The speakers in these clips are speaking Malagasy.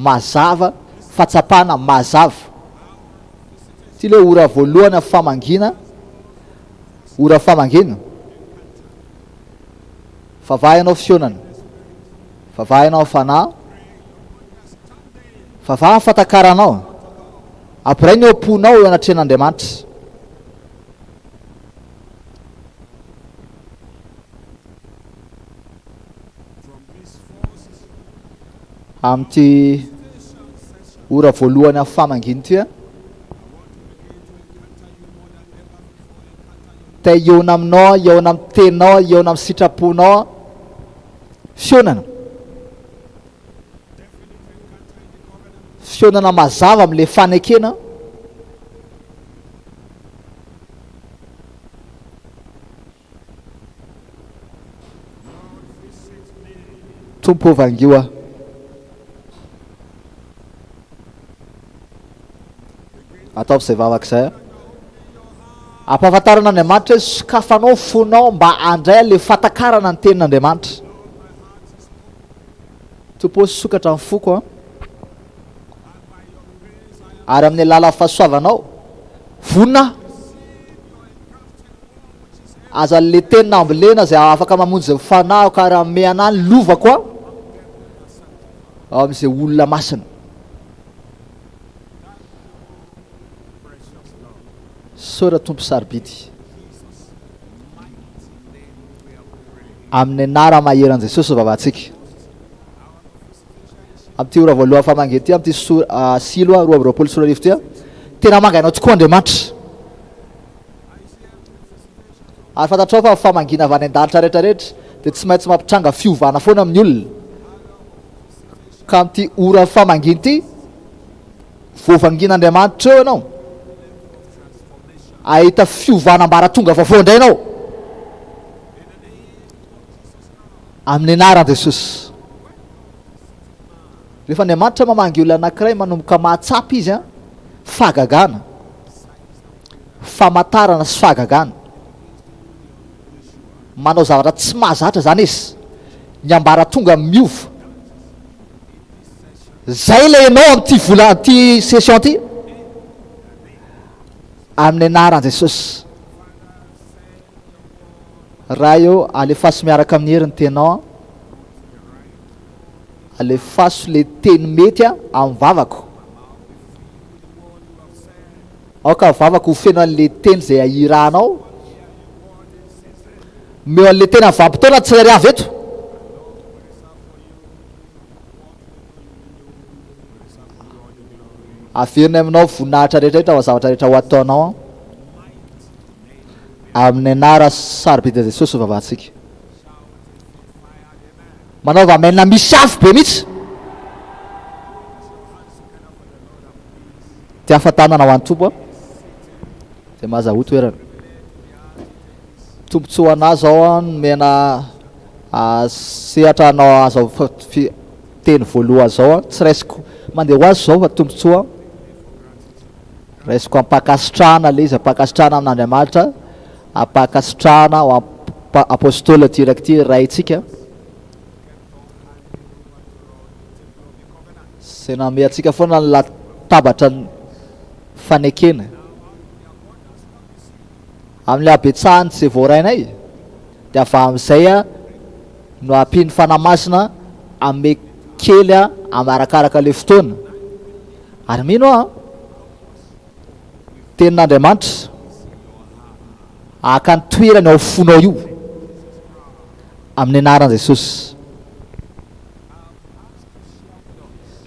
mazava, fahatsapana mazava. Ity ilay ora voalohany amin'ny famangiana, ora famangiana. Vavaha ianao fihaonana, vavaha ianao amin'ny fanahy, vavaha amin'ny fatakaranao, ampiray ny ao am-ponao eo anatrehan'Andriamanitra. Amin'ity ora voalohany amin'ny famangiana ity, te hihaona aminao aho, hihaona amin'ny teninao aho, hihaona amin'ny sitraponao aho. Fihaonana. Fihaonana mazava amin'ilay fanekena. Tompo ô vangio aho. Ataovy izay vavaka izay a. Ampahafantarana Andriamanitra hoe sokafanao ny fonao mba handray an'ilay fahatakarana ny tenin'Andriamanitra. Tompo ô sokatra ny foko a. Ary amin'ny alalan'ny fahasoavanao, vonona aho. Aza le teny nambolena izay afaka mamonjy ny fanahiko ary hanome anah ny lovako aho ao amin'izay olona masina. Misaotra Tompo sarobidy. Amin'ny anara maheran'i Jesosy vavahantsika. Amin'ity ora voalohany famangy ity, amin'ity silo 2022 ity, tena manga anao tokoa Andriamanitra. Ary fantatrao fa ny famangiana avy any an-danitra rehetra rehetra dia tsy maintsy mampitranga fiovana foana amin'ny olona. Ka amin'ity oran'ny famangiana ity, voavangian'Andriamanitra eo ianao. Hahita fiovana ambaratonga vaovao indray ianao. Amin'ny anaran'i Jesosy. Rehefa Andriamanitra mamangy olona anankiray, manomboka mahatsapa izy an, fahagagana. Famantarana sy fahagagana. Manao zavatra tsy mahazatra izany izy. Ny ambaratonga miova. Zay ilay ianao amin'ity vola ity session ity. Amin'ny anaran'i Jesosy. Ray ô, alefaso miaraka amin'ny hery ny teninao an. Alefaso le teny mety amin'ny vavako. Aoka vavako ho feno an'le teny izay ahirahanao. Omeo an'le teny amin'ny vanim-potoana ny tsirairay avy eto. Averina aminao voninahitra rehetra rehetra ho zavatra rehetra ho ataonao. Amin'ny anara sarobidy Jesosy ho vavahantsika. Manaova amen misy afo be mihitsy. Tia fatanana ho an'ny Tompo a. Dia mahazahoa toerana. Tombontsoa ho anà zao a nomena sehatra hanao azao teny voalohany zao a. Tsy raisiko mandeha ho azy zao fa tombontsoa. Raisiko am-pankasitrahana ilay izy, am-pankasitrahana amin'Andriamanitra, am-pankasitrahana ho Apostoly ity iraka ity, Raintsika. Izay nanome antsika foana ny latabatra fanekena. Amin'ilay habetsahany izay voarainay, dia avy amin'izay no ampian'ny Fanahy Masina hanome kely arakaraka ilay fotoana. Ary mino aho, Tenin'Andriamanitra haka ny toerany ao fonao io, amin'ny anaran'i Jesosy.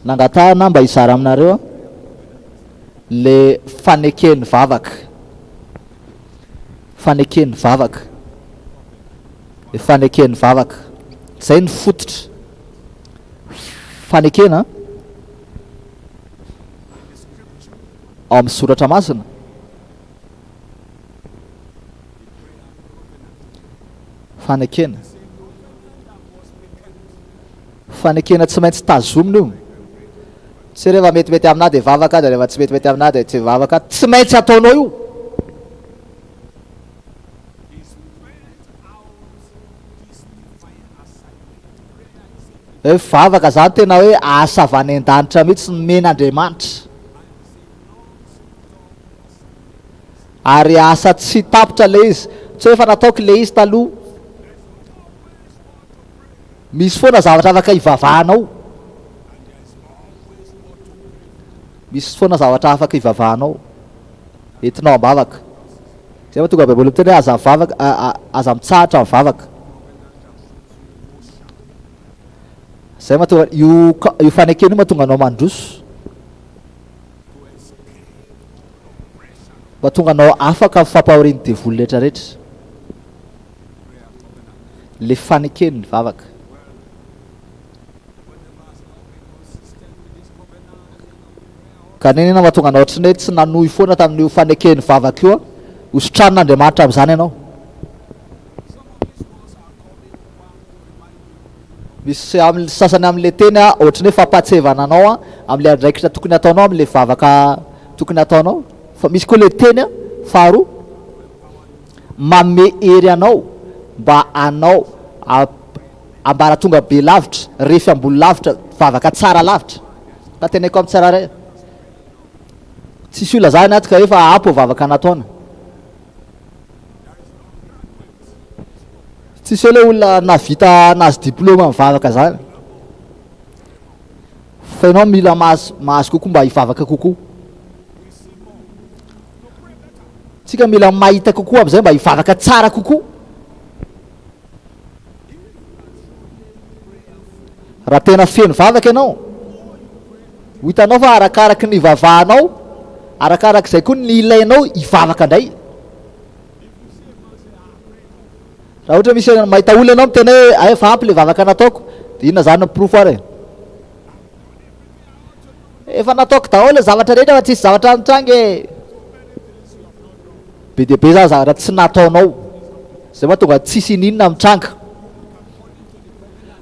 Nangatahana mba hizara aminareo le faneken'ny vavaka. Faneken'ny vavaka. Le faneken'ny vavaka. Zay ny fototra. Fanekena ao amin'ny soratra masina. Fanekena. Fanekena tsy maintsy tazomina io. Tsy rehefa metimety aminà dia vavaka, dia rehefa tsy metimety aminà dia tsy vavaka. Tsy maintsy ataonao io. Hoe vavaka zany tena hoe asa avy any an-danitra mihitsy nomen'Andriamanitra. Ary asa tsy tapitra ilay izy. Tsy hoe efa nataoko ilay izy taloha. Misy foana zavatra afaka hivavahanao. Misy foana zavatra afaka hivavahanao. Entinao am-bavaka. Izay mahatonga Baiboly miteny hoe aza mivavaka, aza mitsahatra mivavaka. Izay mahatonga io io fanekena io mahatonga anao mandroso. Mahatonga anao afaka amin'ny fampahorian'ny devoly rehetra rehetra. Le fanekeny ny vavaka. Ka n'inona mahatonga anao ohatran'ny hoe tsy nanohy foana tamin'io faneken'ny vavaka io, ho sitranin'Andriamanitra amin'izany ianao. Misy amin'ny sasany amin'ilay teny ohatran'ny hoe fampahatsiahivana anao amin'ilay andraikitra tokony hataonao amin'ilay vavaka tokony hataonao. Fa misy koa ilay teny faharoa manome hery anao mba hanao ambaratonga be lavitra, refy ambony lavitra, vavaka tsara lavitra. Ka teneniko amin'ny tsirairay, tsisy olona zany ato ka efa ampy vavaka nataony. Tsisy hoe le olona nahavita nahazo diplôme mivavaka zany. Fa ianao mila mahazo mahazo kokoa mba hivavaka kokoa. Tsika mila mahita kokoa amizay mba hivavaka tsara kokoa. Raha tena feno vavaka ianao, ho hitanao fa arakaraky ny ivavahanao, arakarak'izay koa ny ilainao hivavaka indray. Raha ohatra misy mahita olona ianao miteny hoe ay efa ampy le vavaka nataoko, dia inona izany ny porofo ary e? Efa nataoko daholo ny zavatra rehetra fa tsisy zavatra nitranga e. Be dia be zany zavatra tsy nataonao. Zay mahatonga tsisy ininona mitranga.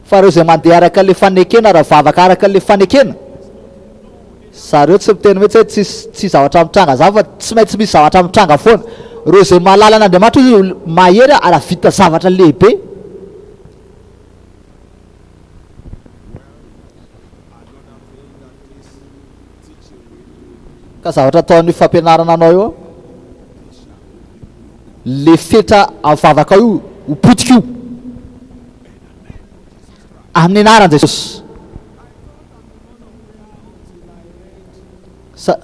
Fa ireo izay mandeha araka ilay fanekena raha vavaka araka ilay fanekena, zareo tsy miteny mihitsy hoe tsisy tsy zavatra mitranga zany fa tsy maintsy misy zavatra mitranga foana. Ireo izay mahalala an'Andriamanitra izy mahery ary hahavita zavatra lehibe. Ka zavatra ataon'io fampianarana anao io, le fetra amin'ny vavakao io ho potika io. Amin'ny anaran'i Jesosy. Sa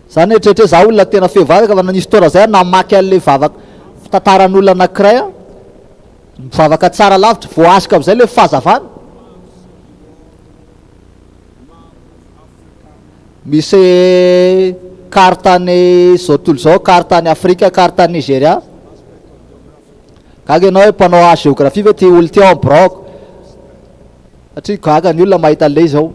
za nieritreritra hoe za olona tena feno vavaka fa nisy fotoana zay aho namaky an'le vavaka tantaran'olona anankiray aho. Mivavaka tsara lavitra, voahazoko amin'izay ilay fahazavana. Misy carte an'ny izao tontolo izao, carte an'i Afrika, carte an'i Nigeria. Gaga ianao hoe mpanao géographie ve ity olona ity ao amin'ny biraoko? Satria gaga ny olona mahita an'ilay izy ao.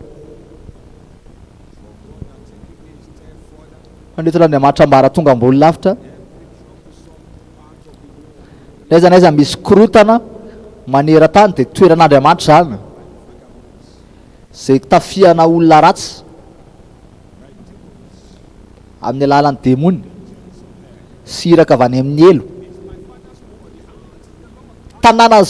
Fa nentin'Andriamanitra ambaratonga ambony lavitra. N'aiza n'aiza misy korontana maneran-tany dia toeran'Andriamanitra izany. Izay tafihana olona ratsy amin'ny alalan'ny demony sy iraka avy any amin'ny helo. Tanàna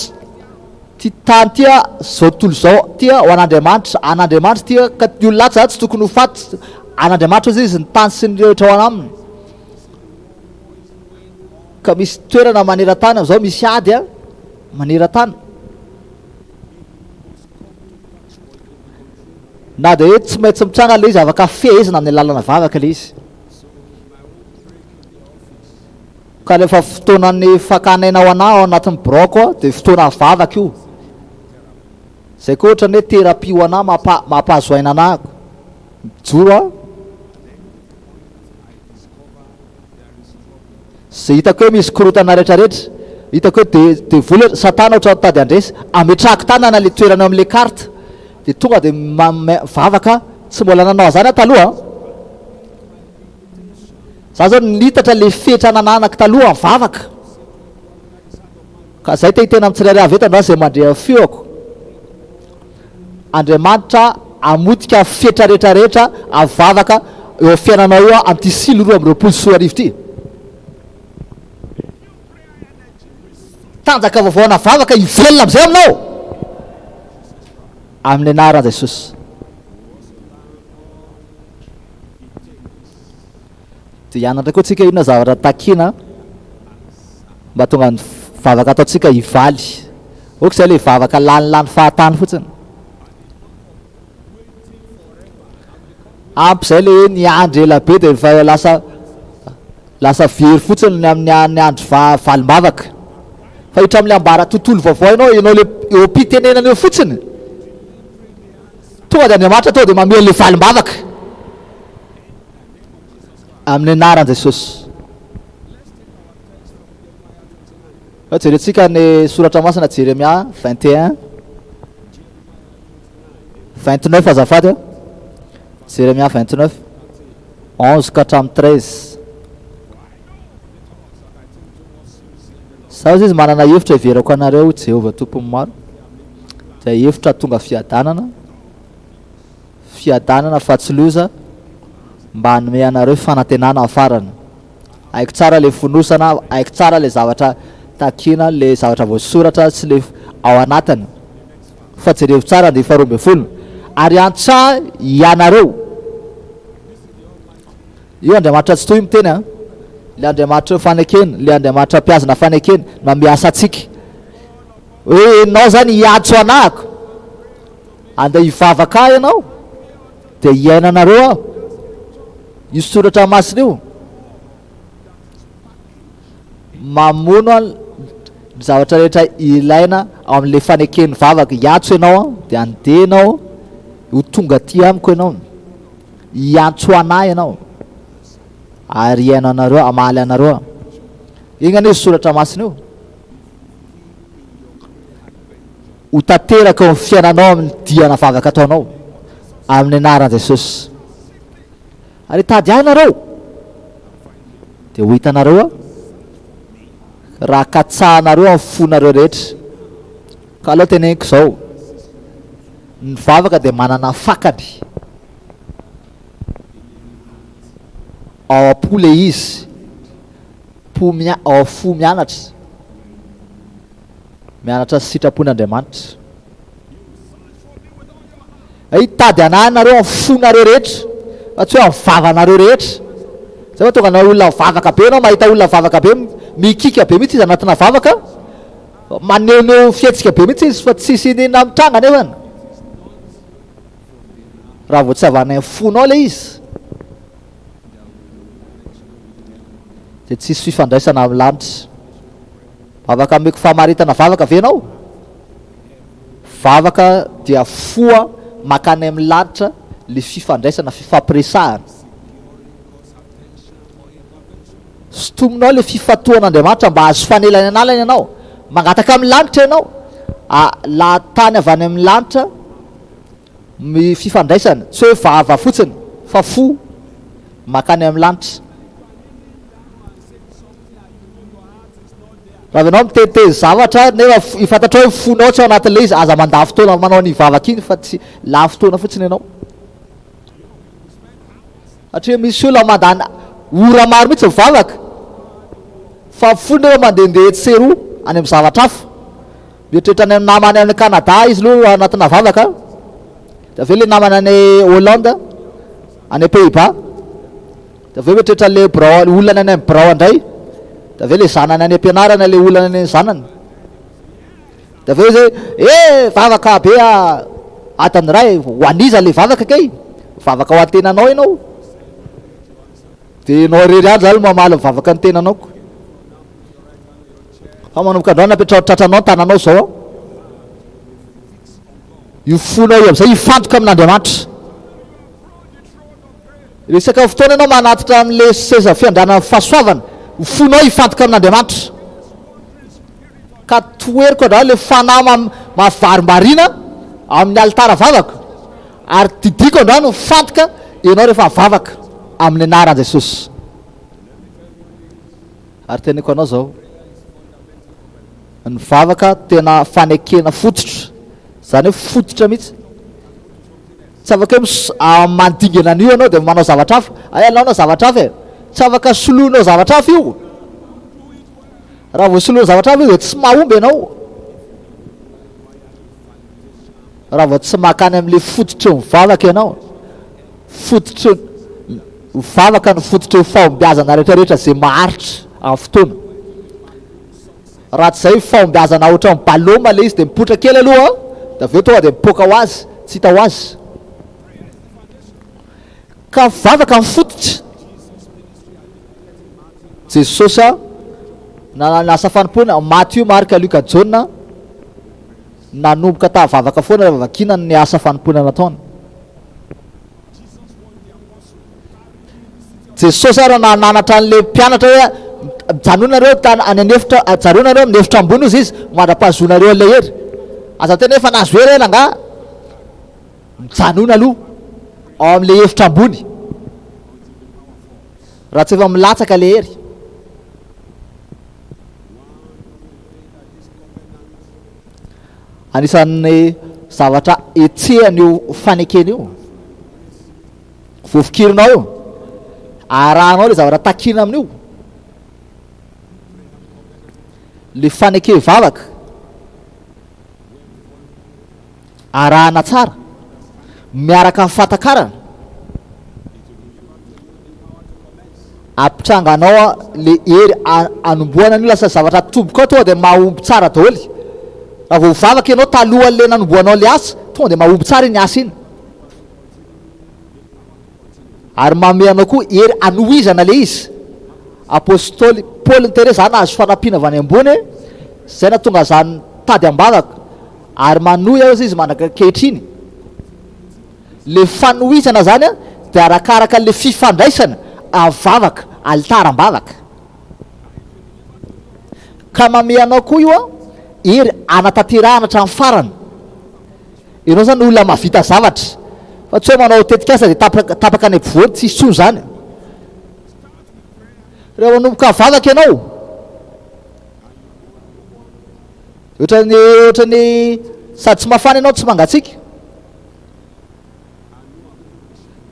ty tany ty zao tontolo izao ty ho an'Andriamanitra, an'Andriamanitra ty ka ny olona ato zany tsy tokony ho faty, an'Andriamanitra hozy izy ny tany sy ny rehetra ao aminy. Ka misy toerana maneran-tany amin'izao misy ady a, maneran-tany. Na dia hoe tsy maintsy mitranga ilay izy, afaka fehezina amin'ny alalana vavaka ilay izy. Ka rehefa fotoanan'ny fakana aina ho anà ao anatin'ny biraoko aho, dia fotoana vavaka io. Izay koa ohatran'ny hoe thérapie ho anà, mampa- mampahazo aina anà. Mijoro aho. Izay hitako hoe misy korontana retraretra, hitako hoe de devoly ohatra, satana ohatra mitady handresy, ametrahako tanana le toerana eo amle carte de tonga de mivavaka, tsy mbola nanao an'zany aho taloha an! Za zao nitatra le fetra nananako taloha mivavaka, ka zay te hiteny amin'ny tsirairay avy eto androany zay mandre ny feoko, Andriamanitra hamotika fetra rehetra rehetra avavaka eo amin'ny fiainanao eo amin'ity sily 2022 ity. Tanjaka vaovao ana vavaka hivelona amin'izay aminao. Amin'ny anaran'i Jesosy. Dia hianatra koa tsika inona zavatra takiana mba tonga ny vavaka ataontsika hivaly. Ok izay ilay vavaka lanilany fahatany fotsiny. Ampy izay ilay hoe niandry ela be dia efa lasa lasa very fotsiny ny amin'ny ny andro va valim-bavaka. Fa hiditra amin'ilay ambara tontolo vaovao ianao, ianao ilay eo am-pitenenana eo fotsiny. Tonga dia Andriamanitra tonga dia mamela ilay valim-bavaka. Amin'ny anaran'i Jesosy. Fa jerentsika ny soratra masina Jeremia 21 29 azafady a. Jeremia 29 11 ka hatramin'ny 13. Zaho izy manana hevitra hiverako anareo Jehovah Tompon'ny maro. Dia hevitra tonga fiadanana. Fiadanana fa tsy loza mba hanome anareo fanantenana hafarana. Haiko tsara le fonosana, haiko tsara le zavatra takiana, le zavatra voasoratra sy le ao anatiny. Fa jerevo tsara andininy faharoa ambinifolo. Ary antsa ianareo. Io Andriamanitra Tsitoha io miteny an. Le Andriamanitra fanekena, le Andriamanitra mpihazona fanekena, mamiasa antsika. Hoe enao zany hiantso anahako. Andeha hivavaka ahy ianao, dia hiaina anareo aho. Io soratra masina io mamono ny zavatra rehetra ilaina ao amin'ilay faneken'ny vavaka. Hiantso ianao aho, dia handeha ianao, ho tonga aty amiko ianao. Hiantso anah ianao, ary hiaino anareo, hamaly anareo aho. Inona anie io soratra masina io? Ho tanteraka eo amin'ny fiainanao amin'ny diana vavaka ataonao, amin'ny anaran'i Jesosy. Ary hitady ahy nareo, dia ho hitanareo aho, raha katsahanareo amin'ny fonareo rehetra. Ka aleo teneniko izao, ny vavaka dia manana fakany. Ao am-po ilay izy, po mia- ao fo mianatra. Mianatra ny sitrapon'Andriamanitra. Hitady an'Ahy nareo amin'ny fonareo rehetra, fa tsy hoe amin'ny vavanareo rehetra. Zay mahatonga anao olona mivavaka be ianao, mahita olona mivavaka be, mikiaka be mihitsy izy anatina vavaka, manehoneho fihetsika be mihitsy izy fa tsisy iniana mitranga nefany. Raha vao tsy avy any amin'ny fonao ilay izy, dia tsisy fifandraisana amin'ny lanitra. Afaka ameko famaritana vavaka ve ianao? Vavaka dia foha mankany amin'ny lanitra le fifandraisana, fifampiresahana. Sintominao le fifantohan'Andriamanitra mba hahazo fanelanelana ianao. Mangataka amin'ny lanitra ianao. Lahatany avy any amin'ny lanitra ny fifandraisana. Tsy hoe vava fotsiny fa fo mankany amin'ny lanitra. Raha ianao miteniteny zavatra nefa fantatrao hoe fonao tsy ao anatin'ilay izy, aza mandany fotoana manao an'iny vavaka iny fa tsy lany fotoana fotsiny ianao. Satria misy olona mandany ora maro mihitsy mivavaka fa fony nefa mandehandeha etsy sy eroa any amin'ny zavatra hafa. Mieritreritra any amin'ny namany any Canada izy aloha anatina vavaka, dia avy eo ilay namany any Hollande, any Pays-Bas. Dia avy eo mieritreritra an'ilay birao, olana any amin'ny birao indray. Dia avy eo ilay zanany any am-pianarana, ilay olana any amin'ny zanany. Dia avy eo izy hoe, eh, vavaka be adiny iray, ho an'iza ilay vavaka kay? Vavaka ho an'ny tenanao ianao. Dia ianao irery ihany izany no mamaly ny vavaka ny tenanao. Fa manomboka androany apetraho tratranao ny tananao izao an. Io fonao io amin'izay hifantoka amin'Andriamanitra. Resaka fotoana ianao manatitra amin'ilay seza fiandranan'ny fahasoavana, ho fonao hifantoka amin'Andriamanitra. Ka toheriko androany ilay fanahy mahavarimbariana amin'ny alitara vavaka, ary didiako androany mifantoka ianao rehefa mivavaka amin'ny anaran'i Jesosy. Ary teniko anao izao, ny vavaka tena fanekena fototra, izany hoe fototra mihitsy. Tsy afaka hoe mis mandingana an'io ianao dia manao zavatra hafa. Hay anaonao zavatra hafa e. Tsy afaka soloinao zavatra hafa io. Raha vao soloinao zavatra hafa io dia tsy mahomby ianao. Raha vao tsy mankany amin'ilay fototry ny vavaka ianao, fototry ny vavaka no fototry ny fahombiazana rehetra rehetra izay maharitra amin'ny fotoana. Raha tsy izay fahombiazana ohatran'ny baloma ilay izy dia mipoitra kely aloha dia avy eo tonga dia mipoaka ho azy, tsy hita ho azy. Ka vavaka ny fototra. Jesosy nanana ny asa fanompoana, Matio, Marka, Lioka, Jaona, nanomboka tamin'ny vavaka foana rehefa vakiana ny asa fanompoana nataony. Jesosy ary nananatra an'ilay mpianatra hoe mijanona nareo tany any an'efitra, ajanona nareo amin'ny efitra ambony hozy izy mandra-pahazoanareo an'ilay hery. Aza miteny hoe efa nahazo hery ela angaha. Mijanona aloha ao amin'ilay efitra ambony raha tsy efa milatsaka ilay hery. Anisan'ny zavatra hetsehan'io fanekena io, voafikirinao io, arahanao ilay zavatra takina amin'io, ilay faneke vavaka. Arahana tsara, miaraka amin'ny fahatakarana. Ampitranganao le hery anombohana an'io lasa zavatra atomboka ao tonga dia mahomby tsara daholo. Raha vao mivavaka ianao talohan'le nanombohanao le asa, tonga dia mahomby tsara iny asa iny. Ary manome anao koa hery hanohizana ilay izy. Apostoly Paoly niteny hoe, Za nahazo fanampiana avy any ambony, izay nahatonga za nitady am-bavaka, ary manohy aho izy mandraka ankehitriny. Ilay fanohizana izany dia arakaraka ilay fifandraisana amin'ny vavaka, alitara am-bavaka. Ka manome anao koa io hery hanatanterahana hatramin'ny farany. Ianao zany olona mahavita zavatra fa tsy hoe manao tetikasa dia tapaka tapaka any ampovoany, tsisy intsony zany. Rehefa manomboka vavaka ianao, ohatran'ny ohatran'ny sady tsy mafana ianao tsy mangatsiaka,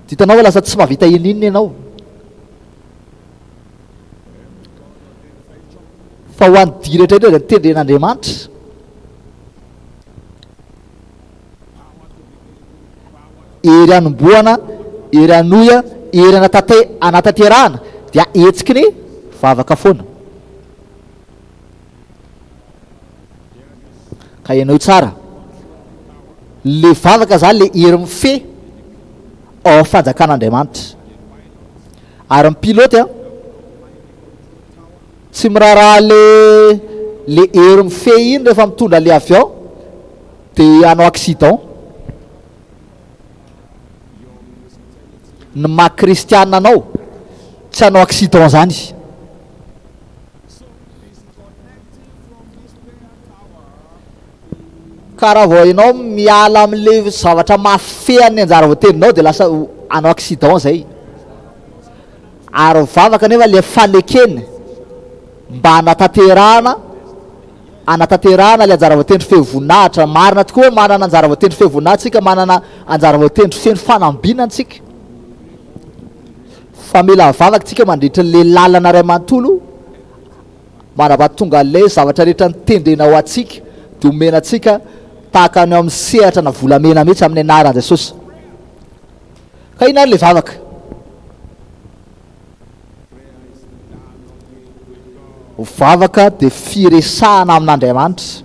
dia hitanao fa lasa tsy mahavita ininona ianao. Fa ho an'ny dihy rehetra rehetra izay notendren'Andriamanitra. Hery hanombohana, hery hanohy, hery hanatanterahana dia hetsiky ny vavaka foana. Ka henoy tsara. Le vavaka zany le hery mifehy ao amin'ny fanjakan'Andriamanitra. Ary ny pilote an, Tsy miraharaha le le hery mifehy iny rehefa mitondra le avion de hanao accident. Ny maha kristiana anao tsy hanao accident zany. Ka raha vao ianao miala amle zavatra mahafehy an'ny anjara voatendrinao de lasa hanao accident zay. Ary mivavaka anefa ilay fanekena mba hanatanterahana hanatanterahana ilay anjara voatendry feno voninahitra. Marina tokoa hoe manana anjara voatendry feno voninahitra isika, manana anjara voatendry feno fanambinana isika. Fa mila mivavaka isika mandritra ilay lalana iray manontolo mandra-pahatonga ilay zavatra rehetra notendrena ho antsika dia omena antsika tahaka ny ao amin'ny sehatra na volamena mihitsy amin'ny anaran'i Jesosy. Ka inona ary ilay vavaka? Vavaka dia firesahana amin'Andriamanitra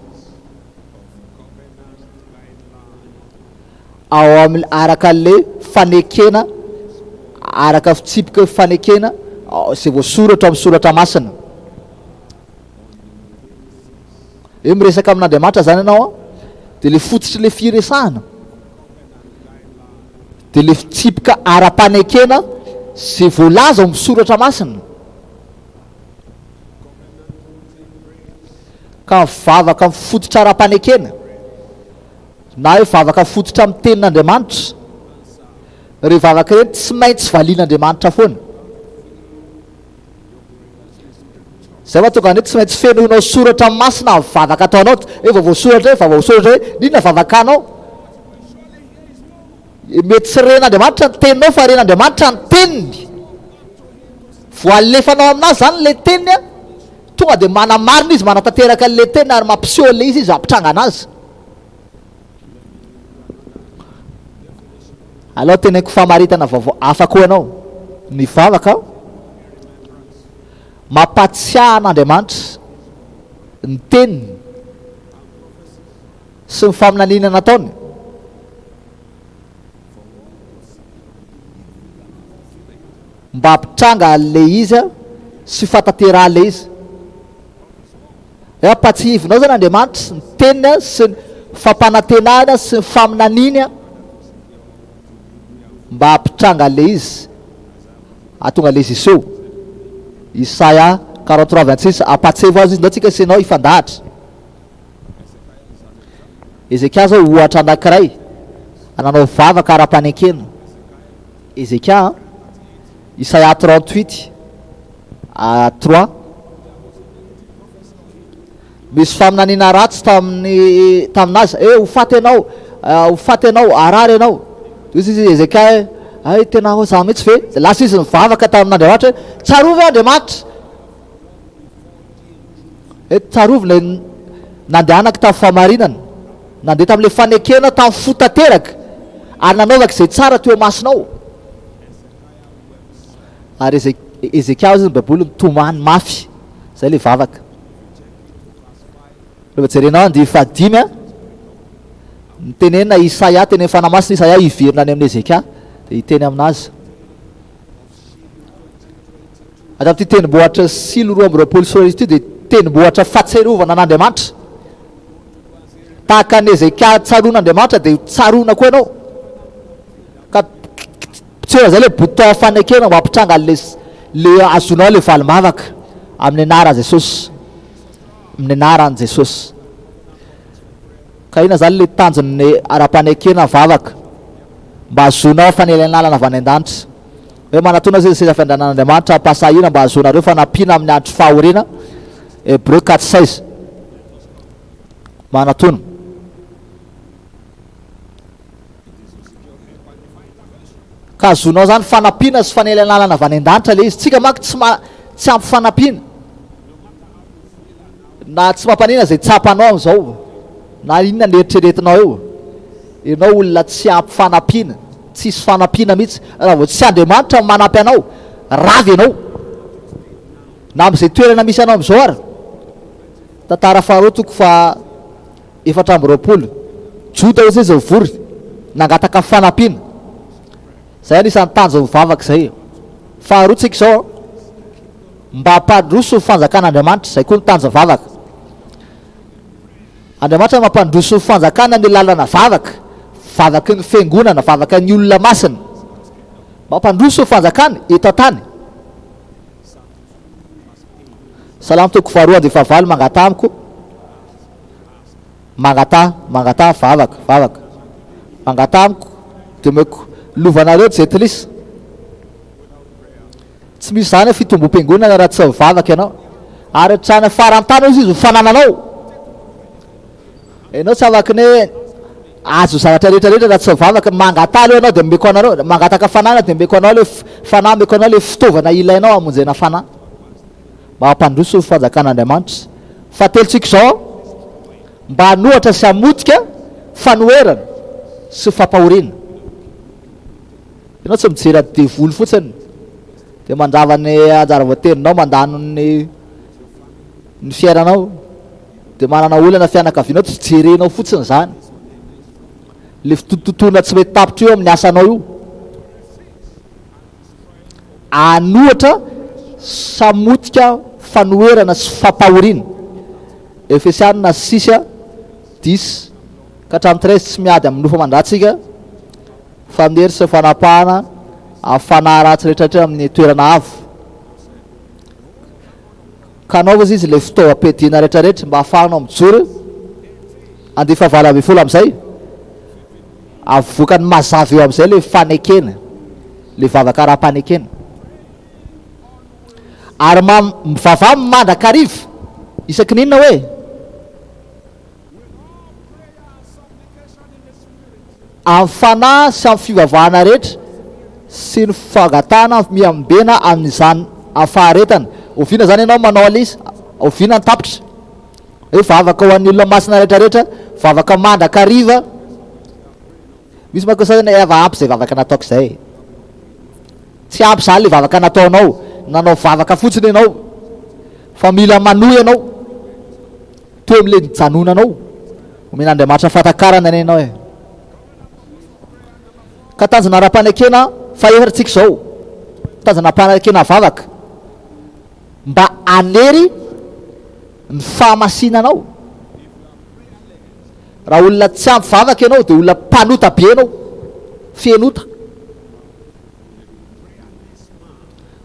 ao amin'ny araka ilay fanekena araka fitsipika fanekena izay voasoratra ao amin'ny soratra masina. Hoe miresaka amin'Andriamanitra izany ianao an, dia ilay fototr'ilay firesahana. dia ilay fitsipika ara-panekena izay voalaza ao amin'ny soratra masina. Ka vavaka mifototra ara-panekena na hoe vavaka fototra amin'ny tenin'Andriamanitra, ireo vavaka ireny tsy maintsy valian'Andriamanitra foana. Izay mahatonga ny hoe tsy maintsy fenoinao soratra masina ny vavaka ataonao. Hoe vao voasoratra hoe, vao voasoratra hoe, n'inona vavakanao? Mety tsy ren'Andriamanitra ny teninao fa ren'Andriamanitra ny teniny. Voalefanao aminazy izany ilay teniny an, tonga dia manamarina izy, manatanteraka an'ilay teniny ary mampiseho an'ilay izy izy, hampitrangana azy. Alao teneniko famaritana vaovao hafa koa ianao. Ny vavaka mampahatsiahy an'Andriamanitra ny teniny sy ny faminaniana nataony. Mba hampitranga an'ilay izy sy fahatanterahan'ilay izy. Hoe ampatsiahivinao izany Andriamanitra ny teniny sy ny fampanantenany sy ny faminaniany mba hampitranga an'ilay izy, hahatonga an'ilay izy hiseho. Isaia 43 26, ampatsiahivo azy izy, ndao tsika sy ianao hifandahatra. Hezekia zao ohatra anankiray nanao vavaka ara-panekena. Hezekia an, Isaia 38 à 3. Misy faminaniana ratsy tamin'ny taminazy, eh ho faty ianao, ho faty ianao, harary ianao. Dia hoy izy Hezekia hoe, hay tena ho za mihitsy ve? Dia lasa izy nivavaka tamin'Andriamanitra hoe, tsarovy aho Andriamanitra. Hoe tsarovy ilay nandehanako tamin'ny fahamarinana, nandeha tamin'ilay fanekena tamin'ny fo tanteraka, ary nanaovako izay tsara teo imasonao. Ary Hezekia hozy ny Baiboly nitomany mafy. Izay ilay vavaka. Rehefa jerenao andiany fahadimy, nitenenina Isaia, teny amin'ny Fanahy Masina Isaia hiverina any amin'i Hezekia, dia hiteny aminazy. Ato amin'ity tendrombohitra Silo 2022 ity dia tendrombohitra fahatsiarovana an'Andriamanitra. Tahaka an'i Hezekia tsaroan'Andriamanitra dia ho tsaroana koa ianao. Ka potseho izay ilay bouton fanekena mba hampitranga an'ilay le azonao ilay valim-bavaka amin'ny anaran'i Jesosy. Amin'ny anaran'i Jesosy. Ka inona izany ilay tanjon'ny ara-panekena vavaka? Mba hahazoanao fanelanalana avy any an-danitra. Hoe manatona aza izy seza fiandrianan'Andriamanitra am-pahasahiana mba hahazoanareo fanampiana amin'ny andro fahoriana. Hebreu 4:16. Manatona. Ka azonao izany fanampiana sy fanelanalana avy any an-danitra ilay izy. Tsika manko tsy ma tsy ampy fanampiana. Na tsy mampanina izay tsapanao amin'izao, na inona ny eritreretinao eo, ianao olona tsy ampy fanampiana, tsisy fanampiana mihitsy. Raha vao tsy Andriamanitra no manampy anao, rava ianao. Na amin'izay toerana misy anao amin'izao ary. Tantara faharoa toko faha 24. Joda hoy izy nivory, nangataka fanampiana. Izay anisan'ny tanjon'ny vavaka izay. Faharoa tsika izao an. Mba hampandroso ny fanjakan'Andriamanitra. Izay koa ny tanjon'ny vavaka. Andriamanitra mampandroso ny fanjakana amin'ny lalana vavaka, vavaky ny fiangonana, vavaka ny olona masina. Mampandroso ny fanjakana eto an-tany. Salamo toko faharoa andiany fahavalo mangataha amiko. Mangataha, mangataha, vavaka, vavaka. Mangataha amiko dia omeko lovanareo jentilisa. Tsy misy izany hoe fitombom-piangonana raha tsy mivavaka ianao. Ary hatrany faran-tany hozy izy ho fanananao. Ianao tsy afaky ny hoe azo zavatra rehetra rehetra raha tsy mivavaka. Mangataha aloha ianao dia omeko anareo. Mangataka fanahy ianao dia omeko anao ilay fanahy, omeko anao ilay fitaovana ilainao hamonjena fanahy. Mba hampandroso ny fanjakan'Andriamanitra. Fahatelontsika izao, mba hanohatra sy hamotika fanoherana sy fampahoriana. Ianao tsy mijery ady devoly fotsiny dia mandrava ny anjara voateninao, mandany ny ny fiainanao, dia manana olana fianakavianao, tsy jerenao fotsiny izany. Le fitotototoana tsy mety tapitra io amin'ny asanao io. Anohatra samotika fanoherana sy fampahoriana. Efesianina 6, 10 ka hatramin'ny 13 tsy miady amin'ny nofo aman-dra tsika Fanery sy fanapahana amin'ny fanahy ratsy rehetra rehetra amin'ny toerana avo. Ka anaovy izy ilay fitaovam-piadiana rehetra rehetra mba hahafahanao mijoro andiany fahavalo 18 amin'izay. Avoakany mazava eo amin'izay ilay fanekena, ilay vavaka ara-panekena. Ary mivavaha mandrakariva isaky ny inona hoe? Amin'ny fanahy sy amin'ny fivavahana rehetra sy ny fangatahana miambena amin'izany amin'ny faharetana. Oviana izany ianao manao an'ilay izy? Oviana ny tapitra? Hoe vavaka ho an'ny olona masina rehetra rehetra, vavaka mandrakariva. Misy manko sasany efa ampy izay vavaka nataoko izay. Tsy ampy izany ilay vavaka nataonao, nanao vavaka fotsiny ianao fa mila manohy ianao teo amin'ilay nijanonanao. Omen'Andriamanitra fahatakarana anie ianao e. Ka tanjona ara-panekena fahefatra tsika izao, tanjona ara-panekena vavaka mba hanery ny fahamasinanao. Raha olona tsy ampy vavaka ianao dia olona mpanota be ianao, feno ota.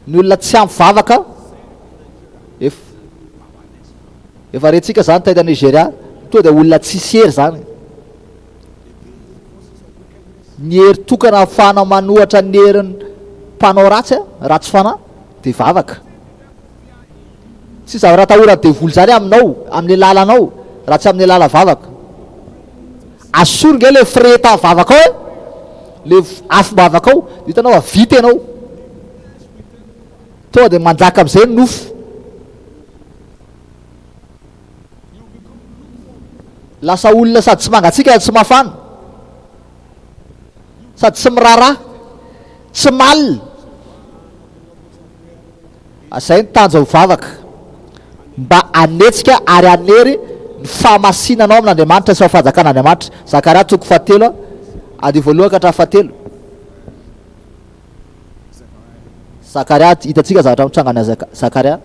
Ny olona tsy ampy vavaka, ef efa rentsika zany tany Nigeria, tonga dia olona tsisy hery zany. Ny hery tokana ahafahana manohatra ny herin'ny mpanao ratsy, ratsy fanahy, dia vavaka. Tsy zavatra atahoran'ny devoly izany aminao, amin'ny alalanao, raha tsy amin'ny alalan'ny vavaka. Asory nge le firehetan'ny vavakao e! Le afom-bavakao, dia hitanao fa vita ianao. Tonga dia manjaka amin'izay ny nofo. Lasa olona sady tsy mangatsiaka sady tsy mafana. Sady tsy miraharaha, tsy malina. Izay ny tanjon'ny vavaka, mba hanetsika ary hanery ny fahamasinanao amin'Andriamanitra sy ao fanjakan'Andriamanitra. Zakaria toko fahatelo, andiany voalohany ka hatramin'ny fahatelo. Zakaria, hitantsika zavatra mitranga any Zakaria.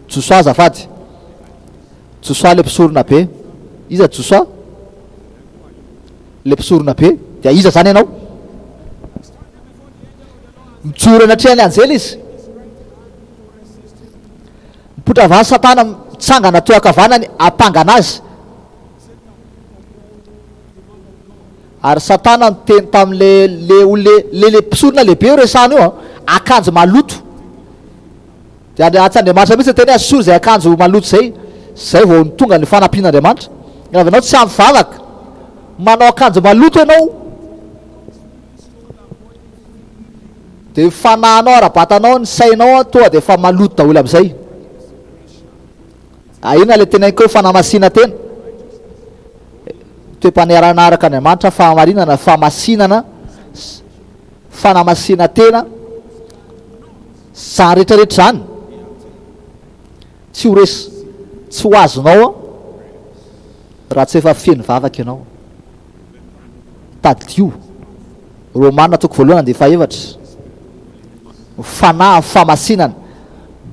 Josoa azafady. Josoa le mpisorona be. Iza Josoa? Le mpisorona be. Dia iza zany ianao? Mijoro anatrehan'ny anjely izy. Mipoitra avy any Satana mitsangana teo ankavanany hampangana azy. Ary Satana niteny tamin'le le olona le le mpisorona lehibe io resahana io an, akanjo maloto. Dia Andri- tsy Andriamanitra mihitsy niteny hoe asory izay akanjo maloto izay, izay vao tonga ny fanampian'Andriamanitra. Raha avy ianao tsy ampy vavaka, manao akanjo maloto ianao, dia ny fanahinao, ara-batanao, ny sainao tonga dia efa maloto daholo amin'izay. Ah, inona ilay teneniko hoe fanamasinan-tena? Toe-panerana araka Andriamanitra, fahamarinana, fahamasinana, fanamasinan-tena, izany rehetra rehetra izany tsy ho resy, tsy ho azonao raha tsy efa feno vavaka ianao. Tadidio, Romana toko voalohany andiany fahefatra, ny fanahy amin'ny fahamasinana.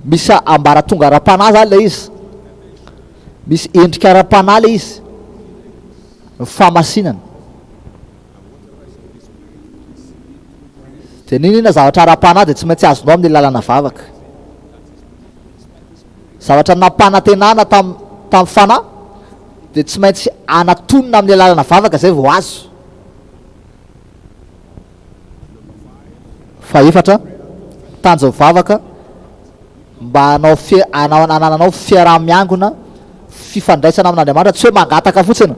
Misy ambaratonga ara-panahy izany ilay izy. Misy endrika ara-panahy ilay izy. Ny fahamasinana. Dia n'inon'inona zavatra ara-panahy dia tsy maintsy azonao amin'ny lalana vavaka. Zavatra nampanantenana tam tamin'ny fanahy dia tsy maintsy anatonina amin'ny alalana vavaka izay vao azo. Fahefatra, tanjon'ny vavaka mba hanao fi hanao hanananao fiaraha-miangona, fifandraisana amin'Andriamanitra, tsy hoe mangataka fotsiny.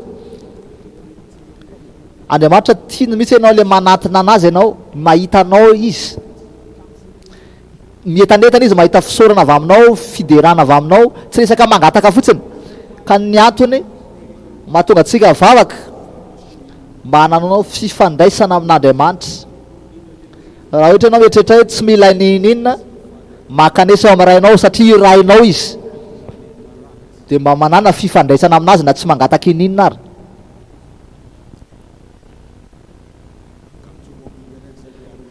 Andriamanitra tiany mihitsy ianao ilay manatona an'Azy ianao, mahita anao Izy. Mientanentana izy mahita fisaorana avy aminao, fiderana avy aminao, tsy resaka mangataka fotsiny. Ka ny antony mahatonga antsika vavaka mba hanananao fifandraisana amin'Andriamanitra. Raha ohatra ianao mieritreritra hoe tsy mila n'inon'inona, mankanesa ao amin'ny Rainao satria Rainao Izy. Dia mba manàna fifandraisana amin'Azy na tsy mangataka n'inon'inona ary.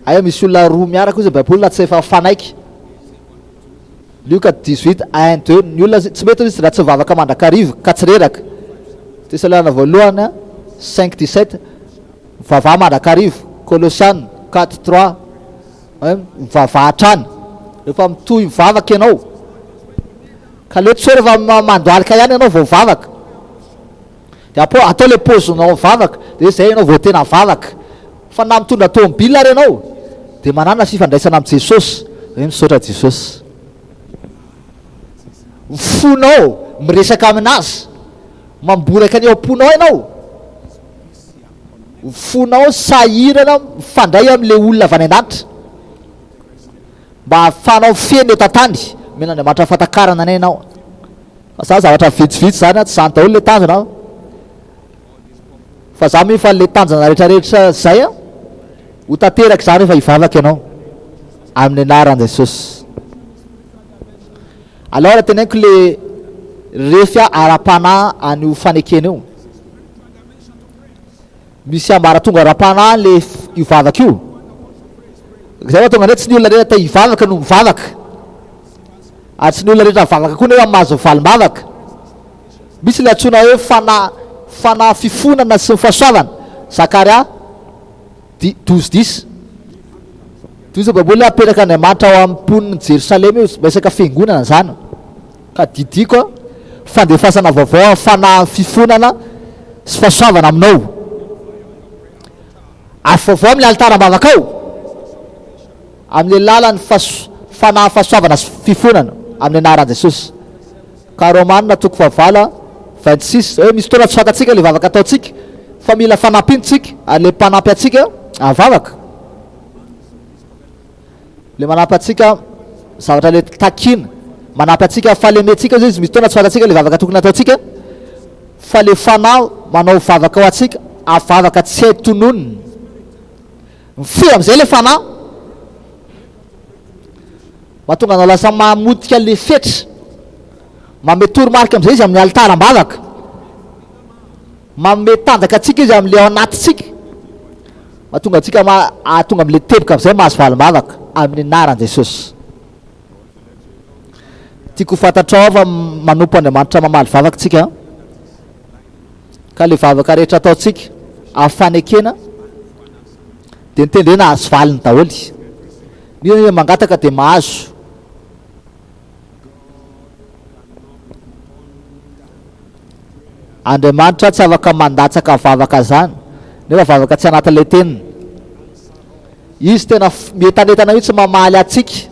Aiza misy olona roa miaraka hozy ny baiboly na tsy efa mifanaiky. Lioka 18, 1, 2, ny olona tsy mety hozy izy raha tsy mivavaka mandrakariva ka tsy reraka. Tesaloniana voalohany 5, 17, mivavaha mandrakariva. Kolosiana 4, 3, mivavaha hatrany. Rehefa mitohy mivavaka ianao, ka aleo tsy hoe rehefa mandohalika ihany ianao vao mivavaka. Dia apo atao le pause-nao mivavaka, dia zay ianao vao tena vavaka. Fa na mitondra tomobile ary ianao, dia manàna fifandraisana amin'i Jesosy, hoe misaotra Jesosy. Ny fonao miresaka aminazy, mamboraka ny ao am-ponao ianao. Ny fonao sahirana mifandray amin'ilay olona avy any an-danitra. Mba ahafahanao mifehy ny eto an-tany, omen'Andriamanitra fahatakarana anie ianao. Fa za zavatra vitsivitsy zany an, tsy zany daholo le tanjona an. Fa za mino fa le tanjona rehetra rehetra zay an, ho tanteraka izany rehefa hivavaka ianao. Amin'ny anaran'i Jesosy. Alao raha teneniko le refy ara-panahy an'io fanekena io. Misy ambaratonga ara-panahy le io vavaka io. Izay mahatonga ny hoe tsy ny olona rehetra te hivavaka no mivavaka. Ary tsy ny olona rehetra mivavaka koa nefa mahazo valim-bavaka. Misy ilay antsoina hoe fanahy fanahy fifonana sy ny fahasoavana, Zakaria di 12 dix. Toy izao Baiboly hoe apetrak'Andriamanitra ao amin'ny mponin'i Jerosalema io, resaka fiangonana izany. Ka didiko a, fandefasana vaovao amin'ny fanahin'ny fifonana sy fahasoavana aminao. Afo vaovao amin'ny alitaram-bavakao, amin'ny alalan'ny fas fanahy fahasoavana sy fifonana, amin'ny anaran'i Jesosy. Ka Romana toko fahavalo 26, hoe misy fotoana tsy fantatsika ilay vavaka ataontsika, fa mila fanampiana tsika, ary ilay mpanampy antsika amin'ny vavaka. Ilay manampy antsika zavatra ilay takiana, manampy antsika fahalementsika izy, misy fotoana tsy fantatsika ilay vavaka tokony hataontsika, fa ilay fanahy manao vavaka ho antsika, vavaka tsy hay tononina. Mifehy amin'izay ilay fanahy. Mahatonga anao lasa mamotika ilay fetra. Manome toromarika amin'izay izy amin'ny alitara am-bavaka. Manome tanjaka antsika izy amin'ilay ao anatintsika. Mahatonga antsika hahatonga amin'ilay teboka amin'izay mahazo valim-bavaka amin'ny anaran'i Jesosy. Tiako ho fantatrao fa manompo Andriamanitra mamaly vavaka tsika. Ka ilay vavaka rehetra ataontsika amin'ny fanekena dia nitendrena hahazo valiny daholo. Mino hoe mangataka dia mahazo. Andriamanitra tsy afaka mandatsaka vavaka zany nefa vavaka tsy anatin'ilay teniny. Izy tena mietanetana mihitsy mamaly antsika.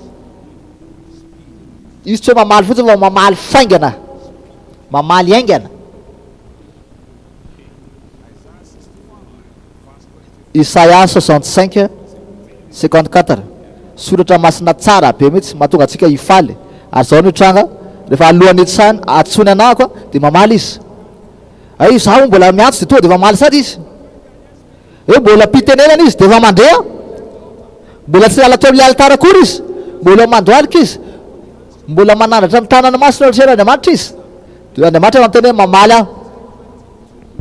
Izy tsy hoe mamaly fotsiny fa mamaly faingana, mamaly haingana. Isaia 65, 54, Soratra masina tsara be mihitsy, mahatonga antsika hifaly. Ary izao no hitranga, rehefa alohan'ny hitsahany, antsoiny anahako, dia mamaly izy. Hay, izaho mbola miantso dia tonga dia efa mamaly sady izy. Hoe mbola am-pitenenana izy dia efa mandre aho. Mbola tsy niala teo amin'ilay alitara akory izy. Mbola mandohalika izy. Mbola manandratra ny tanany masina eo anatrehan'Andriamanitra izy. Dia Andriamanitra efa miteny hoe mamaly aho.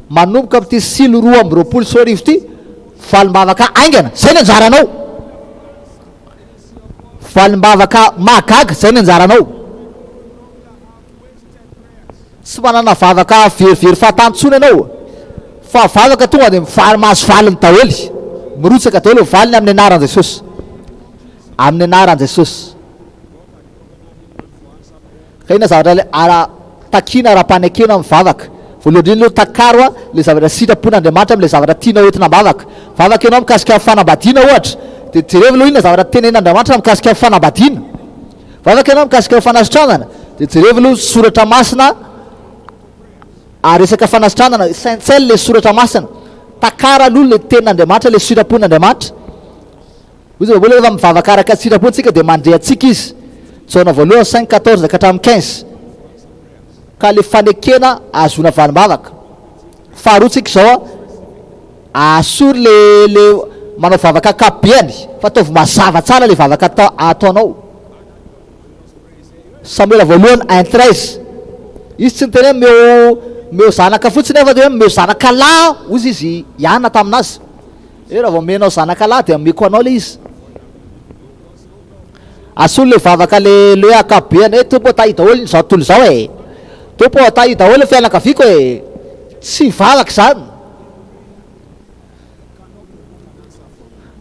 Manomboka amin'ity silo 2022 ity, valim-bavaka haingana, izay ny anjaranao. Valim-bavaka mahagaga, izay ny anjaranao. Tsy manana vavaka verivery fahatany intsony ianao, fa vavaka tonga dia mivaly mahazo valiny daholo. Mirotsaka daholo ny valiny amin'ny anaran'i Jesosy. Amin'ny anaran'i Jesosy. Ka inona zavatra le ara takiana ara-panekena amin'ny vavaka? Voalohany indrindra aloha takaro a le zavatra sitrapon'Andriamanitra amin'ilay zavatra tianao entina am-bavaka. Vavaka ianao mikasika ny fanambadiana ohatra, dia jerevo aloha inona zavatra tenenin'Andriamanitra mikasika ny fanambadiana. Vavaka ianao mikasika ny fanasitranana, dia jerevo aloha soratra masina a resaka fanasitranana, saintsaino le soratra masina. Takara aloha le tenin'Andriamanitra, le sitrapon'Andriamanitra. Hoy izy Baiboly rehefa mivavaka araka ny sitrapony tsika dia mandre antsika izy. Jaona voalohany cinq 14 ka hatramin'ny 15. Ka le fanekena ahazoana valim-bavaka. Faharoa tsika izao a, asory le le manao vavaka ankapobeany fa ataovy mazava tsara le vavaka atao ataonao. Samoela voalohany un 13. Izy tsy niteny hoe meo meo zanaka fotsiny fa hoe meo zanaka lahy hozy izy i Ana taminazy. Hoe raha vao omenao zanaka lahy dia omeko anao ilay izy. Asolo ilay vavaka le le hoe ankapobeany hoe Tompo ô tahio daholo izao tontolo izao e. Tompo ô tahio daholo ny fianakaviako e. Tsy vavaka izany.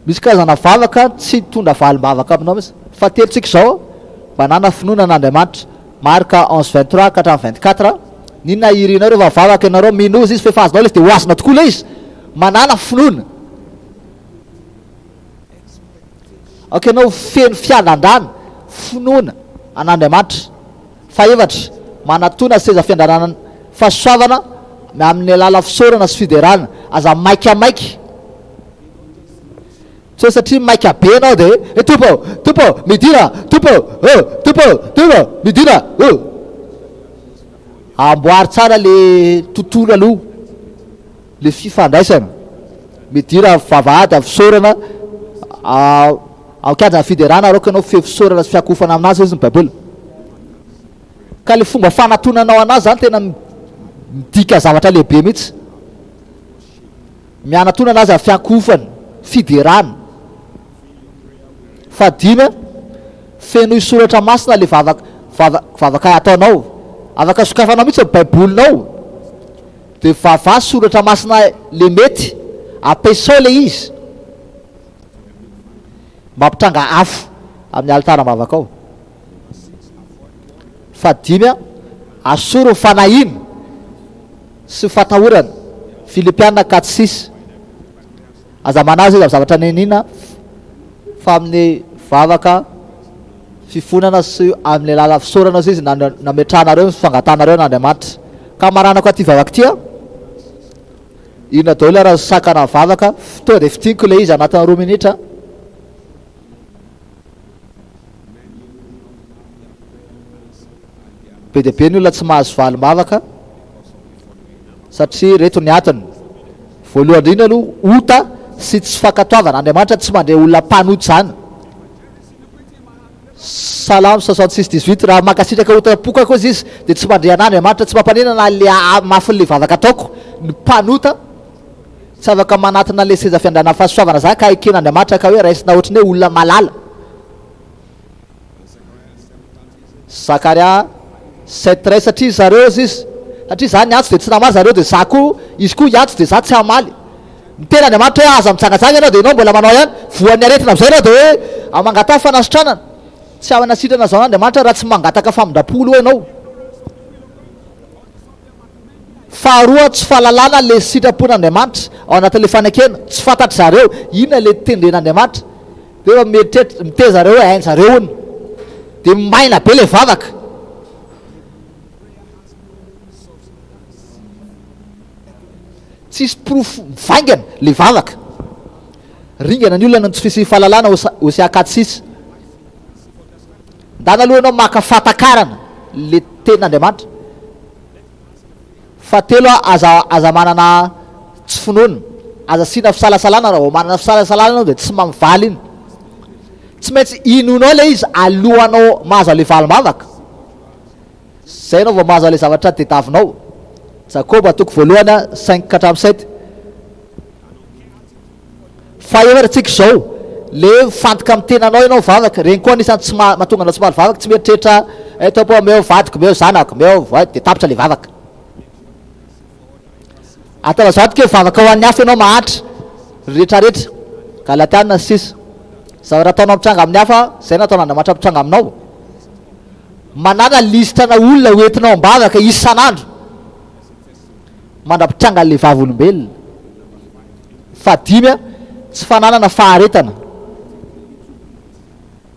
Misy karazana vavaka tsy hitondra valim-bavaka aminao mihitsy. Fahatelontsika izao, banana finoana an'Andriamanitra. Marc 11 23 ka hatramin'ny 24. N'inona irinao rehefa mivavaka ianareo, minoa izy fa efa azonao ilay izy dia ho azonao tokoa ilay izy. Manàna finoana. Aoka ianao ho feno fiandrandràna, finoana an'Andriamanitra. Fahefatra, manatona seza fiandranana fahasoavana amin'ny alalan'ny fisaorana sy fiderana. Aza maikamaika. Tsy hoe satria maika be ianao dia hoe, Tompo ô! Tompo ô! Midina! Tompo ô! Ô! Tompo ô! Tompo ô! Midina! Ô! Amboary tsara le tontolo aloha. Le fifandraisana. Midira vavahady amin'ny fisaorana ao kianjan'ny fiderana aroka ianao feo fisaorana sy fiakohofana aminazy hoy ny baiboly. Ka le fomba fanatonanao anazy zany tena midika zavatra lehibe mihitsy. Mianatona anazy amin'ny fiankohofana, fiderana. Fahadimy, fenoy soratra masina le vavaka vavaka ataonao. Afaka sokafanao mihitsy ny baibolinao. Dia vava soratra masina le mety, ampiasao le izy mampitranga afo amin'ny alitaram-bavaka ao. Fahadimy, asoro ny fanahiana sy fatahorana, Filipiana 4 6. Aza manahy izy amin'ny zavatra niniana fa amin'ny vavaka fifonana sy amin'ny alalan'ny fisaorana izy nametrahanareo ny fangatahanareo an'Andriamanitra. Ka hamaranako aty vavaka ity aho. Inona daholo ary ny sakana ny vavaka? Tonga dia fintiniko ilay izy anatin'ny roa minitra. Be dia be ny olona tsy mahazo valim-bavaka satria ireto ny antony. Voalohany indrindra aloha, ota sy tsy fankatoavana. Andriamanitra tsy mandre olona mpanota izany. Salamo 66 18, Raha mankasitraka ota am-poko aho kosa izy, dia tsy mandre an'ahy Andriamanitra. Tsy mampaninona na le hamafin'ilay vavaka ataoko ny mpanota. Tsy afaka manatona an'ilay seza fiandrianan'ny fahasoavana izany ka eken'Andriamanitra ka hoe raisina ohatran'ny hoe olona malala. Zakaria 7 13 Satria zareo hozy izy, satria za niantso dia tsy namaly zareo dia za koa, izy koa hiantso dia za tsy hamaly. Miteny Andriamanitra hoe aza mijangajanga ianao dia ianao mbola manao ihany, voan'ny aretina amin'izay ianao dia hoe mangataha fanasitranana. Tsy hanasitrana an'izao Andriamanitra raha tsy mangataka famindram-po aloha ianao. Faharoa, tsy fahalalana ilay sitrapon'Andriamanitra ao anatin'ilay fanekena, tsy fantatry zareo inona ilay tendren'Andriamanitra. Dia efa mieritreritra, miteny zareo hoe hain zareo hono. Dia maina be ilay vavaka. Tsisy porofo mivaingana ilay vavaka. Ringana ny olona noho ny tsy fisian'ny fahalalana, Hosea 4 6. Ndana aloha ianao maka fahatakarana le tenin'Andriamanitra. Fahatelo aza aza manana tsy finoana, aza asiana fisalasalana, raha vao manana fisalasalana ianao dia tsy mamivaly iny. Tsy maintsy inoanao ilay izy alohanao mahazo an'ilay valim-bavaka. Zay ianao vao mahazo an'ilay zavatra tediavinao. Jakoba toko voalohany cinq ka hatramin'ny sept. Fahaefatra tsika izao, le mifantoka amin'ny tenanao ianao mivavaka, ireny koa anisan'ny tsy mahatonga anao tsy mahay vavaka, tsy mieritreritra eh Tompo ô omeo vadiko, omeo zanako, omeo dia tapitra le vavaka. Ataovy azo antoka hoe mivavaka ho an'ny hafa ianao mahantra, retraretra, Galatiana sy sisa. Zavatra ataonao mitranga amin'ny hafa, izay no ataon'Andriamanitra mitranga aminao. Manàna lisitra-na olona ho entinao am-bavaka isan'andro. Mandra-pitrangan'ilay vavolombelona. Fahadimy, tsy fananana faharetana.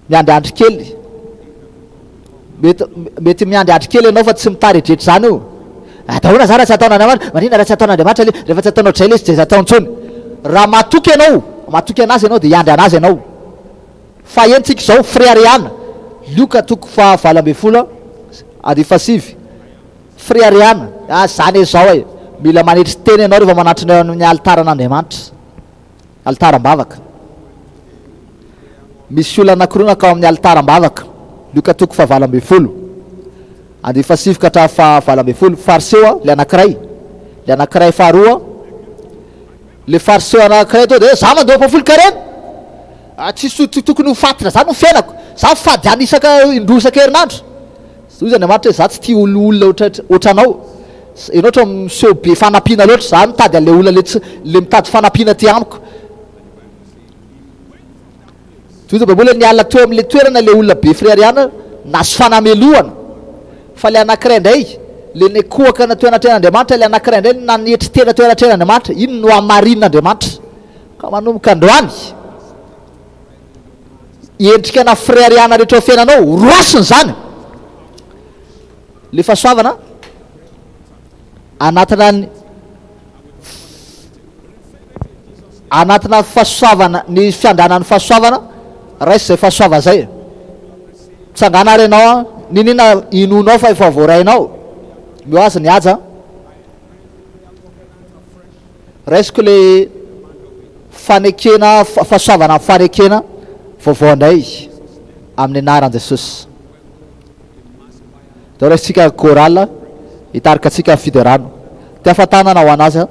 Miandriandry kely. Mety, mety miandriandry kely ianao fa tsy mitaredretra izany io. Atao ahoana za raha tsy ataon'Andriamanitra? Maninona raha tsy ataon'Andriamanitra le, rehefa tsy ataonao ohatr'izay le izy dia tsy ataony intsony. Raha matoky ianao, matoky an'Azy ianao dia hiandry an'Azy ianao. Fahentsika izao, fireharehana. Lioka toko faha 18 andininy fahasivy. Fireharehana, ah zany e zao e! Mila manetry tena ianao rehefa manatrina eo amin'ny alitaran'Andriamanitra, alitaram-bavaka. Misy olona anankiroa nankao amin'ny alitaram-bavaka, Lioka toko fahavalo ambinifolo, andininy fahasivy ka hatramin'ny fahavalo ambinifolo. Fariseo ilay anankiray, ilay anankiray faharoa, ilay fariseo anankiray tonga dia hoe za mandoa ampahafolon-karena, ah tsisy tokony ho faty raha zany no fiainako, za mifady any isaka indroa isan-kerinandro. Hoy Andriamanitra hoe, Za tsy tia olona ohatranao. Ianao ohatra miseho be fanampiana loatra, za mitady an'ilay olona le tsy le mitady fanampiana aty amiko. Hoy ny Baiboly hoe niala teo amin'ilay toerana ilay olona be fireharehana nahazo fanamelohana. Fa ilay anankiray indray, ilay nikohaka teo anatrehan'Andriamanitra, ilay anankiray indray nanetry tena teo anatrehan'Andriamanitra, iny no hamarinin'Andriamanitra. Ka manomboka androany, Endrika na fireharehana rehetra ao fiainanao, roasina izany. Le fahasoavana anatina ny anatina fahasoavana ny fiandranan'ny fahasoavana, raiso izay fahasoavana izay. Mitsangàna ary ianao an, n'inon'inona inoanao fa efa voarainao, omeo azy ny haja. Raisiko le fanekena, fahasoavana amin'ny fanekena vaovao indray amin'ny anaran'i Jesosy. Ndao raisintsika chorale hitarika antsika amin'ny fiderana. Te-hafa-tanana ho an'azy aho.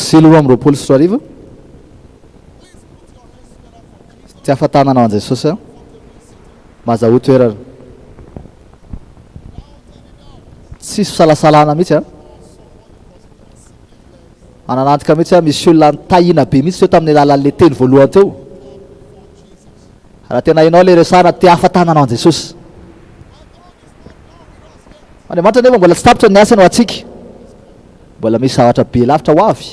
Sy 2022. Tsy afa-tanana ho an'i Jesosy aho. Mazahoa toerana. Tsisy fisalasalana mihitsy an. Ananantika mihitsy an, misy olona nitahina be mihitsy teo tamin'ny alalan'ilay teny voalohany teo. Raha tena hainao ilay resahana, te afa-tanana ho an'i Jesosy. Andriamanitra nefa mbola tsy tapitra ny asany ho antsika. Mbola misy zavatra be lavitra ho avy.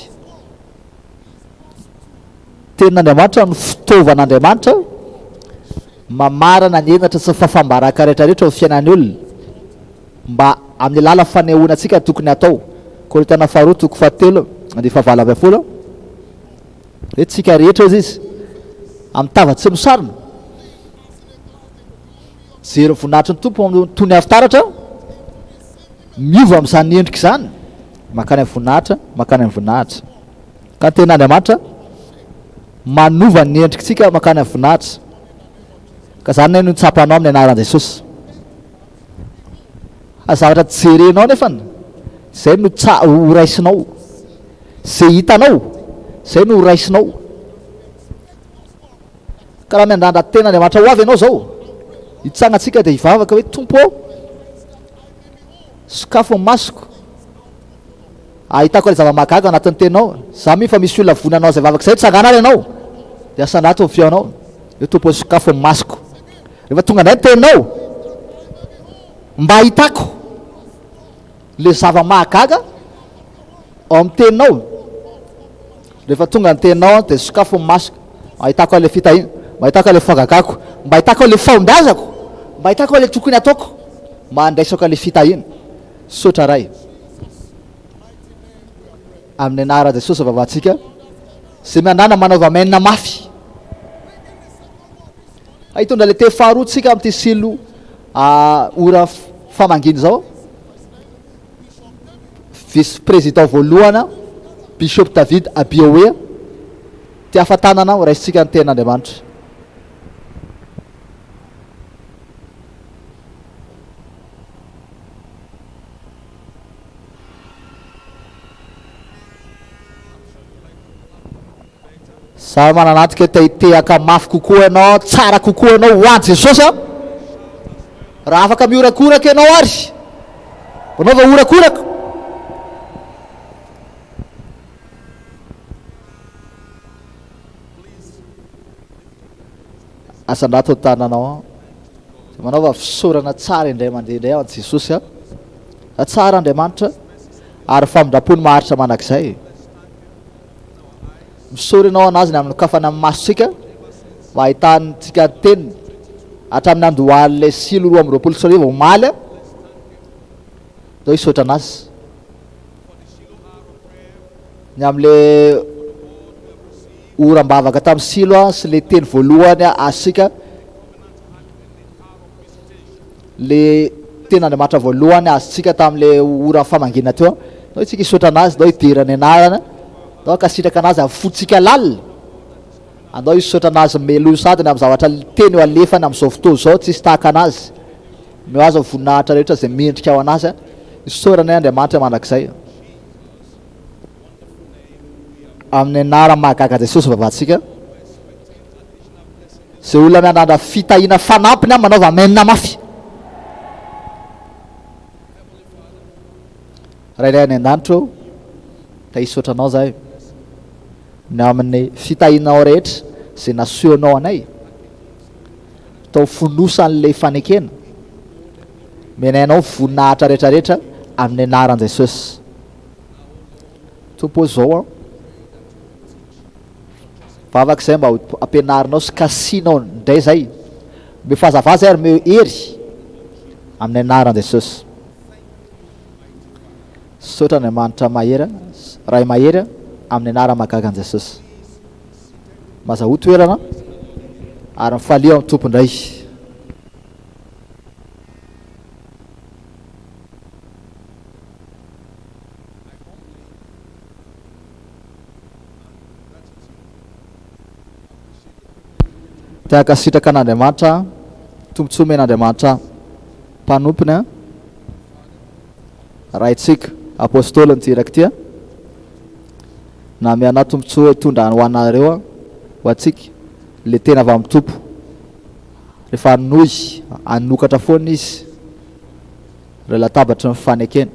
Tenin'Andriamanitra no fitaovan'Andriamanitra mamarana ny henatra sy ny fahafaham-baraka rehetra rehetra ao amin'ny fiainan'ny olona mba amin'ny alalan'ny fanehoana antsika ny tokony hatao. Korintiana faharoa toko fahatelo andininy fahavalo ambin'ny folo hoe tsika rehetra hozy izy. Amin'ny tava tsy misarona. Jery ny voninahitry ny Tompo amin'ny toy ny fitaratra. Miova amin'izany endrika izany. Mankany amin'ny voninahitra, mankany amin'ny voninahitra. Ka ny tenin'Andriamanitra manova ny endrikitsika mankany amin'ny voninahitra. Ka izany no tsapanao amin'ny anaran'i Jesosy. Fa zavatra jerenao nefany, izay no tsa ho raisinao. Izay hitanao, izay no ho raisinao. Ka raha miandrandra tena Andriamanitra ho avy ianao izao, hitsangantsika dia hivavaka hoe, Tompo ô, sokafo ny masoko, ahitako ilay zava-mahagaga ao anatin'ny teninao. Izaho mino fa misy olona vonona hanao izay vavaka izay, tsangana ary ianao, dia asandrato ny feonao, hoe, Tompo ô, sokafo ny masoko. Rehefa tonga indray ny teninao, mba hahitako ilay zava-mahagaga ao amin'ny teninao. Rehefa tonga ny teninao dia sokafo ny masoko, mba hahitako an'ilay fitahiana, mba hahitako an'ilay fahagagako, mba hahitako an'ilay fahombiazako, mba hahitako an'ilay tokony hataoko, mba handraisako an'ilay fitahiana. Misaotra Ray. Amin'ny anaran'i Jesosy vavahantsika. Izay miandàna manaova amen mafy. Hitondra ilay teny faharoa tsika amin'ity silo ora famangiana izao. Vice président voalohana Bishop David Abiowe. Ty afa-tanana ho raisintsika ny tenin'Andriamanitra. Za manana antoka te hitehaka mafy kokoa ianao, tsara kokoa ianao ho an'i Jesosy an! Raha afaka mihorakoraka ianao ary, manaova horakoraka. Asandrato ny tananao an. Manaova fisaorana tsara indray mandeha indray an'i Jesosy an. Tsara Andriamanitra ary famindram-pony maharitra mandrakizay. Misaotra ianao an'azy ny amin'ny nokafana ny masontsika mba hahitantsika ny teniny hatramin'ny andohan'ilay silo 2022 omaly. Ndao hisaotra an'azy. Ny amin'ilay oram-bavaka tamin'ny silo sy ilay teny voalohany azontsika Le tenin'Andriamanitra voalohany azontsika tamin'ilay ora famangiana teo, ndao isika hisaotra an'Azy, ndao hidera ny anarany, ndao hankasitraka an'Azy amin'ny fontsika lalina, andao hisaotra an'Azy meloa sady ny amin'ny zavatra teny eo alefany amin'izao fotoana izao, tsisy tahaka an'Azy, omeo Azy ny voninahitra rehetra izay mendrika ho an'Azy, isaorana Andriamanitra mandrakizay. Amin'ny anarany mahagaga Jesosy vavahantsika. Izay olona miandrandra fitahiana fanampiny an, manaova amen mafy. Rainay any an-danitra ô, ta hisaotra anao zahay ny amin'ny fitahianao rehetra izay nasehonao anay tao fonosan'ilay fanekena. Omenay anao voninahitra rehetra rehetra amin'ny anaran'i Jesosy. Tompo ô, izao an. Vavaka izay mba ho ampianarinao sy kasihinao indray izay. Omeo fahazavana izay ary omeo hery amin'ny anaran'i Jesosy. Misaotra Andriamanitra mahery, Ray mahery amin'ny anarana mahagaga an'i Jesosy. Mazahoa toerana ary mifalia ao amin'ny Tompo indray. Te hankasitraka an'Andriamanitra aho, tombontsoa omen'Andriamanitra ahy, mpanompony aho, Raintsika, Apôstôliny ity iraka ity aho, nanome anah tombontsoa hitondra ho anareo aho, ho antsika, ilay teny avy amin'ny Tompo. Rehefa hanohy hanokatra foana Izy ireo latabatry ny fanekena.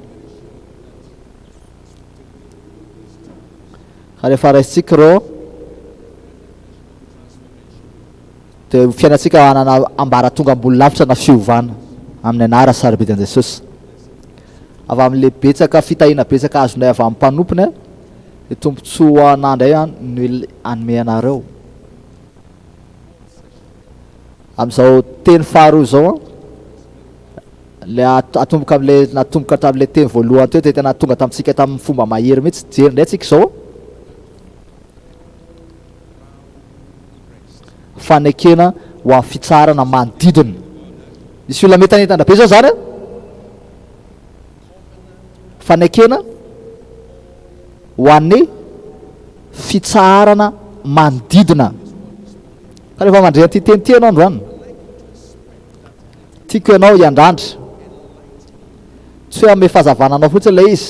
Ka rehefa raisintsika ireo dia ho fiainantsika hanana ambaratonga ambony lavitra na fiovana amin'ny anara sarobidy an'i Jesosy. Avy amin'ilay betsaka fitahiana betsaka azonay avy amin'ny mpanompony dia tombontsoa anà indray no hanome anareo. Amin'izao teny faharoa izao Ilay atomboka amin'ilay natomboka tamin'ilay teny voalohany teo dia tena tonga tamintsika tamin'ny fomba mahery mihitsy. Jery indray tsika izao. fanekena ho amin'ny fitsaharana manodidina. Misy olona mety hanentana be zao zany an! Fanekena ho an'ny fitsaharana manodidina. Ka rehefa mandre an'ity teny ity ianao androany, tiako ianao hiandrandra. Tsy hoe hanome fahazavana anao fotsiny ilay izy,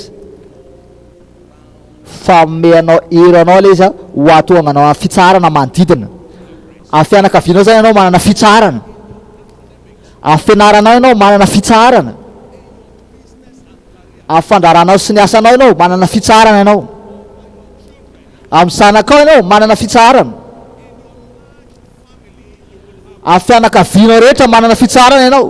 fa hanome anao hery anao ilay izy ho hahatonga anao amin'ny fitsaharana manodidina. Amin'ny fianakavianao izany ianao manana fitsaharana. Amin'ny fianaranao ianao manana fitsaharana. Amin'ny fandraharanao sy ny asanao ianao manana fitsaharana ianao. Amin'ny zanakao ianao manana fitsaharana. Amin'ny fianakavianao rehetra manana fitsaharana ianao.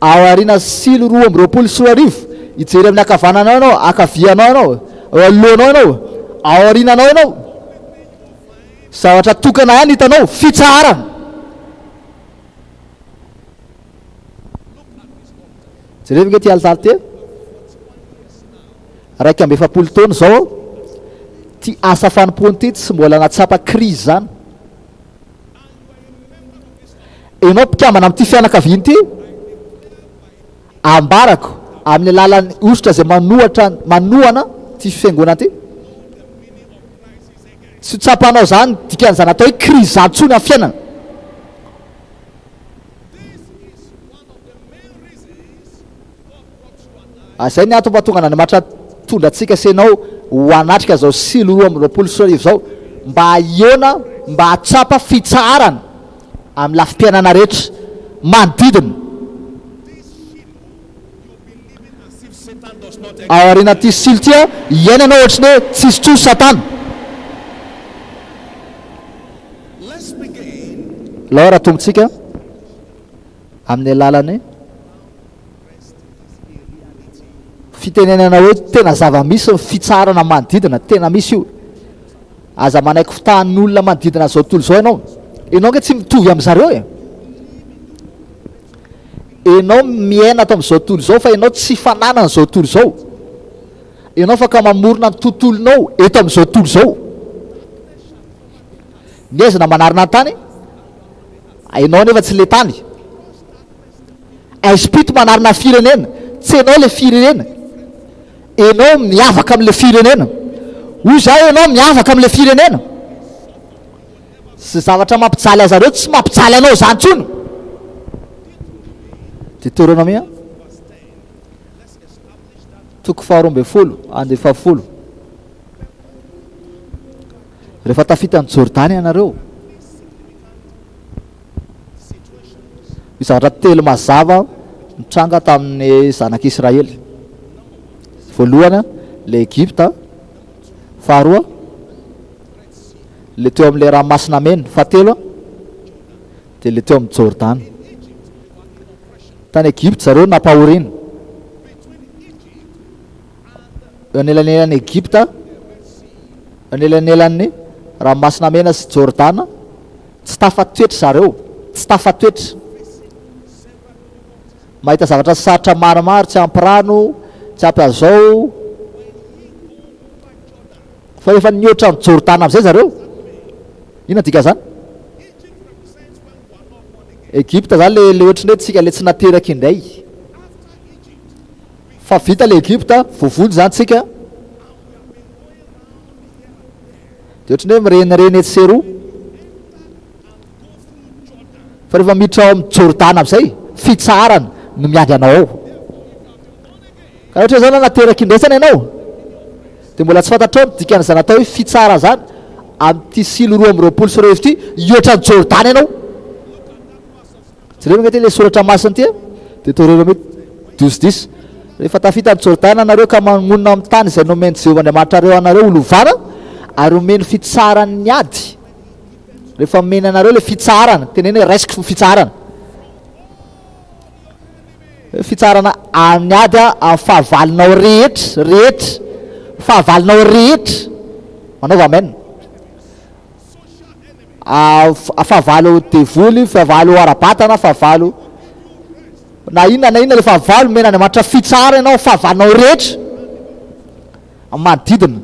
Aoriana Silo 2022, hijery amin'ny ankavananao ianao, ankavianao ianao, eo anoloanao ianao, aoriananao ianao. Zavatra tokana ihany hitanao, fitsaharana. Jereo ange ity alitara ity e. 41 taona izao aho. Ity asa fanompoana ity tsy mbola nahatsapa crise izany. Ianao mpikambana amin'ity fianakaviana ity, ambarako amin'ny alalan'ny hosotra izay manohatra manohana ity fiangonana ity. Tsy ho tsapanao izany dikan'izany atao hoe crise izany intsony amin'ny fiainana. Ary izay ny antony mahatonga an'Andriamanitra nitondra antsika sy ianao ho hanatrika izao Silo 2022 izao, mba hihaona, mba hahatsapa fitsaharana amin'ny lafim-piainana rehetra manodidina. Ao aorianan'ity Silo ity, hiaina ianao ohatry ny hoe tsisy intsony Satana. Laura, Tompontsika, amin'ny alalan'ny. Fitenenana hoe tena zava-misy ny fitsaharana manodidina, tena misy io. Aza manaiky fitahan'ny olona manodidina an'izao tontolo izao ianao. Ianao ange tsy mitovy amin-dry zareo e. Ianao miaina ato amin'izao tontolo izao fa ianao tsy fananan'izao tontolo izao. Ianao afaka mamorona ny tontolonao eto amin'izao tontolo izao. Ny aizina manarina ny tany, ianao anefa tsy ilay tany. Aizimpito manarina firenena, tsy enao le firenena, enao miavaka amle firenena, hoy za enao miavaka amle firenena, sy zavatra mampijaly azareo tsy mampijaly anao zany tsony. Deuteronomia toko faha 12 andininy faha 10 Rehefa tafita an'i Jordana ianareo, Misy zavatra telo mazava nitranga tamin'ny zanak'Israely. Voalohany, ilay Egypta. Faharoa, ilay teo amin'ilay Ranomasina Mena. Fahatelo, dia ilay teo amin'i Jordana. Tany Egypta zareo nampahoriana. Eo anelanelan'i Egypta, eo anelanelan'ny Ranomasina Mena sy Jordana, Tsy tafatoetra zareo, tsy tafatoetra. Mahita zavatra sarotra maromaro, tsy ampy rano, tsy ampy azao. Fa rehefa nihoatra an'i Jordana amin'izay zareo, inona dikan'izany? Egypta zany le le ohatran'ny hoe tsika le tsy nateraka indray. Fa vita le Egypta, voavonjy zany tsika. Dia ohatran'ny hoe mirenireny etsy sy eroa. Fa rehefa miditra ao amin'ny Jordana amin'izay, fitsaharana no miandry anao ao. Ka ohatra hoe zao na nateraky indraisana ianao, dia mbola tsy fantatrao ny dikan'izany atao hoe fitsarana izany, amin'ity Silo 2022 ity, hihoatra an'i Jordana ianao. Jereo ange ity ilay soratra masina ity e, Deuteronomie 12 dix, Rehefa tafita an'i Jordana ianareo ka monina amin'ny tany izay nomen'i Jehovah Andriamanitrareo anareo ho lovana, ary omeny fitsaharan'ny ady, rehefa omeny anareo ilay fitsaharana, teneno hoe raisiko ny fitsaharana. Fitsaharana amin'ny ady amin'ny fahavalonao rehetra, rehetra, fahavalonao rehetra. Manaova amen. Fahavalo devoly, fahavalo ara-batana, fahavalo na inona na inona le fahavalo omen'Andriamanitra fitsara ianao, fahavalonao rehetra manodidina.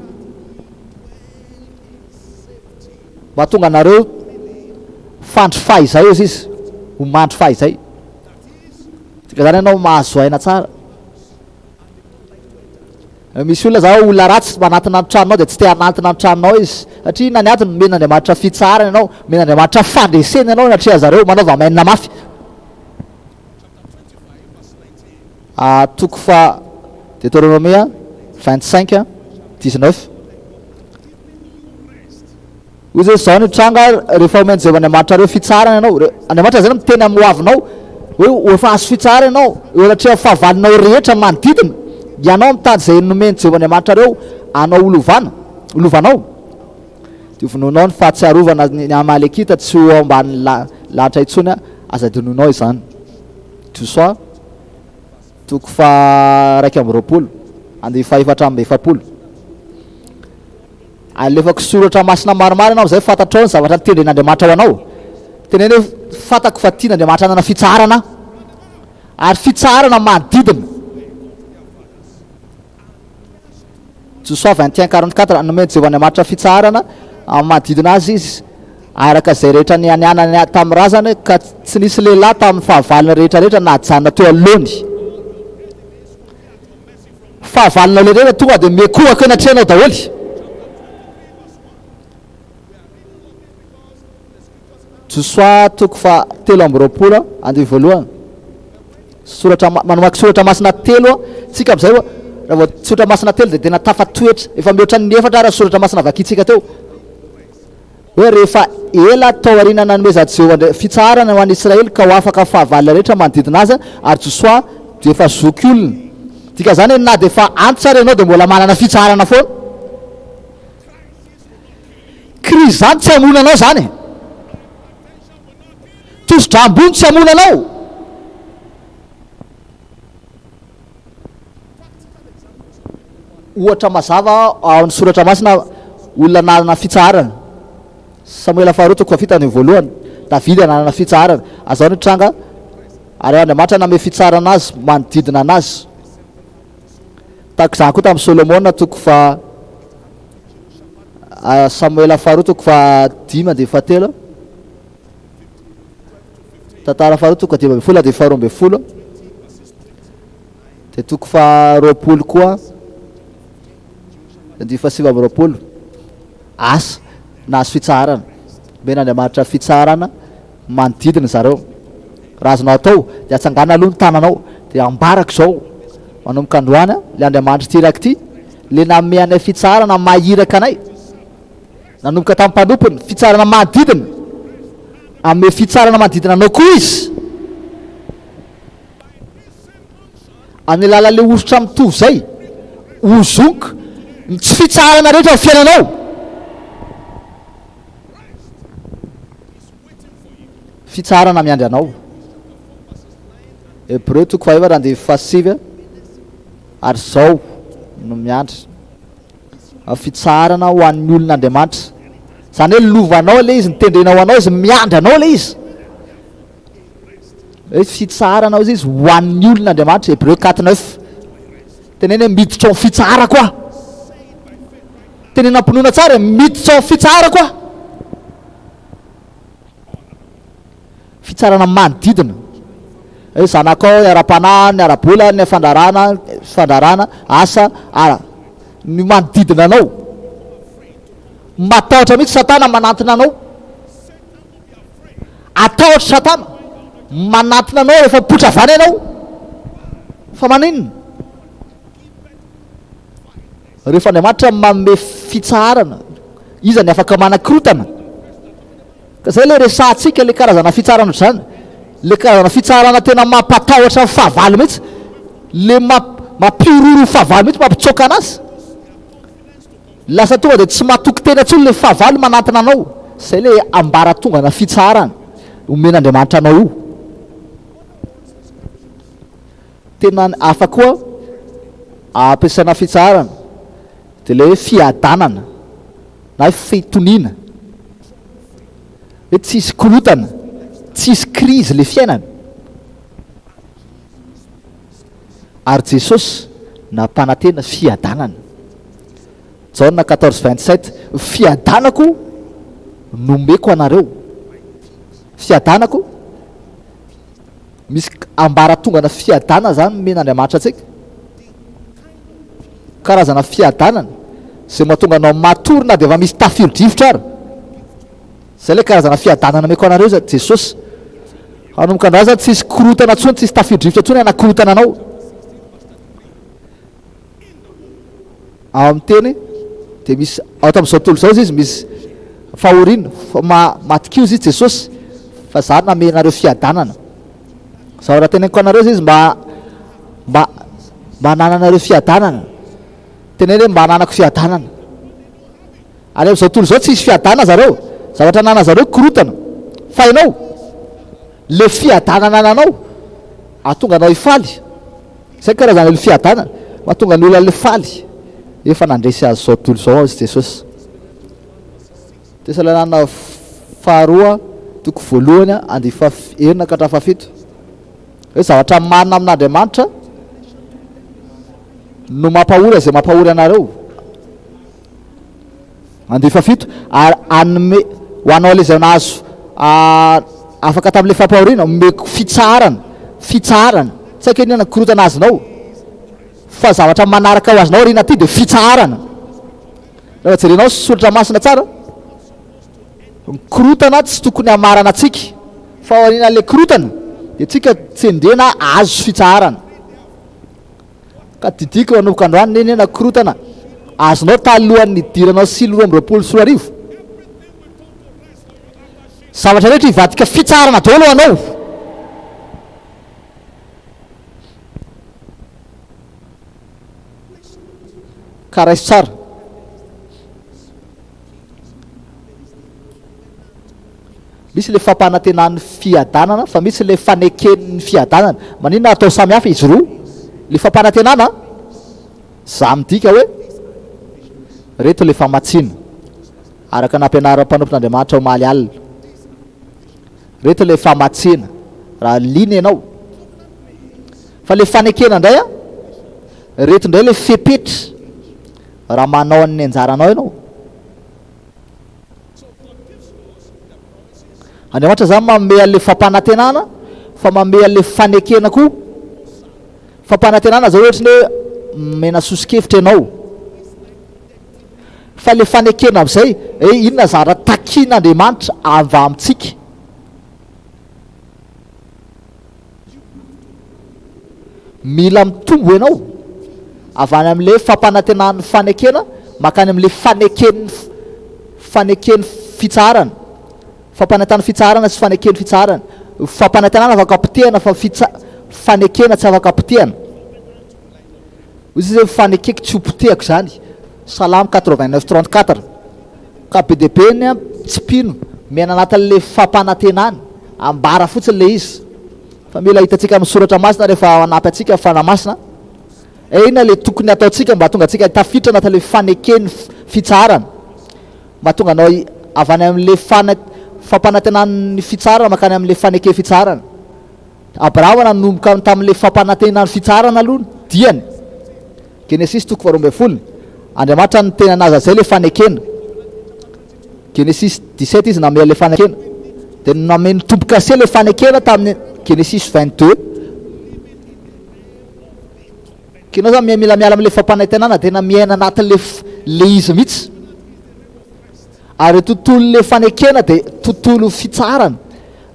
Mahatonga anareo Fandry fahizay hozy izy, ho mandry fahizay. Dika zany ianao mahazo aina tsara. Misy olona zao olona ratsy manatona ny tranonao dia tsy te hanantona ny tranonao izy satria inona ny antony? Nomen'Andriamanitra fitsaharana ianao, nomen'Andriamanitra fandresena ianao anatrehan zareo, manaova amen mafy. Toko faha Deuteronomia 25 19. Hoy Jesosy, Izao no hitranga rehefa omen'i Jehovah Andriamanitrareo fitsaharana ianao. Andriamanitra izany miteny amin'ny hoavinao hoe ho efa azo fitsaharana ianao eo anatrehan'ny fahavalonao rehetra manodidina. Ianao mitady izay nomen'i Jehovah Andriamanitrareo anao ho lovana, ho lovanao. Dia hovonoinao ny fahatsiarovana ny Amalekita tsy ho ao ambanin'ny lanitra intsony, aza adinoinao izany. Josoa toko faha-21, andiany faha-44. Alefako soratra masina maromaro ianao amin'izay fantatrao ny zavatra tendren'Andriamanitra ho anao. Teneno hoe, Fantako fa tian'Andriamanitra hanana fitsaharana aho. Ary fitsaharana manodidina. Josoa 21, 44, Nomen'i Jehovah Andriamanitra fitsaharana amin'ny manodidina azy izy, araka izay rehetra nianianany tamin'ny razany, ka tsy nisy lehilahy tamin'ny fahavalony rehetra rehetra nahajanona teo anoloany. Fahavalonao le rehetra tonga dia miekohaka eo anatrehanao daholo. Josoa toko faha 23 andiany voalohany. Soratra manomaky soratra masina telo tsika amizay raha vao soratra masina telo dia tena tafatoetra efa mihoatra ny efatra ara soratra masina vakintsika teo. Hoe rehefa ela tao aoriana nanomezan'i Jehovah indray fitsaharana ho an'ny Israely ka ho afaka amin'ny fahavalona rehetra manodidina azy, ary Josoa dia efa zokiolona. Dikan'izany hoe na dia efa antitra ary ianao dia mbola manana fitsaharana foana. Krizy izany tsy hamono anao izany e. Tosi-drà ambony tsy hamono anao. Ohatra mazava ao amin'ny Soratra Masina, olona nanana fitsaharana. Samoela faharoa toko fahafito andininy voalohany, Davida nanana fitsaharana. Azao ny tranga, ary Andriamanitra nanome fitsaharana azy manodidina anazy. Tahaka izany koa tamin'i Solomona toko faha Samoela faharoa toko fahadimy andininy fahatelo. Tantara faharoa toko 15 andininy faharoa Dia toko faha 20 koa, andininy faha 29. Asa, nahazo fitsaharana. Omen'Andriamanitra fitsaharana manodidina zareo. Raha azonao atao, dia atsangano aloha ny tananao, dia ambarako izao, manomboka androany, ilay Andriamanitr'ity iraka ity, ilay nanome anay fitsaharana maha iraka anay, Nanomboka tamin'ny mpanompony, fitsarana manodidina. Hanome fitsarana manodidina anao koa izy. Amin'ny alalan'ilay hosotra mitovy izay, hozoniko ny tsy fitsaharana rehetra amin'ny fiainanao. Fitsaharana miandry anao. Hebreo toko fahaefatra andininy fahasivy ary izao no miandry. Fitsaharana ho an'ny olon'Andriamanitra. Izany hoe lovanao ilay izy, notendrena ho anao izy, miandry anao ilay izy. Hoe fitsaharana hozy izy ho an'ny olon'Andriamanitra, Hébreu 4 9. Teneno hoe miditra ao amin'ny fitsaharako aho. Teneno am-pinoana tsara, miditra ao amin'ny fitsaharako aho. Fitsarana manodidina. Hoe zanakao ny ara-panahy, ny ara-bola, ny fandraharahana, fandraharahana, asa, ara. Ny manodidina anao. Matahotra mihitsy Satana manantona anao. Atahotra Satana manantona anao rehefa mipoitra avy any ianao. Fa maninona? Rehefa Andriamanitra manome fitsaharana, iza ny afaka manakorotana? Ka zay le resahantsika, le karazana fitsarana ohatr'izany, le karazana fitsarana tena mampatahotra ny fahavalo mihitsy, le mampihorohoro ny fahavalo mihitsy, mampitsoaka anazy. Lasa tonga dia tsy matoky tena intsony le fahavalo manantona anao. Zay le ambaratongana fitsaharana omen'Andriamanitra anao io. Tena hafa koa ampiasaina fitsaharana dia le hoe fiadanana na hoe fitoniana. Hoe tsisy korontana, tsisy crise le fiainana. Ary Jesosy nampanantena fiadanana. Jaona 14 27, fiadanako nomeko anareo. Fiadanako. Misy ambaratongana fiadanana zany omen'Andriamanitra antsika. Karazana fiadanana izay mahatonga anao matory na dia efa misy tafio-drivotra ary. Izay ilay karazana fiadanana omeko anareo zany Jesosy. Hanomboka androany zany tsisy korontana intsony, tsisy tafio-drivotra intsony hanakorontana anao. Ao amin'ny teny dia misy ato amin'izao tontolo izao izy misy fahoriana fa ma matokia hozy izy Jesosy fa za namehy anareo fiadanana. Zavatra teneniko anareo izy mba mba mba hanananareo fiadanana. Teneno hoe mba hananako fiadanana. Ary amin'izao tontolo izao tsisy fiadanana zareo. Zavatra anana zareo korotana. Fa ianao le fiadanana ananao ahatonga anao hifaly. Izay karazana ilay fiadanana mahatonga ny olona faly efa nandresy azy izao tontolo izao azy Jesosy. Tesaloniana faharoa toko voalohany andihy faha enina ka hatramin'ny fahafito. Hoe zavatra marina amin'Andriamanitra no mampahory izay mampahory anareo. Andihy fahafito, ary hanome ho anao ilay izay nahazo afaka tamin'ilay fampahoriana, omeko fitsaharana, fitsaharana, tsy haiko inona korontana azonao, fa zavatra manaraka ho azonao aoriana aty dia fitsaharana. Rehefa jerenao soratra masina tsara, ny korontana tsy tokony hamarana antsika, fa aorian'ilay korontana dia tsika tsendrena azo fitsaharana. Ka didiko hanomboka androany neny na korotana azonao talohan'ny nidiranao sily 2022. Zavatra rehetra hivadika fitsaharana daholo ho anao. Ka raiso tsara. Misy ilay fampanantenan'ny fiadanana fa misy ilay faneken'ny fiadanana. Maninona atao samy hafa izy roa? Ilay fampanantenana za midika hoe reto ilay famatsiana araka nampianarin'ny mpanompon'Andriamanitra omaly alina. Reto ilay famatsiana raha liana ianao. Fa ilay fanekena indray an, reto indray ilay fepetra raha manao ny anjaranao ianao. Andriamanitra zany manome an'le fampanantenana fa manome an'le fanekena koa. Fampanantenana zao ohatry ny hoe omena soso-kevitra ianao. Fa le fanekena amin'izay hoe inona zavatra takian'Andriamanitra avy amintsika. Mila mitombo ianao avy any amin'ilay fampanantenan'ny fanekena mankany amin'ilay faneken'ny faneken'ny fitsaharana. Fampanantenan'ny fitsaharana sy faneken'ny fitsaharana. Fampanantenana afaka potehana fa fitsa fanekena tsy afaka potehana. Hoy izy hoe fanekeko tsy ho potehako izany. Salamo 89 34. Ka be dia be ny tsy mpino miaina anatin'ilay fampanantenana, ambara fotsiny ilay izy. Fa mila hitantsika amin'ny soratra masina rehefa hanampy antsika ny Fanahy Masina. Inona ilay tokony hataontsika mba hahatonga antsika tafiditra anatin'ilay faneken'ny fitsaharana? Mba hahatonga anao avy any amin'ilay fane fampanantenan'ny fitsaharana mankany amin'ilay faneken'ny fitsaharana. Abrahama nanomboka tamin'ilay fampanantenan'ny fitsaharana aloha ny diany. Genesisy toko faharoa ambin'ny folo. Andriamanitra niteny anazy azay ilay fanekena. Genesisy 17 izy namehy ilay fanekena. Dia namehy ny tombo-kase ilay fanekena tamin'ny Genesisy 22. Ka ianao zany mila miala amin'ilay fampanantenana tena miaina anatin'ilay le izy mihitsy. Ary tontolon'ilay fanekena dia tontolo fitsaharana.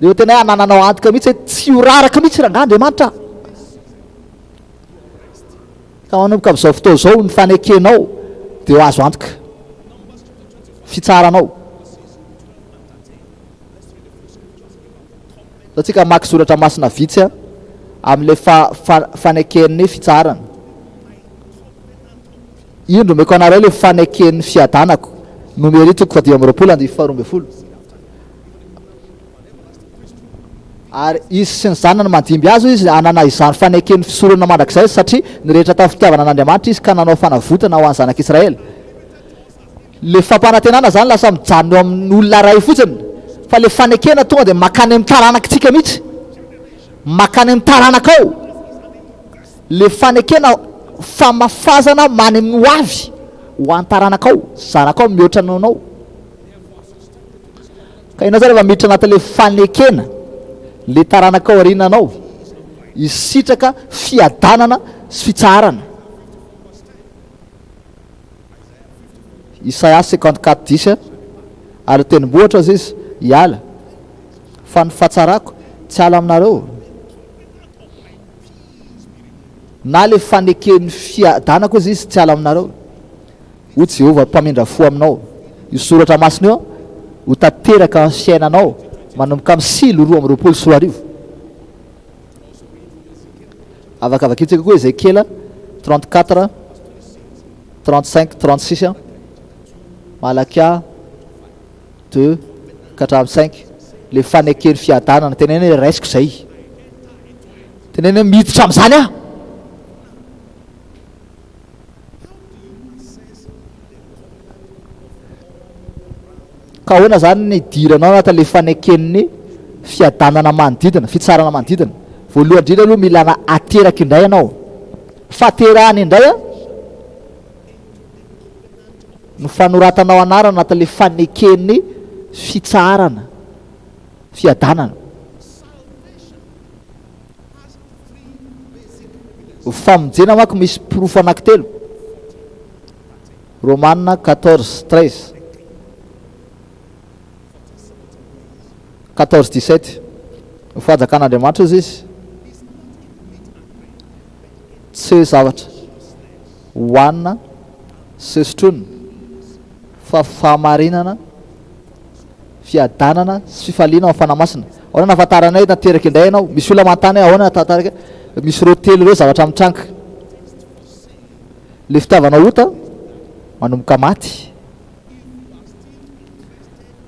Rehefa tena hoe anananao antoka mihitsy hoe tsy ho raraka mihitsy rangaha Andriamanitra. Ka manomboka amin'izao fotoana izao ny fanekenao dia ho azo antoka. Fitsaharanao. Ataontsika hamaky soratra masina vitsy amin'ilay fa, fa, faneken'ny fitsaharana. Indro omeko anareo ilay faneken'ny fiadanako. Nomery toko faha-25 andininy faha-12. Ary izy sy ny zanany mandimby azy, hoy izy, hanana izany faneken'ny fisoronana mandrakizay, satria nirehitra tamin'ny fitiavana an'Andriamanitra izy ka nanao fanavotana ho an'ny zanak'Israely. Ilay fampanantenana izany lasa mijanona eo amin'ny olona iray fotsiny, fa ilay fanekena tonga dia mankany amin'ny taranakitsika mihitsy, mankany amin'ny taranakao. Ilay fanekena famafazana many amin'ny ho avy ho an'ny taranakao, zanakao mihoatra noho anao. Ka ianao zany rehefa miditra anatin'ilay fanekena, le taranaka ao aoriananao hisitraka fiadanana sy fitsaharana. Isaia 54 10 Ary ny tendrombohitra hozy izy, hiala, fa ny fahatsarako tsy hiala aminareo, na ilay faneken'ny fiadanako hozy izy tsy hiala aminareo. Hoy Jehovah mpamindra fo aminao, Io soratra masina io ho tanteraka amin'ny fiainanao manomboka amin'ny silo 2022. Afaka vakintsika koa Ezekiela 34, 35, 36, Malakia 2 ka hatramin'ny 5. Ilay faneken'ny fiadanana, teneno hoe raisiko izay. Teneno hoe miditra amin'izany aho. Ka ahoana izany ny hidiranao anatin'ilay faneken'ny fiadanana manodidina, fitsarana manodidina? Voalohany indrindra aloha mila ateraka indray ianao. Fahaterahana indray an, no fanoratanao anarana anatin'ilay faneken'ny fitsaharana, fiadanana. Famonjena manko misy porofo anankitelo, Romana 14, 13, 14, 17. Ny fanjakan'Andriamanitra hozy izy tsy hoe zavatra hohanina sy sotroina fa fahamarinana Fiadanana sy fifaliana ao amin'ny Fanahy Masina. Ahoana no ahafantaranay hoe tanteraka indray ianao? Misy olona manontany hoe ahoana no tanteraka? Misy ireo telo ireo zavatra mitranga. Ilay fitiavanao ota manomboka maty.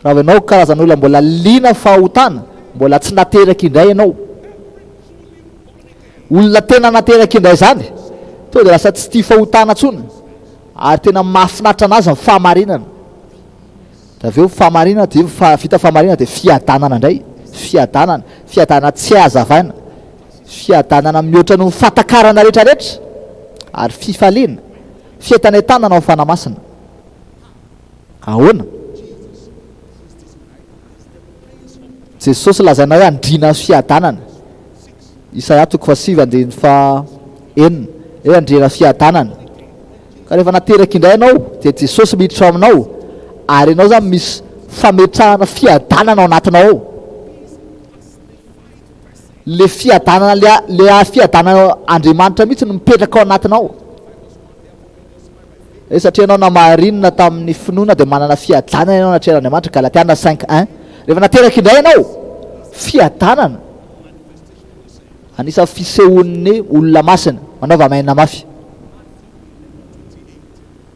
Raha vao ianao karazan'olona mbola liana fahotana, mbola tsy nateraka indray ianao. Olona tena nateraka indray izany, tonga dia lasa tsy tia fahotana intsony ary tena mahafinaritra an'azy ny fahamarinana. Dia avy eo fahamarinana dia fa vita fahamarinana dia fiadanana indray, fiadanana, fiadanana tsy hay hazavaina, fiadanana mihoatra noho ny fahatakarana rehetra rehetra, ary fifaliana, fientanentanana ao amin'ny Fanahy Masina. Ahoana? Jesosy lazaina hoe andriana fiadanana. Isaia toko fahasivy andininy faha enina, hoe andriana fiadanana. Ka rehefa nateraka indray ianao dia Jesosy miditra ao aminao ary ianao izany misy fametrahana fiadanana ao anatinao ao. Le fiadanana le le fiadanana Andriamanitra mihitsy no mipetraka ao anatinao. Eh, satria ianao namarinina tamin'ny finoana dia manana fiadanana ianao anatrehan'Andriamanitra, Galatiana 5 1. Rehefa nateraka indray ianao, fiadanana. Anisan'ny fisehoan'ny olona masina. Manaova maina mafy.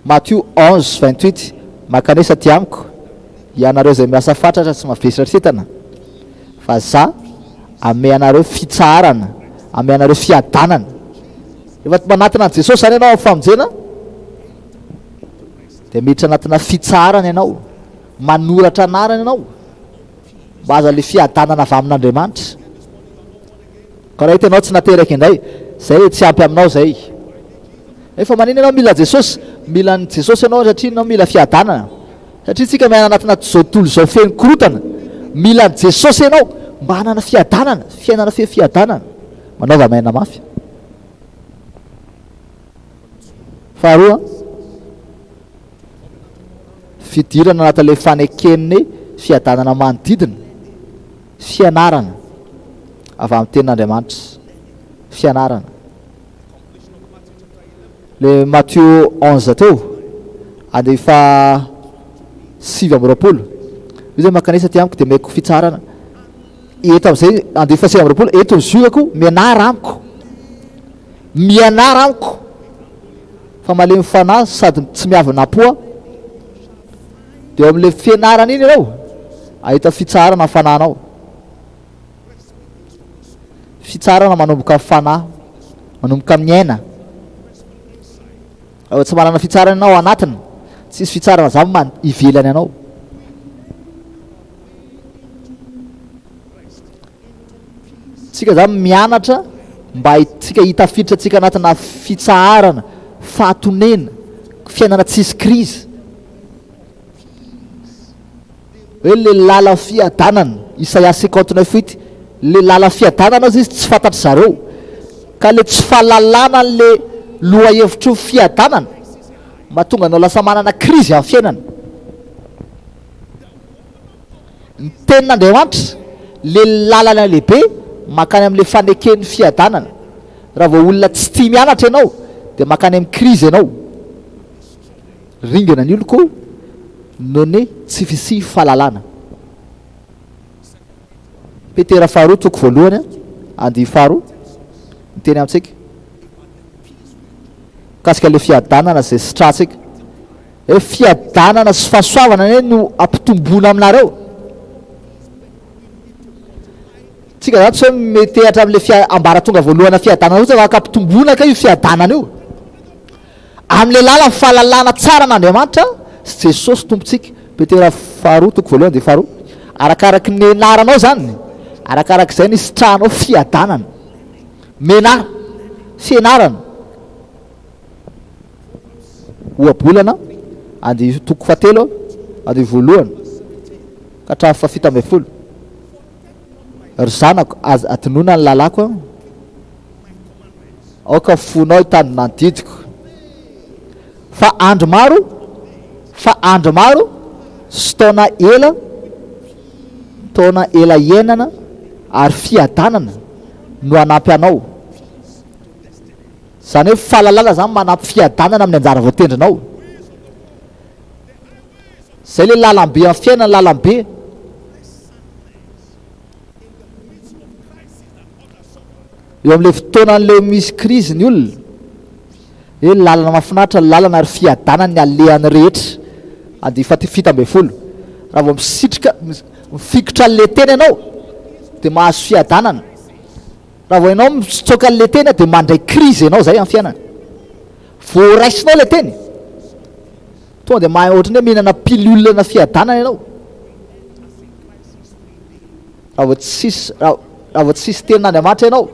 Matio 11, 28, Mankanesa aty amiko, ianareo izay miasa fatratra sy mavesatra entana, fa Za ame anareo fitsaharana, ame anareo fiadanana. Rehefa manatona an'i Jesosy izany ianao amin'ny famonjena, dia miditra anatina fitsaharana ianao, manoratra anarana ianao, Mba aza le fiadanana avy amin'Andriamanitra. Ka raha hitanao tsy nateraka indray, zay tsy ampy aminao zay. Efa manina ianao mila Jesosy? Mila an'i Jesosy ianao satria ianao mila fiadanana. Satria tsika miaina anatina zao tontolo izao feno korotana. Mila an'i Jesosy ianao mba hanana fiadanana, fiainana feno fiadanana. Manaova maina mafy. Faharoa, Fidirana anatin'ilay faneken'ny fiadanana manodidina, fianarana avy amin'ny tenin'Andriamanitra, fianarana. Le Matio 11 teo, andiany faha 29, io zay mankanesa aty amiko dia omeko fitsaharana. Eto amin'izay andiany faha 29, eto ny ziogako, mianara amiko, mianara amiko. Fa malemy fanahy sady tsy miavona am-po aho. Dia eo amin'ilay fianarana iny ianao, ahita fitsaharana ny fanahinao. Fitsaharana manomboka amin'ny fanahy, manomboka amin'ny aina. Raha tsy manana fitsaharana ianao ao anatiny, tsisy fitsaharana izany man ivelany anao. Tsika zany mianatra mba tsika hitafiditra antsika anatina fitsaharana, fahatonena, fiainana tsisy crise. Hoe le lala fiadanana, Isaia 59 huit, le lala fiadanana ozy izy tsy fantatry zareo. Ka le tsy fahalalana an'le lohahevitry ny fiadanana mahatonga anao lasa manana krizy amin'ny fiainana. Ny tenin'Andriamanitra, le lalana lehibe mankany amin'le faneken'ny fiadanana. Raha vao olona tsy tia mianatra ianao dia mankany amin'ny krizy ianao. Ringana ny oloko noho ny tsy fisian'ny fahalalana. Petera faharoa toko voalohany andihy faharoa miteny amintsika mikasika ilay fiadanana izay sitrahantsika. Hoe fiadanana sy fahasoavana anie no ampitomboina aminareo. Tsika zany tsy hoe metehatra amin'ilay fia- ambaratonga voalohana fiadanana fotsiny fa ampitomboina kay io fiadanana io. Amin'ny alalan'ny fahalalana tsara an'Andriamanitra sy Jesosy Tompontsika. Petera faharoa toko voalohany dia faharoa. Arakaraky ny nianaranao izany, arakarak'izay ny hisitrahanao fiadanana. Mianara. Fianarana. Ohabolana, andihy toko fahatelo, andihy voalohany ka hatramin'ny fahafito ambin'ny folo. Ry zanako, aza adinoina ny lalàko. Aoka fonao hitandrina ny didiko. Fa andro maro, fa andro maro sy taona ela, taona ela iainana ary fiadanana no hanampy anao. Izany hoe fahalalana izany manampy fiadanana amin'ny anjara voatendrinao. Izay ilay lalam-be amin'ny fiainana, lalam-be. Eo amin'ilay fotoanan'ilay misy krizy ny olona, hoe lalana mahafinaritra ny lalana ary fiadanana ny alehany rehetra. Andihy faha 17. Raha vao misitrika, mifikitra an'ilay teny ianao, dia mahazo fiadanana. Raha vao ianao mitsoaka an'ilay teny dia mandray krizy ianao izay amin'ny fiainana. Vao raisinao ilay teny, tonga dia mahay ohatran'ny hoe mihinana pilule-na fiadanana ianao. Raha vao tsisy raha raha vao tsisy tenin'Andriamanitra ianao,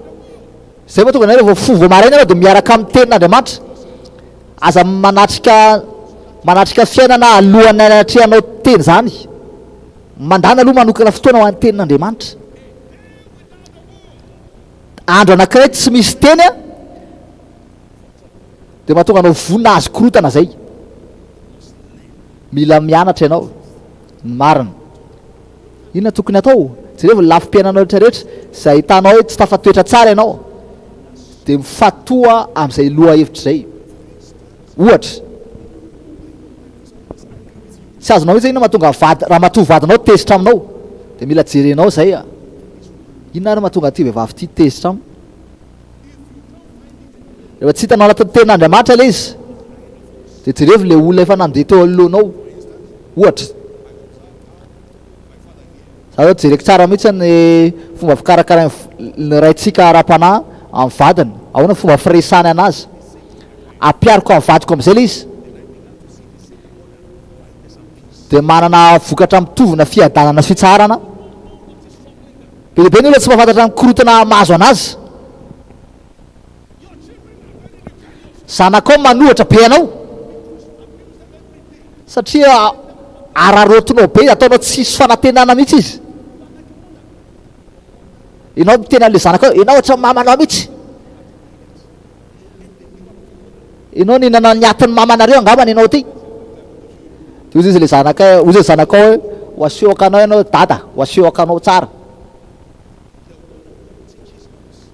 izay mahatonga anareo vao fo vao maraina ianao dia miaraka amin'ny tenin'Andriamanitra. Aza manatrika manatrika fiainana alohan'ny hanatrehanao teny izany. Mandàna aloha manokana fotoana ho an'ny tenin'Andriamanitra. Andro anankiray tsy misy teny an, dia mahatonga anao vonona hahazo korontana izay. Mila mianatra ianao ny marina. Inona tokony atao? Jerevo ny lafim-piainanao rehetra rehetra, izay ahitanao hoe tsy tafatoetra tsara ianao, dia mifatoha amin'izay lohahevitra izay. Ohatra, tsy azonao mihitsy hoe inona mahatonga vady, ramatoa vadinao tezitra aminao, dia mila jerenao izay, inona ary mahatonga an'ity vehivavy ity tezitra amiko? Rehefa tsy hitanao anatin'ny tenin'Andriamanitra ilay izy, dia jerevo ilay olona efa nandeha teo anoloanao, ohatra. Za zao jereko tsara mihitsy ny fomba fikarakaran'ny ny raintsika ara-panahy amin'ny vadiny, ahoana ny fomba firesahany anazy. Ampihariko amin'ny vadiko amin'izay ilay izy. Dia manana vokatra mitovy na fiadanana sy fitsaharana. Be dia be ny olona tsy mahafantatra ny korontana mahazo anazy. Zanakao manohatra be anao satria araraotinao be, ataonao tsisy fanantenana mihitsy izy. Ianao miteny an'ilay zanakao, ianao ohatran'ny mamanao mihitsy. Ianao nihinana ny atin'ny mamanareo angambany ianao ity. Dia hoy izy ilay zanaka, hoy izy zanakao hoe ho asehoko anao ianao dada, ho asehoko anao tsara.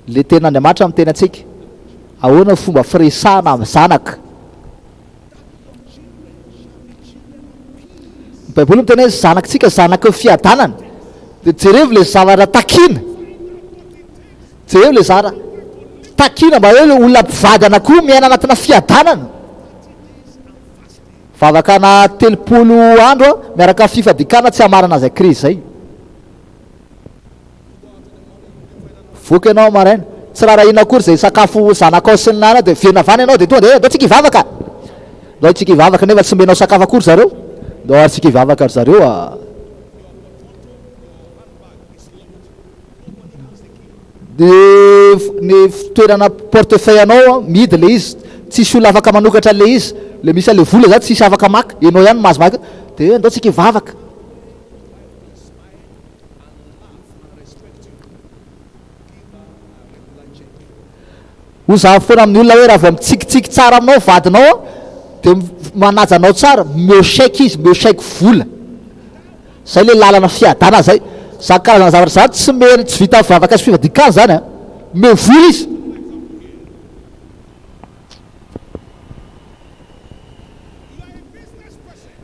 Le tenin'Andriamanitra miteny antsika, ahoana ny fomba firesahana amin'ny zanaka? Ny Baiboly miteny hoe zanakitsika zanaky ny fiadanana. Dia jerevo le zavatra takina. Jereo le zara takina mba hoe le olona mpivady anakiroa miaina anatina fiadanana. Vavaka ana 30 andro miaraka amin'ny fifadian-kanina tsy hamarana izay krizy izay. Voky ianao maraina. Tsy rarahina akory izay sakafo zanakao sy ny nanao dia miverina avy any ianao dia tonga dia andao tsika hivavaka. Ndao tsika hivavaka nefa tsy omenao sakafo akory zareo. Ndao ary tsika hivavaka ry zareo a. Ny ny fitoerana portefeuille anao mihidy le izy, tsisy olona afaka manokatra an'le izy, le misy an'le vola zany tsisy afaka maka, ianao ihany no mahazo maka, dia hoe andao tsika hivavaka. Hoy za foana amin'ny olona hoe raha vao mitsikitsiky tsara aminao vadinao an, dia manaja anao tsara, omeo chèque izy, omeo chèque vola. Zay le lalana fiadana zay. Zany karazana zavatra zany tsy me tsy vitan'ny vavaka sy fivadian-kany zany an. Omeo vola izy.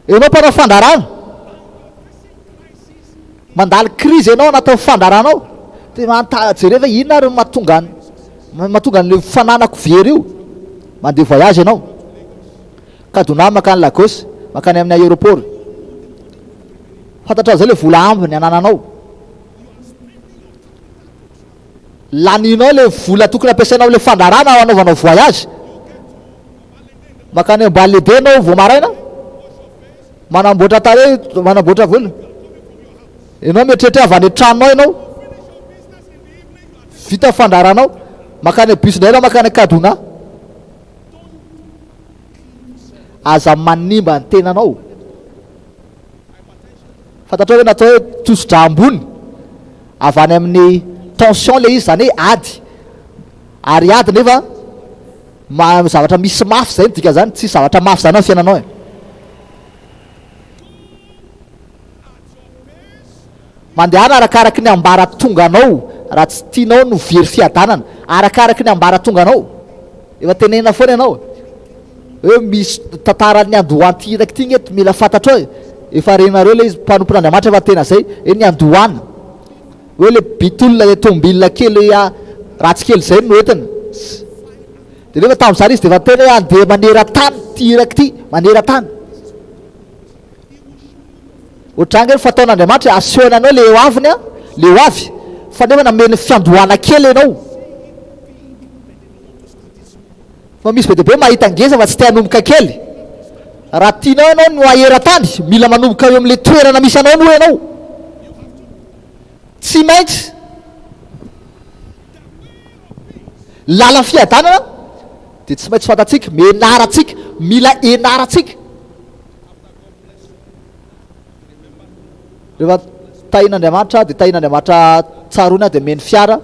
Ianao mpanao fandraharahana, mandalo crise ianao anatin'ny fandraharahana ao, dia manontany, jereo hoe inona ary no mahatonga an, mahatonga an'ilay fananako very io. Mandeha voyage ianao, Kaduna mankany Lagos, mankany amin'ny aéroport. Fantatrao izay ilay vola ambiny anananao. Lanianao ilay vola tokony ampiasainao amin'ilay fandraharahana hanaovanao voyage. Mankany Ambalebe ianao vao maraina, manamboatra tarehy, manamboatra vola. Ianao mieritreritra hoe avy any an-tranonao ianao, vita ny fandraharanao, mankany bus indray ianao mankany Kaduna. Aza manimba ny tenanao. Fantatrao ve ny atao hoe tosi-drà ambony? Avy any amin'ny tension ilay izy, izany hoe ady. Ary ady nefa Ma, zavatra misy mafy zay no dikan'izany, tsisy zavatra mafy zany amin'ny fiainanao e. Mandehana arakaraky ny ambaratonganao raha tsy tianao no very fiadanana, arakaraky ny ambaratonganao. Efa tenenina foana ianao hoe misy tantaran'ny andohan'ity iraka ity nge mila fantatrao e. Efa renareo ilay izy mpanompon'Andriamanitra efa tena zay, hoe ny andohana. Hoe le bitolona le tomobile kely ratsy kely zay no entiny. De nefa tamin'izany izy de efa niteny hoe andeha maneran-tany ity iraka ity, maneran-tany. Ohatr'izany ange ny fataon'Andriamanitra e, asehony anao le ho aviny an, le ho avy, fa nefa nameny fiandohana kely ianao. Fa misy be dia be mahita ngeza fa tsy te hanomboka kely. Raha tianao ianao ny ho aeran-tany, mila manomboka eo amin'ilay toerana misy anao aloha ianao. Tsy maintsy. Lalan'ny fiadanana dia tsy maintsy fantatsika, mianarantsika, mila ianarantsika. Rehefa tahin'Andriamanitra dia tahin'Andriamanitra tsaroina dia omeny fiara.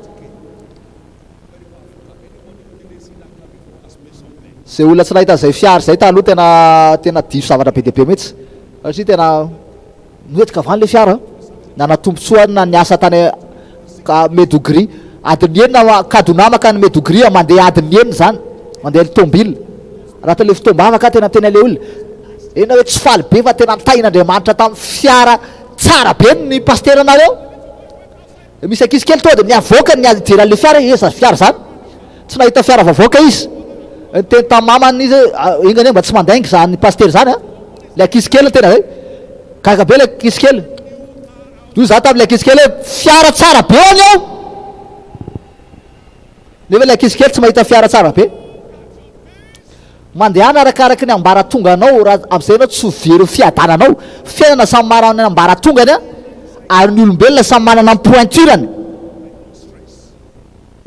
Izay olona tsy nahita an'izay fiara izay taloha tena tena diso zavatra be dia be mihitsy satria tena noentiko avy any ilay fiara, nana-tombontsoa aho na niasa tany Maiduguri, adiny enina Kaduna mankany Maiduguri mandeha adiny enina izany, mandeha tomobile, raha tena ilay fotoam-bavaka tena tena ilay olona, eny hoe tsy faly be fa tena nitahin'Andriamanitra tamin'ny fiara tsara be ny pasiteranareo. Misy ankizy kely tonga dia miavoaka ny hijery an'ilay fiara hoe iza fiara izany? Tsy nahita fiara vaovao kay izy. Niteny tamin'ny mamany izy hoe enga anie mba tsy mandainga izany pasitera izany an! Ilay ankizy kely tena hoe gaga be ilay ankizy kely. Hoy izaho tamin'ilay ankizy kely hoe fiara tsara be hono io! Nefa ilay ankizy kely tsy mahita fiara tsara be. Mandehana arakaraky ny ambaratonganao raha amin'izay ianao tsy ho very ny fiadananao. Fiainana samy manana ny ambaratongany ary ny olombelona samy manana ny pointure-ny.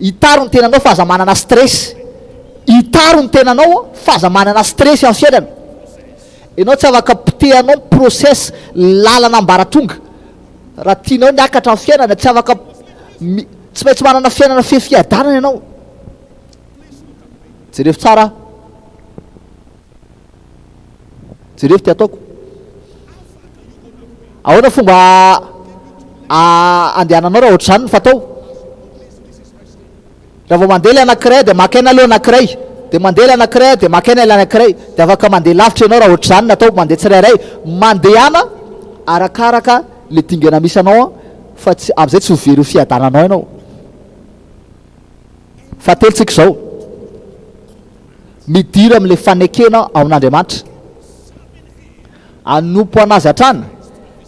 Hitaro ny tenanao fa aza manana stress. Hitaro ny tenanao fa aza manana stress amin'ny fiainana. Ianao tsy afaka potehanao ny process lalana ambaratonga. Raha tianao ny hiakatra amin'ny fiainana tsy afaka tsy maintsy manana fiainana feno fiadanana ianao. Jerevo tsara aho. Jerevo ty ataoko. Ahoana fomba andehananao raha ohatr'izany ny fatao? Raha vao mandeha ilay anankiray dia maka aina aloha anankiray, dia mandeha ilay anankiray dia maka aina ilay anankiray, dia afaka mandeha lavitra ianao raha ohatr'izany ny atao, mandeha tsirairay. Mandehana arakaraka ilay dingana misy anao fa tsy amin'izay tsy ho very io fiadananao ianao. Fahatelo tsika izao, midira amin'ilay fanekena ao amin'Andriamanitra, hanompo an'Azy hatrany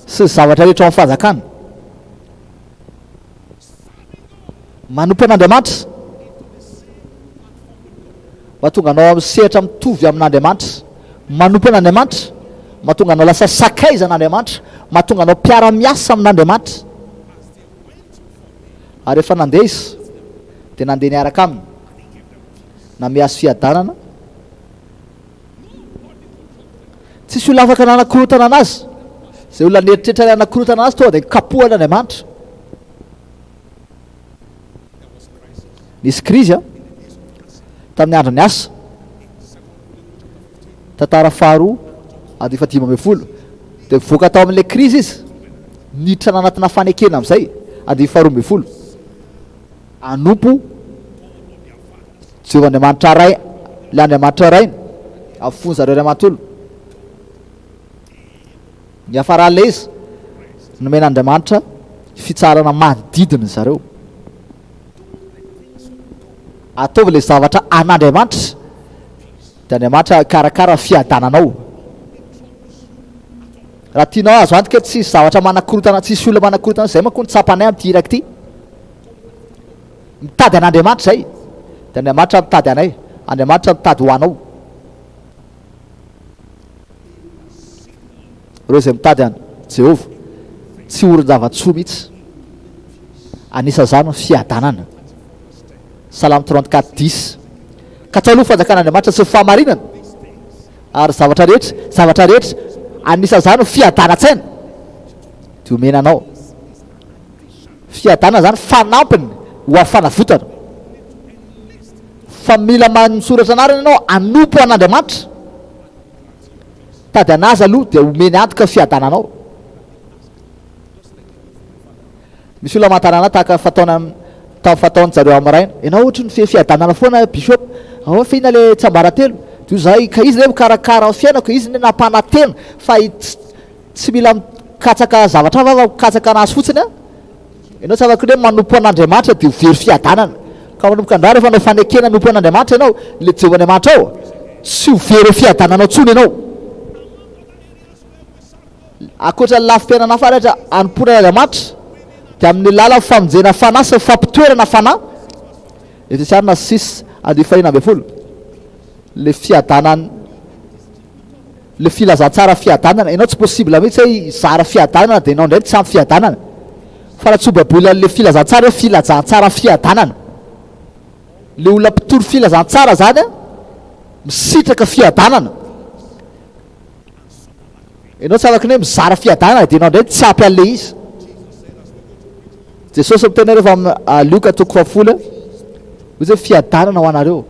sy ny zavatra rehetra ao amin'ny fanjakany. Manompo an'Andriamanitra mahatonga anao amin'ny sehatra mitovy amin'Andriamanitra. Manompo an'Andriamanitra mahatonga anao lasa sakaizan'Andriamanitra, mahatonga anao mpiara-miasa amin'Andriamanitra. Ary rehefa nandeha izy, dia nandeha niaraka aminy, namehy azy fiadanana. Tsisy olona afaka nanakorontana anazy. Izay olona nieritreritra ny hanakorontana anazy tonga dia kapohan'Andriamanitra. Nisy krizy an. Tamin'ny andron'ny asa. Tantara faharoa andininy faha-15. Dia nivoaka tao amin'ilay krizy izy, niditra nanatina fanekena amin'izay, andininy faha-12. Hanompo Jehovah Andriamanitra Ray, ilay Andriamanitra Rainy, amin'ny fony zareo iray manontolo. Niafaran'ilay izy, nomen'Andriamanitra fitsarana manodidina zareo. Ataovy ilay zavatra an'Andriamanitra, dia Andriamanitra hikarakara ny fiadananao. Raha tianao azo antoka tsy hisy zavatra manakorontana, tsy hisy olona manakorontana, izay manko no tsapanay amin'ity iraka ity. Mitady an'Andriamanitra izay, dia Andriamanitra mitady anay, Andriamanitra mitady ho anao. Ireo izay mitady an'i Jehovah tsy orin-java-tsoa mihitsy. Anisan'izany ny fiadanana. Salamo 34, dix. Katsaho aloha ny fanjakan'Andriamanitra sy ny fahamarinany, ary zavatra rehetra, zavatra rehetra, anisan'izany ny fiadanan-tsaina, dia omena anao. Fiadanana izany fanampiny ho amin'ny fanavotana. Fa mila misoratra anarana ianao hanompo an'Andriamanitra. Tady an'azy aloha dia omeny antoka fiadananao. Misy olona manontany anah tahaka fataona tamin'ny fataon jareo amin'ny rainy. Ianao ohatry ny feno fiadanana foana Bishop. Ahoana fa inona ilay tsiambaratelo? Dia hoy izahay, ka izy anie mikarakara ny fiainako, izy anie nampanantena fa tsy mila mikatsaka zavatra hafa fa mikatsaka an'azy fotsiny aho. Ianao tsy afaka ny hoe manompo an'Andriamanitra dia ho very fiadanana. Ka manomboka androany rehefa hanao fanekena hanompo an'Andriamanitra ianao, ilay Jehovah Andriamanitrao, tsy ho very fiadananao intsony ianao. Ankoatra ny lafim-piainana hafa rehetra hanompoana an'Andriamanitra, dia amin'ny lalan'ny famonjena fanahy sy ny fampitoerana fanahy, Efesiana six andininy fahenina ambinifolo, ilay fiadanan'ny. Le filazantsara fiadanana, enao tsy possible mihitsy hoe hizara fiadanana de enao ndray tsy ampy fiadanana. Fa raha tsy ho baiboly anle filazantsara hoe filazantsara fiadanana. Le olona mpitory filazantsara zany an, misitraka fiadanana. Enao tsy afaka ny hoe mizara fiadanana de enao ndray tsy ampy anle izy. Jesosy miteny hoe rehefa amin'ny Lioka toko fahafolo, hoy izy hoe fiadanana ho anareo.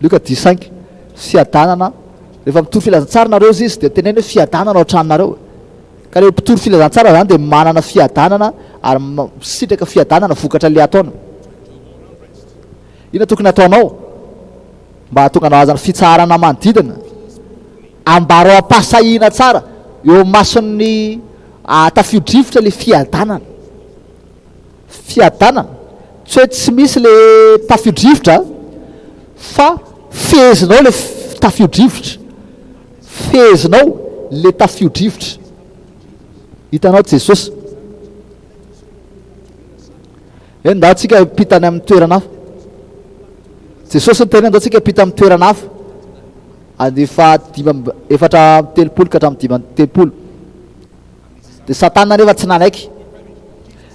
Lioka dix cinq, Fiadanana, rehefa mitory filazantsara nareo hozy izy dia teneno hoe fiadanana ao an-tranonareo. Ka ireo mpitory filazantsara zany dia manana fiadanana ary misitraka fiadanana vokatra le ataony. Inona tokony hataonao mba hahatonga anao hahazo ny fitsaharana manodidina? Ambarao am-pahasahiana tsara eo imason'ny tafio-drivotra le fiadanana. Fiadanana, tsy hoe tsy misy le tafio-drivotra fa fehezinao le tafio-drivotra, fehezinao le tafio-drivotra. Hitanao Jesosy. Eny, ndao tsika hiampita any amin'ny toerana hafa. Jesosy niteny hoe ndao tsika hiampita amin'ny toerana hafa. Andiany faha 35 ka hatramin'ny 35. Dia Satana anefa tsy nanaiky.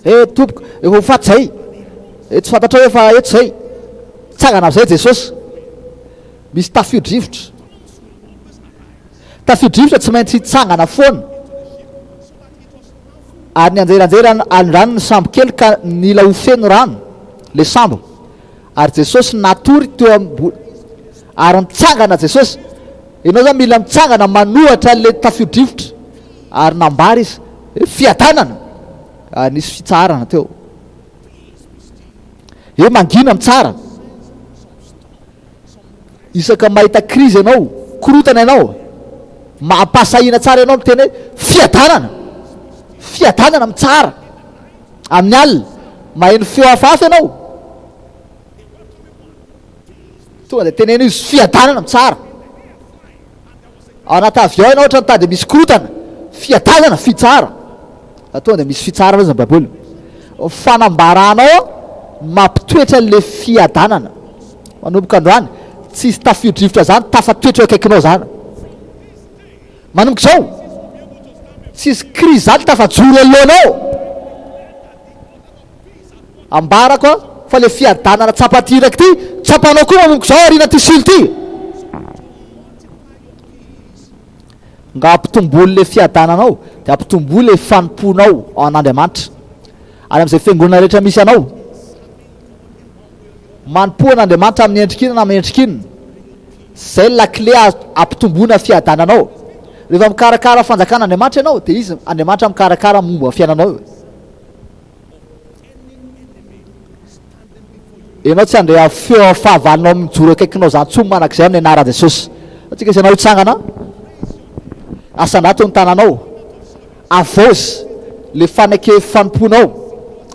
He tompoko, efa ho faty izay. He tsy fantatrao efa eto izay. Tsangana amin'izay Jesosy. Misy tafio-drivotra. Tafio-drivotra tsy maintsy hitsangana foana. Ary nianjeranjera alin-drano ny sambo kely ka nila ho feno rano ilay sambo. Ary Jesosy natory teo ambony. Ary nitsangana Jesosy. Ianao zany mila mitsangana manohatra an'ilay tafio-drivotra. Ary nambara izy hoe fiadanana. Ary nisy fitsaharana teo. Hoe mangina mitsara. Isaka mahita krizy ianao, korotana ianao, mampasahina tsara ianao miteny hoe fiadanana. Fiadanana mitsara. Amin'ny alina, maheno feo hafahafa ianao. Tonga dia teneno izy fiadanana mitsara. Ao anaty avion ianao ohatra nitady misy korotana, fiadanana, fitsara. Fa tonga dia misy fitsarana izy ny baiboly. Ny fanambaranao mampitoetra an'ilay fiadanana. Manomboka androany, tsy hisy tafio-drivotra zany tafatoetra eo akaikinao zany. Manomboka izao, tsy hisy crise zany tafajoro eo anoloanao. Ambarako a, fa le fiadanana tsapan'ity iraka ity, tsapanao koa manomboka izao aorian'ity silo ity. Nga ampitomboy le fiadananao, dia ampitomboy le fanompoanao ao an'Andriamanitra. Any amin'izay fiangonana rehetra misy anao. Manompoa an'Andriamanitra amin'ny endrika inona na amin'ny endrika inona. Izay ny lakile hampitomboana fiadananao. Rehefa mikarakara fanjakan'Andriamanitra ianao dia Izy, Andriamanitra mikarakara momba ny fiainanao. Ianao tsy handre feo amin'ny fahavalonao mijoro akaikinao izany intsony mandrakizay amin'ny anaran'i Jesosy. Antsika izay ianao hitsangana, asandrato ny tananao, avaozy le faneke fanompoanao,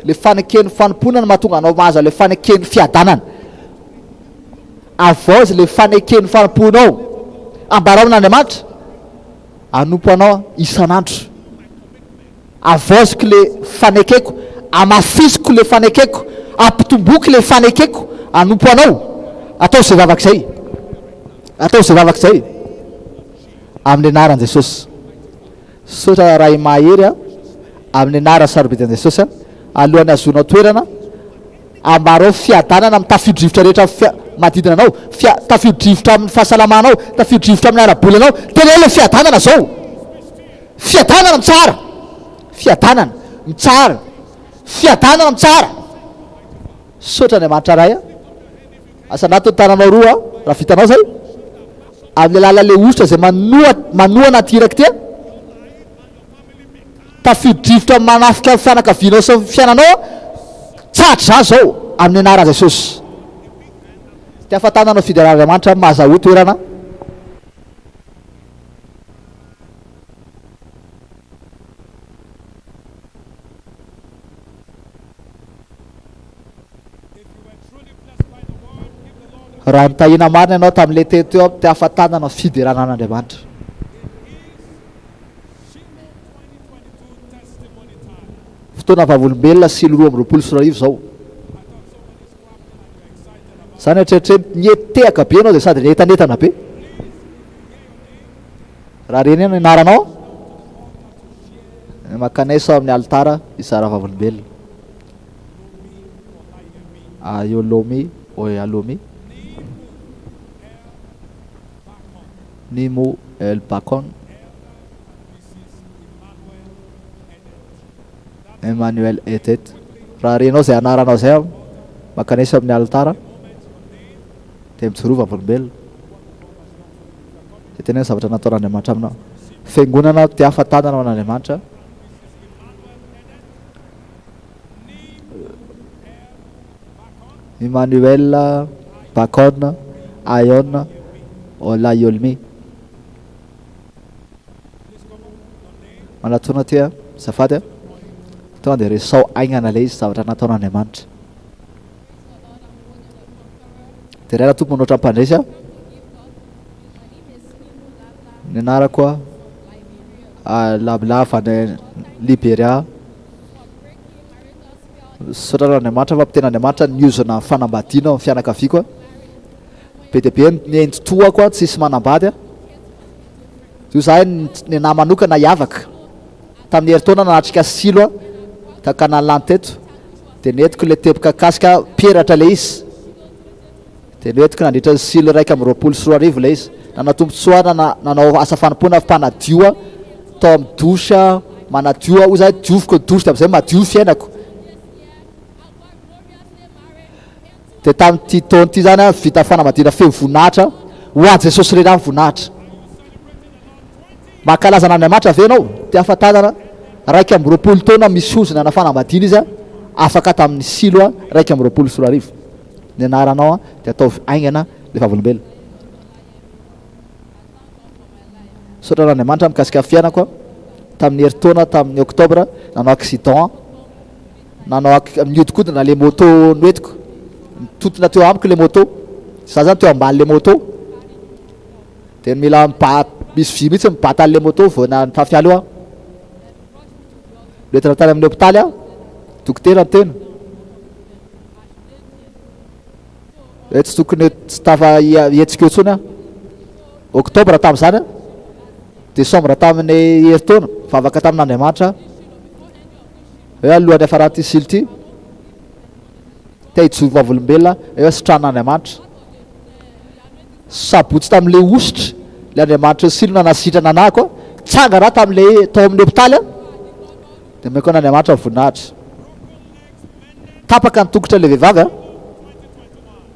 le faneken'ny fanompoana no mahatonga anao mahazo le faneken'ny fiadanana. Avaozy le faneken'ny fanompoanao, ambarao amin'Andriamanitra, hanompo anao isan'andro. Havaoziko le fanekeko, hamafisiko le fanekeko, hampitomboiko le fanekeko hanompo Anao. Ataovy izay vavaka izay. Ataovy izay vavaka izay. Amin'ny anaran'i Jesosy. Misaotra Ray Mahery a. Amin'ny anaran'ny sarobidin'i Jesosy a. Alohan'ny hahazoanao toerana, ambarao fiadanana amin'ny tafio-drivotra rehetra fia- manodidina anao, fia- tafio-drivotra amin'ny fahasalamanao, tafio-drivotra amin'ny ara-bolanao. Teneno le fiadanana zao. Fiadanana mitsara! Fiadanana mitsara! Fiadanana mitsara! Misaotra Andriamanitra Ray a! Asandrato ny tananao roa raha vitanao zay, amin'ny alalan'ilay hosotra izay manoa manohana ity iraka ity a! Tafio-drivotra manafika ny fianakavianao sy ny fiainanao a! Tsahatra izany izao amin'ny anaran'i Jesosy. Ity hafa-tanana fideran'Andriamanitra mahazahoa toerana. Raha nitahiana marina ianao tamin'ilay teny teo amin'ny hafa-tanana fiderana an'Andriamanitra. Fotoana vavolombelona silo 2022 izao. Izany eritreritreto nietehaka be ianao dia sady nientanentana be. Raha reny ny anaranao, mankanesa ao amin'ny alitara hizara vavolombelona. Ayolomi Oyalomi Nimo El Bacon Emmanuel Edet. Raha renao izay anaranao izay, mankanesa ao amin'ny alitara dia mijoroa vavolombelona. Izay tena zavatra nataon'Andriamanitra aminao. Fiangonana te hafa-tanana ho an'Andriamanitra. Emmanuel Bacon Ayon Olayolmi. Manatona aty a, azafady a. Tonga dia resaho haingana ilay izy zavatra nataon'Andriamanitra. Deraina Tompo manoatra mpandresy aho. Ny anarako a Labla avy any Liberia. Misaotra an'Andriamanitra fa tena Andriamanitra niozona ny fanambadiana ao amin'ny fianakaviako. Be dia be ny nenitoako a, tsisy manambady a. Io zahay ny anahy manokana hiavaka. Tamin'ny herintaona nanatrika silo aho tao Canal Land teto dia nentiko ilay teboka kasika peratra ilay izy. Dia nentiko nandritra ny silo 2021 ilay izy. Nanana tombontsoa aho nanao asa fanompoana mpanadio aho tao amin'ny douche manadio aho. Hoy izaho dioviko ny douche dia amin'izay madio ny fiainako. Dia tamin'ity taona ity izany aho vita fanambadiana feno voninahitra ho an'i Jesosy irery ihany voninahitra. Mankalaza an'Andriamanitra ve ianao? Te hahafantarana, 21 taona misy ozona na fanambadiana izy afaka tamin'ny silo 2021. Ny anaranao dia ataovy haingana ilay vavolombelona. Misaotra an'Andriamanitra mikasika ny fiainako. Tamin'ny herintaona tamin'ny octobre nanao accident nanao nihodinkodina le moto noentiko. Nitontona teo amiko le moto. Za zany teo ambany le moto. Dia mila miba misy vy mihitsy mibata an'ilay moto vao nitafy aloha aho. Nentina tany amin'ny hopitaly aho, dokotera niteny hoe tsy tokony tsy tafa hihetsika eo intsony aho. Octobre tamin'izany aho, décembre tamin'ny herintaona, nivavaka tamin'Andriamanitra aho hoe alohan'ny hiafaran'ity silo ity, te hijoro vavolombelona hoe sitran'Andriamanitra. Sabotsy tamin'ilay hosotra, ilay Andriamanitry ny silo nanasitrana anah koa, tsangana aho tamin'ilay tao amin'ny hopitaly aho, dia omeko an'Andriamanitra ny voninahitra. Tapaka ny tongotra ilay vehivavy an.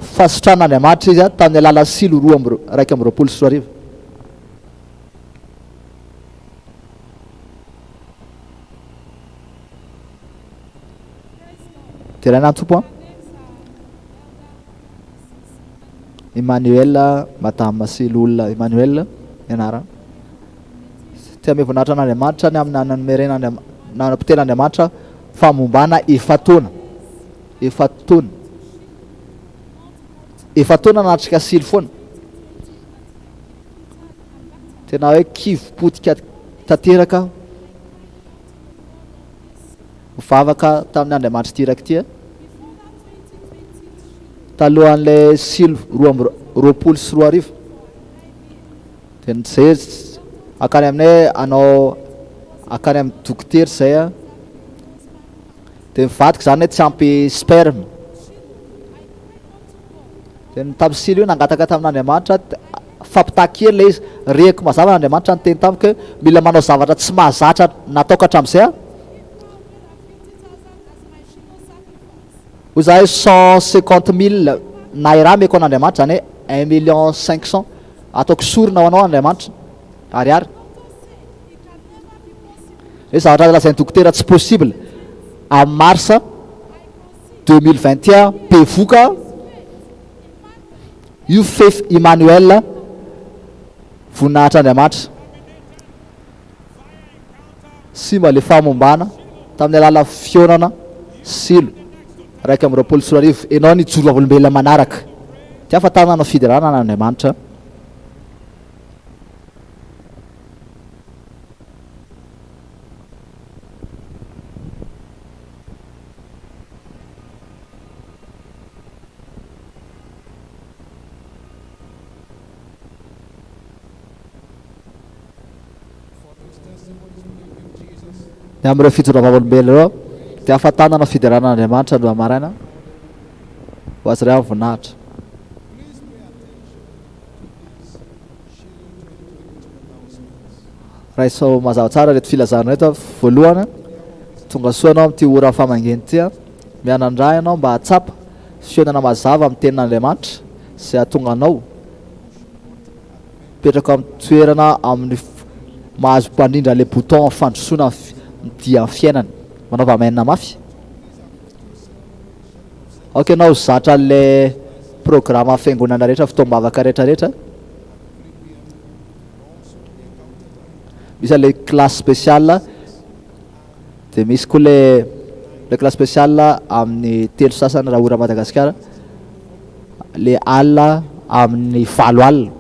Fahasitranan'Andriamanitra izy tamin'ny alalan'ny Silo 2021. Deraina ny Tompo an. Emmanuel, Madame sy Loholona Emmanuel ny anarany. Te hanome voninahitra an'Andriamanitra ny amin'ny nanomeren'Andriamanitra, nanampotehan'Andriamanitra famombana efa-taona. Efa-taona. Efa-taona nanatrika asilo foana. Tena hoe kivy potika tanteraka aho. Nivavaka tamin'ny Andriamanitr'ity iraka ity aho. Talohan'ilay silo 2022. Dia nijery hankany aminay hanao hankany amin'ny dokotera izay aho. Dia nivadika izany hoe tsy ampy sperme. Dia ny tamin'ny silo io nangataka tamin'Andriamanitra fampitaha kely ilay izy. Rehako mazava Andriamanitra niteny tamiko hoe mila manao zavatra tsy mahazatra nataoko hatramin'izay aho. Hoy izahay 150 000 naira ameko an'Andriamanitra, izany hoe un million 500 ataoko sorona ho anao Andriamanitra, ariary. Hoe zavatra lazain'ny dokotera tsy possible amin'ny mars 2021 bevoka io Fefy Emmanuel voninahitr'Andriamanitra. Simba ilay fahamombana tamin'ny alalan'ny fihaonana Silo 2021. Ianao ny hijoro vavolombelona manaraka. Ty ahafantarana hanao fiderana an'Andriamanitra. Ny amin'ireo fijoroana vavolombelona ireo dia ahafantarana fiderana an'Andriamanitra androany maraina ho azy ireo amin'ny voninahitra. Raiso mazava tsara ireto filazana ireto. Voalohany, tonga soa ianao amin'ity ora famangiana ity. Mianandraha ianao mba hahatsapa fihaonana mazava amin'ny Tenin'Andriamanitra izay hahatonga anao mipetraka amin'ny toerana amin'ny mahazo mpandrindra ilay bouton fandrosoana ny dia amin'ny fiainana. Manaova amen mafy. Aoka ianao ho zatra an'ilay programa fiangonana rehetra, fotoam-bavaka rehetra rehetra. Misy an'ilay classe spéciale, dia misy koa ilay ilay classe spéciale amin'ny telo sasany raha ora Madagasikara, ilay alina amin'ny valo alina.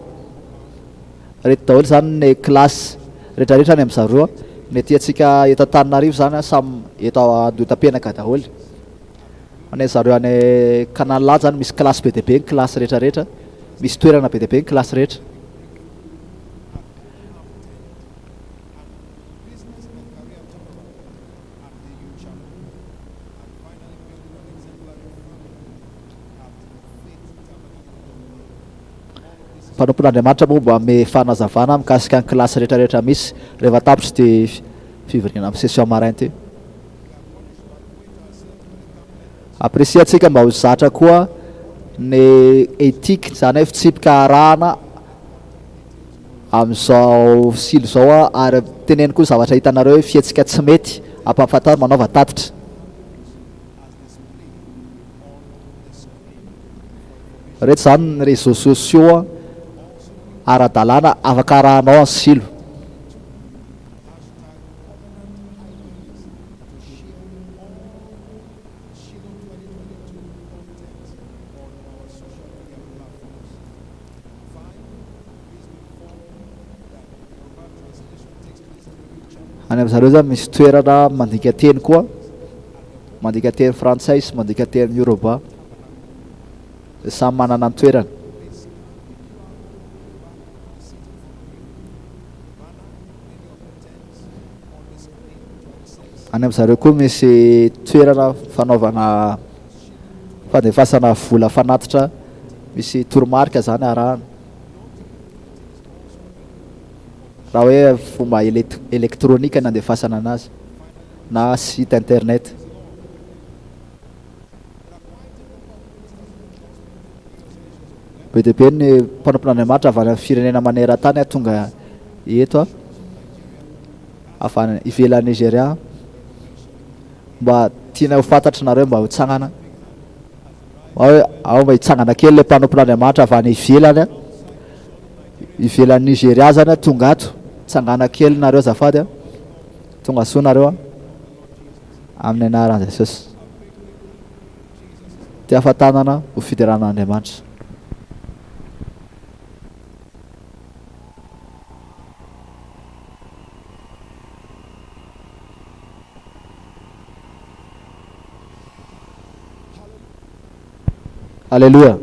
Ireto daholo izany ny classe rehetra rehetra any amin'zareo. Ny aty antsika eto Antananarivo izany samy eto Andohatapenaka daholo. Fa ny zareo any Canal any zany misy classe be dia be ny classe rehetra rehetra, misy toerana be dia be ny classe rehetra. Mpanompon'Andriamanitra moa mba hanome fanazavana mikasika ny classe rehetra rehetra misy rehefa tapitra ity fivoriana amin'ny session maraina ity. Ampirisihana mba ho zatra koa ny éthique, izany hoe fitsipika arahana amin'izao silo izao ary teneno koa ny zavatra hitanareo hoe fihetsika tsy mety, ampahafantaro, manaova tatitra. Ireto izany ny réseaux sociaux ara-dalàna afaka arahanao ny silo. Any amin-dry zareo zany misy toerana mandika teny koa, mandika teny frantsay sy mandika teny yoruba, dia samy manana ny toerany. Any amin-dry zareo koa misy toerana fanaovana fandefasana vola fanatitra, misy toromarika izany arahana. Raha hoe fomba elektronika ny andefasana anazy na site internet. Be dia be ny mpanompon'Andriamanitra avy any amin'ny firenena maneran-tany tonga eto, avy any ivelan'i Nigeria. Mba tianay ho fantatrinareo mba hitsangana. Ao ao mba hitsangana kely ilay mpanompon'Andriamanitra avy any ivelany, ivelan'i Nigeria zany tonga ato. Tsangana kely nareo azafady a. Tonga soa nareo a. Amin'ny anaran'i Jesosy. Ty afa-tanana ho fiderana an'Andriamanitra. Aleloia.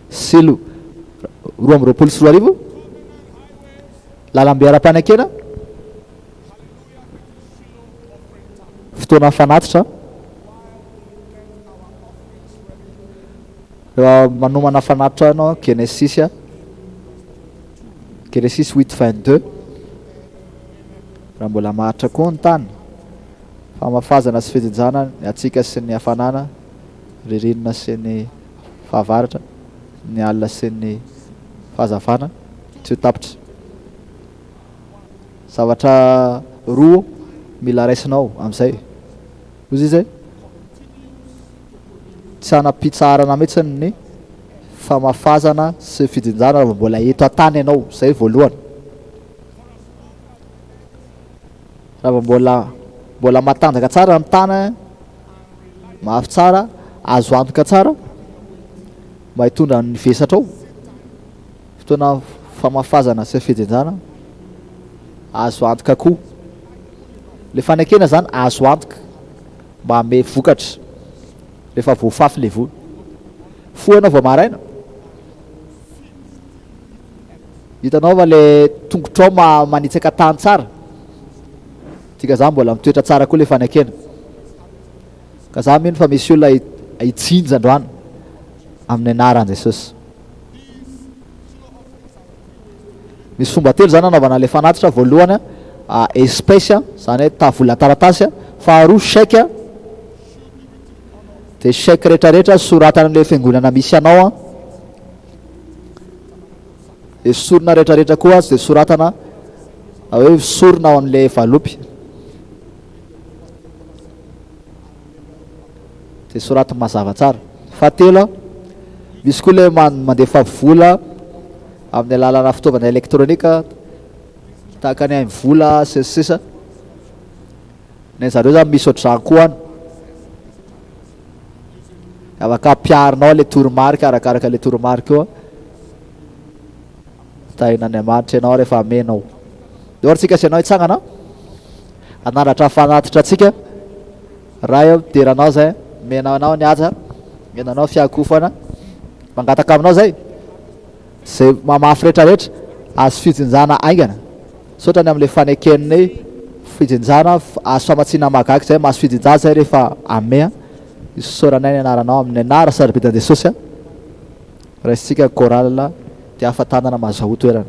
Silo 2022, lalambe ara-panekena, fotoana fanatitra. Rehefa manomana fanatitra ianao, Genesisy, Genesisy 8 22. Raha mbola maharitra koa ny tany, famafazana sy fijinjana ny hatsiaka sy ny hafanana, ririnina sy ny fahavaratra, ny alina sy ny fahazavana, tsy ho tapitra. Zavatra roa mila raisinao amin'izay. Hoy izy hoe, Tsy hanam-pitsaharana mihitsy ny famafazana sy fijinjana raha vao mbola eto an-tany ianao. Izay voalohany. Raha vao mbola mbola matanjaka tsara ny tany, mafy tsara, azo antoka tsara mba hitondra ny vesatrao. Fotoana famafazana sy fijinjana azo antoka koa. Le fanekena zany azo antoka mba hanome vokatra rehefa voafafy le voa. Foha ianao vao maraina, hitanao fa le tongotrao manitsaka tany tsara, dika zany mbola mitoetra tsara koa le fanekena. Ka za mino fa misy olona hitsinja androany amin'ny anaran'i Jesosy. Misy fomba telo zany anaovana ilay fanatitra, voalohany espèce, zany hoe ta vola taratasy, faharoa chèque, dia chèque rehetrarehetra soratana amin'ilay fiangonana misy anao, dia sorona rehetrarehetra koa dia soratana hoe sorona ao amin'ilay valopy. Dia soraty mazava tsara. Fahatelo, misy koa ilay mandefa vola amin'ny alalana fitaovana elektronika tahaka ny MVola sy ny sisa. Ny an'zareo zany misy ohatr'izany koa any. Afaka ampiharinao ilay toromarika arakaraka ilay toromarika eo. Tahin'Andriamanitra ianao rehefa amenao. Eo ary tsika sy ianao hitsangana hanandratra fanatitra antsika. Ray ô, midera Anao izay, omena Anao ny haja, omena Anao fiakofana, mangataka Aminao izay, izay mamafy rehetra rehetra, azo fijinjana haingana, misaotra ny amin'ilay faneken'ny fijinjana, azo famatsiana mahagaga izay, mahazo fijinjana izay rehefa amea, isaoranay ny anaranao amin'ny anara sarobidin'i Jesosy, raisintsika chorale dia afa-tanana mahazahoa toerana.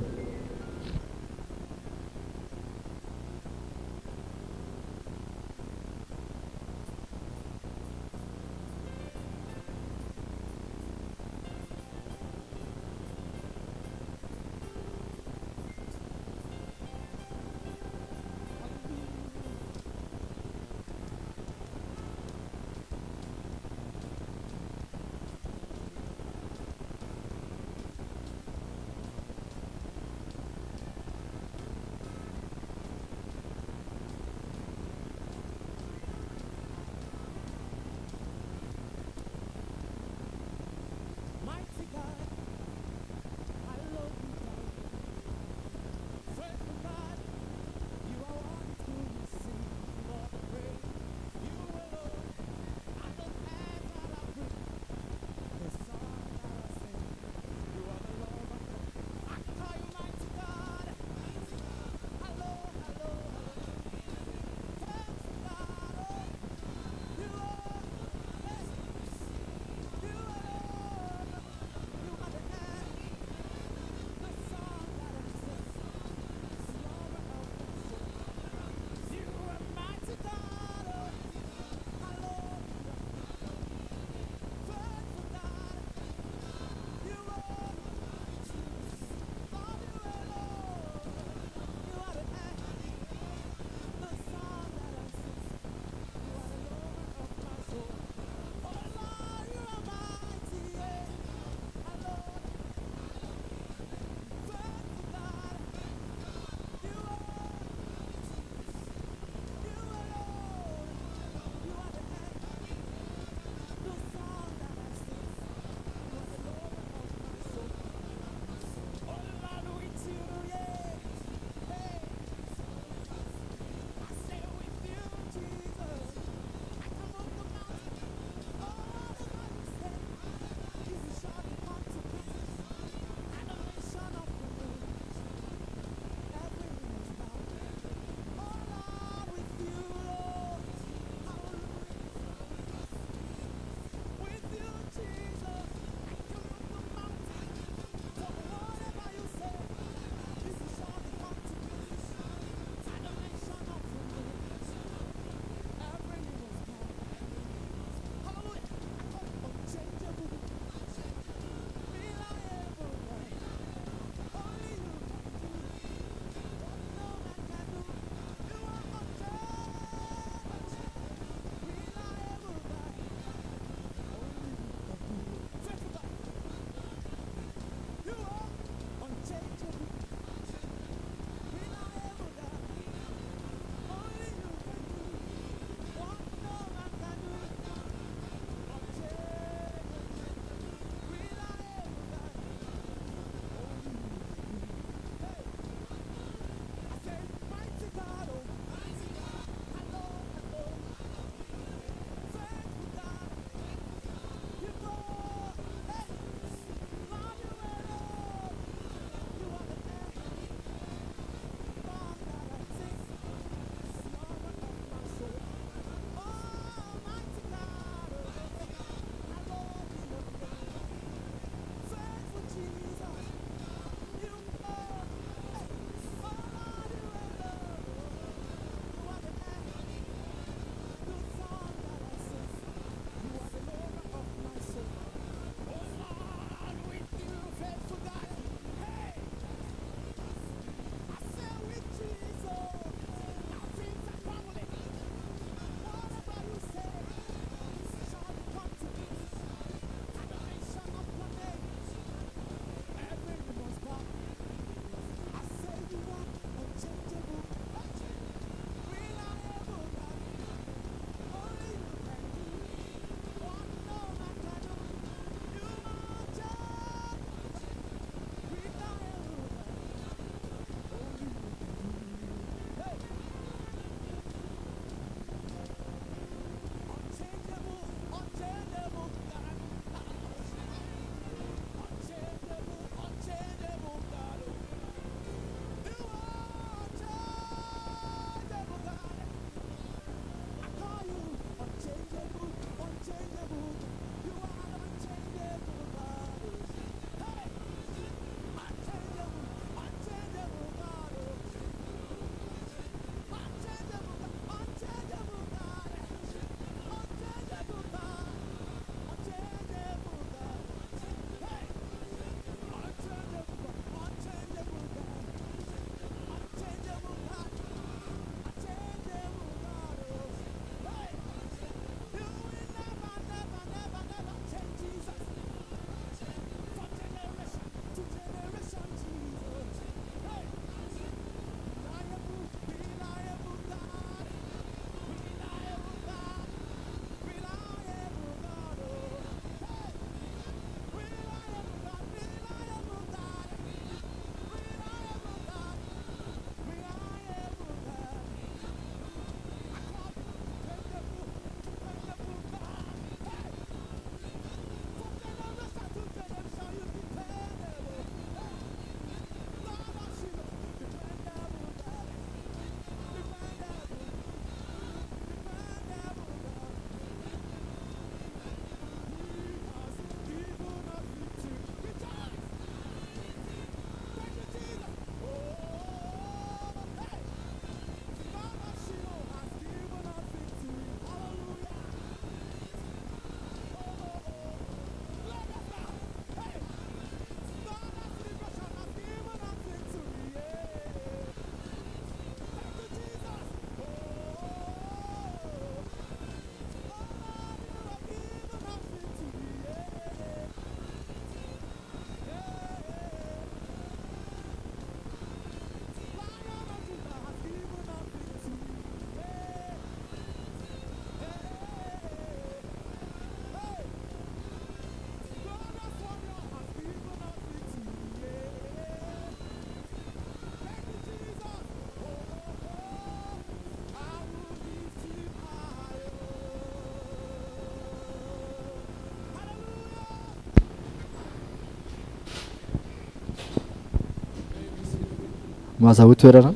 Mahazahoa toerana.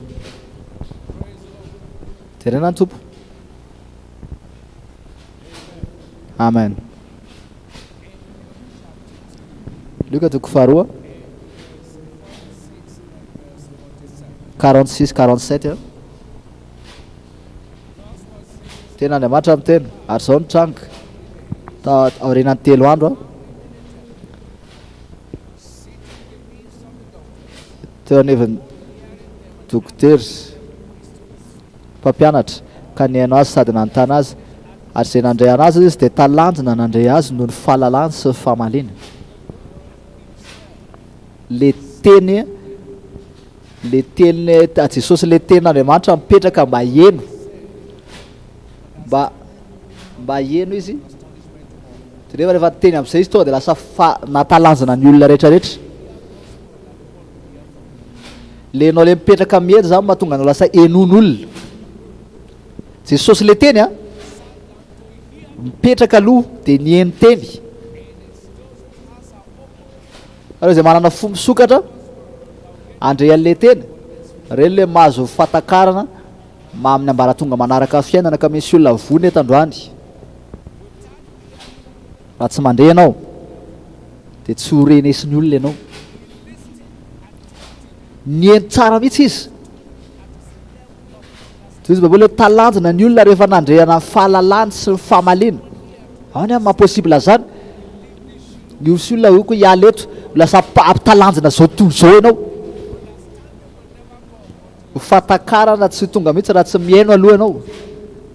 Jerena ny Tompo. Amen. Lioka toko faharoa. 46 47 Tena Andriamanitra miteny ary izao no tranga aorianan'ny telo andro Teo anivon'ny dokotera, mpampianatra, ka nihaino azy sady nanontany azy, ary izay nandre anazy izy dia talanjona nandre azy noho ny fahalalany sy ny famaliany. Le teny, le teny, Jesosy le tenin'Andriamanitra mipetraka mba heno, mba, mba heno izy. Jereo rehefa teny amin'izay izy tonga dia lasa fa nahatalanjona ny olona rehetra rehetra. Le enao le mipetraka miely zany mahatonga anao lasa henoin'olona. Jesosy le teny a, mipetraka aloha dia niheno teny. Nareo izay manana fo misokatra handre an'le teny, reny le mahazo fahatakarana amin'ny ambaratonga manaraka fiainana ka misy olona voa eto androany. Raha tsy mandre ianao dia tsy ho renesin'ny olona ianao. Nihaino tsara mihitsy izy. Toy izy Baiboly hoe talanjona ny olona rehefa nandre ny fahalalany sy ny famaliana. Ahoana ny maha possible zany? Ny osy olona hoy koa hiala eto, ho lasa ampitalanjona zao tontolo izao ianao. Ho fahatakarana tsy ho tonga mihitsy raha tsy mihaino aloha ianao.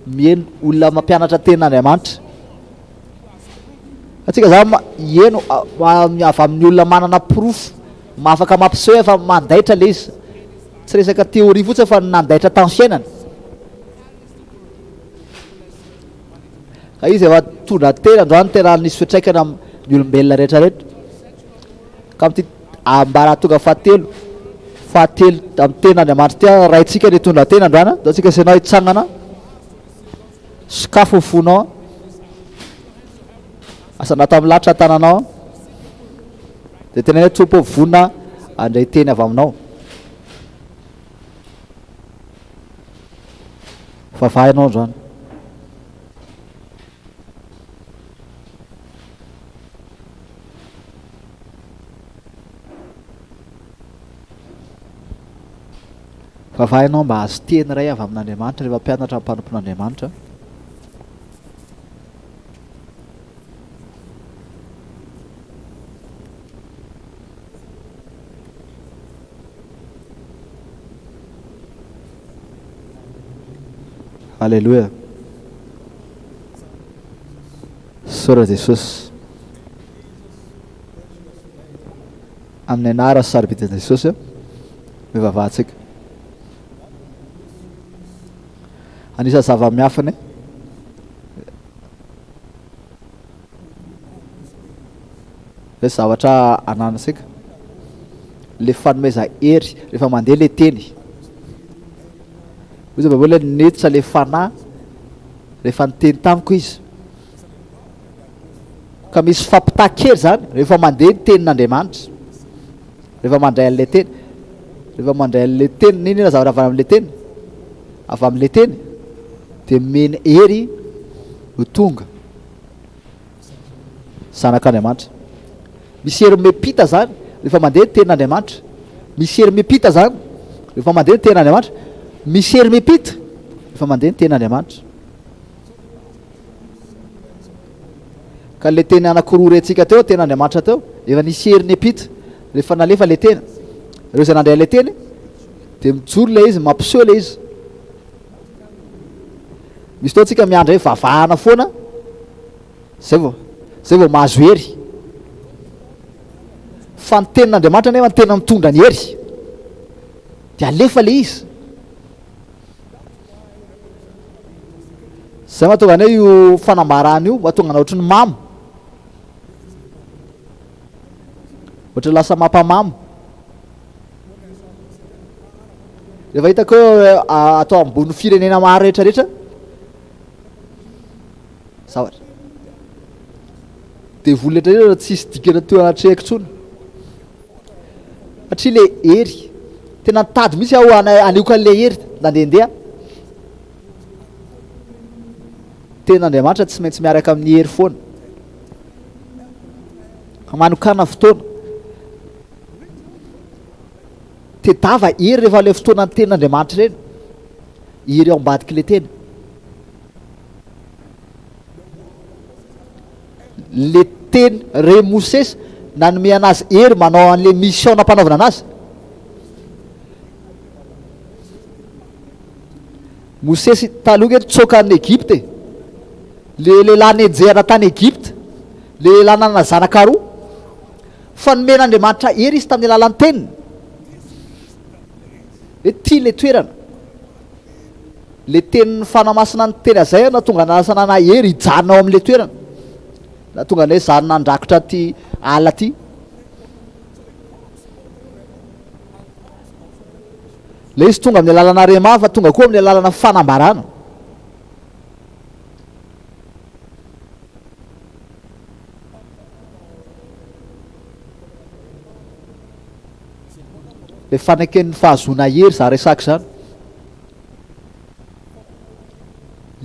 Mihaino olona mampianatra tenin'Andriamanitra. Antsika zany hihaino avy amin'ny olona manana porofo, afaka mampiseho fa mandaitra ilay izy. Tsy resaka théorie fotsiny fa nandaitra tamin'ny fiainana. Ka izy efa nitondra tena androany tena nisy fiantraikany amin'ny olombelona rehetra rehetra. Ka amin'ity ambaratonga fahatelo, fahatelo amin'ny tenin'Andriamanitra ity, Raintsika ny hitondra tena androany, andao tsika sy ianao hitsangana. Sokafo ny fonao. Asandrato amin'ny lanitra ny tananao. Dia teneno hoe Tompo ô, vonona handray teny avy aminao. Vavaha ianao androany. Vavaha ianao mba hahazo teny iray avy amin'Andriamanitra rehefa mpianatra ny mpanompon'Andriamanitra. Alléluia. Sora Jesosy. Amin'ny anara sarobidin'i Jesosy, mivavahantsika. Anisan'ny zava-miafina Le zavatra ananantsika, le fanomeza hery rehefa mandeha le teny. Hoy izy Baiboly hoe niditra le fanahy rehefa niteny tamiko izy. Ka misy fampitahan-kery zany rehefa mandeha ny tenin'Andriamanitra. Rehefa mandray an'ilay teny, rehefa mandray an'ilay teny, n'inona zavatra avy amin'ilay teny, avy amin'ilay teny dia omeny hery ho tonga. Zanak'Andriamanitra. Misy hery miampita zany rehefa mandeha ny tenin'Andriamanitra. Misy hery miampita zany rehefa mandeha ny tenin'Andriamanitra. Misy hery miampita rehefa mandeha ny tenin'Andriamanitra. Ka le teny anankiroa rentsika teo, tenin'Andriamanitra teo, efa nisy hery niampita rehefa nalefa le teny. Ireo izay nandray ilay teny dia mijoro ilay izy, mampiseho ilay izy. Misy fotoana tsika miandry hoe vavahana foana zay vao zay vao mahazo hery. Fa ny tenin'Andriamanitra anefa no tena mitondra ny hery. Dia alefa le izy. Zay mahatonga anay io fanambarana io mahatonga anao ohatry ny mamo. Ohatry lasa mampamamo. Rehefa hitako hoe atao ambony firenena maro rehetra rehetra zavatra devoly rehetra rehetra tsisy dikany teo anatrehako intsony satria le hery. Tena nitady mihitsy aho hanehoka an'ilay hery nandehandeha. Tenin'Andriamanitra tsy maintsy miaraka amin'ny hery foana. Manokàna fotoana. Tedava hery rehefa ilay fotoana ny tenin'Andriamanitra ireny. Hery ao ambadik'ilay teny. Le teny re Mosesy nanome anazy hery manao an'le mission nampanaovina anazy. Mosesy taloha nge nitsoaka an'i Egypta e. Le lehilahy nenjehana tany Egypta, le lehilahy nanana zanaka roa. Fa nomen'Andriamanitra hery izy tamin'ny alalan'ny teniny. Hoe tia le toerana. Le tenin'ny Fanahy Masina niteny azay nahatonga anay lasa nanana hery hijanona ao amin'le toerana. Nahatonga anay zary nandrakotra ty ala ty. Le izy tonga amin'ny alalana rema fa tonga koa amin'ny alalana fanambarana. Le faneken'ny fahazoana hery za resaka izany.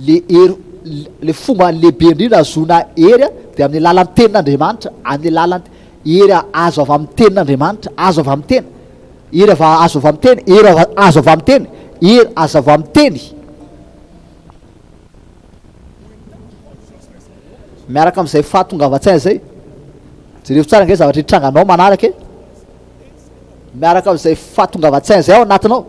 Le hery, le fomba lehibe indrindra ahazoana hery dia amin'ny alalan'ny tenin'Andriamanitra, amin'ny alalan'ny hery azo avy amin'ny tenin'Andriamanitra, azo avy amin'ny teny, hery avy azo avy amin'ny teny, hery azo avy amin'ny teny, hery azo avy amin'ny teny. Miaraka amin'izay fahatongavan-tsaina izay, jereo tsara ange zavatra hitranganao manaraka e. Miaraka amin'izay fahatongavan-tsaina izay ao anatinao.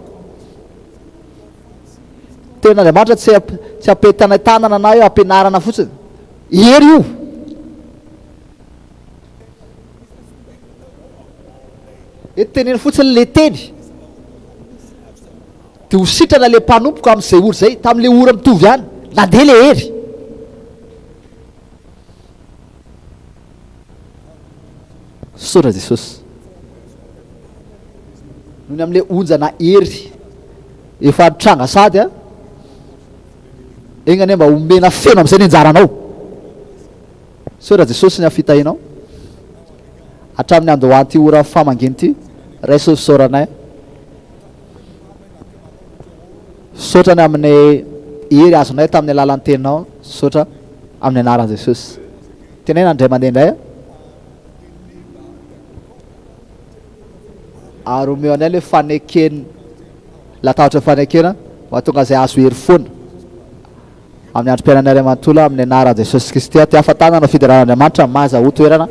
Tenin'Andriamanitra tsy tsy ampitanaitanana na hoe ampianarana fotsiny. Hery io. Eto teneno fotsiny le teny. Dia ho sitrana ilay mpanompoko amin'izay ora izay, tamin'ilay ora mitovy ihany. Nandeha ilay hery. Misaotra Jesosy. Noho ny amin'ilay onjana hery efa nitranga sady a. Enga anie mba homena feno amin'izay ny anjaranao. Misaotra Jesosy ny amin'ny fitahianao. Hatramin'ny andohan'ity ora famangina ity, raiso ny fisaoranay. Misaotra ny amin'ny hery azonay tamin'ny alalan'ny teninao. Misaotra amin'ny anaran'i Jesosy. Teneno indray mandeha indray. Ary omeo anay ilay faneken latabatra fanekena mba hahatonga izay azo hery foana amin'ny androm-piainanay iray manontolo amin'ny anaran'i Jesosy Kristy. Aty hafa-tanana fiderana Andriamanitra mahazahoa toerana.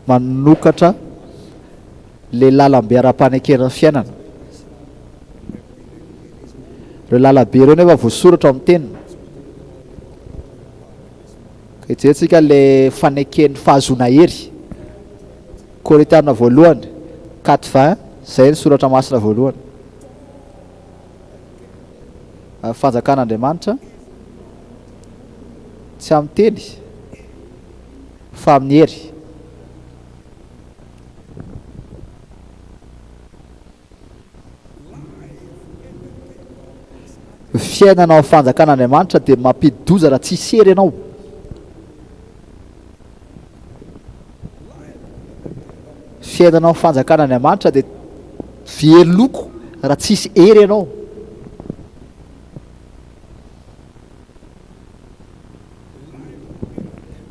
Manokatra le lalambe ara-panekena ny fiainana. Ireo lalambe ireo nefa voasoratra ao amin'ny teniny. Ka hijerentsika le faneken'ny fahazoana hery. Korintiana voalohany, 4 20, izay ny soratra masina voalohany. Ary fanjakan'Andriamanitra tsy amin'ny teny fa amin'ny hery. Ny fiainana ao amin'ny fanjakan'Andriamanitra dia mampidi-doza raha tsisy hery ianao. Fiainana ao amin'ny fanjakan'Andriamanitra dia very loko raha tsisy hery ianao.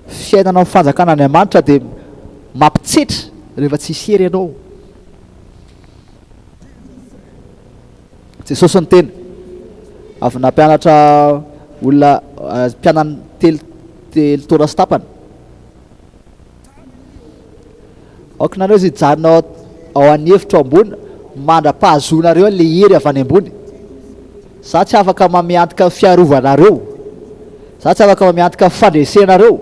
Fiainana ao amin'ny fanjakan'Andriamanitra dia mampitsetra rehefa tsisy hery ianao. Jesosy niteny, avy nampianatra olona mpianany telo telo taona sy tapany. Aoka nareo izy hijanona ao ao an'efitra ao ambony mandra-pahazoanareo an'ilay hery avy any ambony. Za tsy afaka mamiantoka fiarovanareo. Za tsy afaka mamiantoka fandresenareo.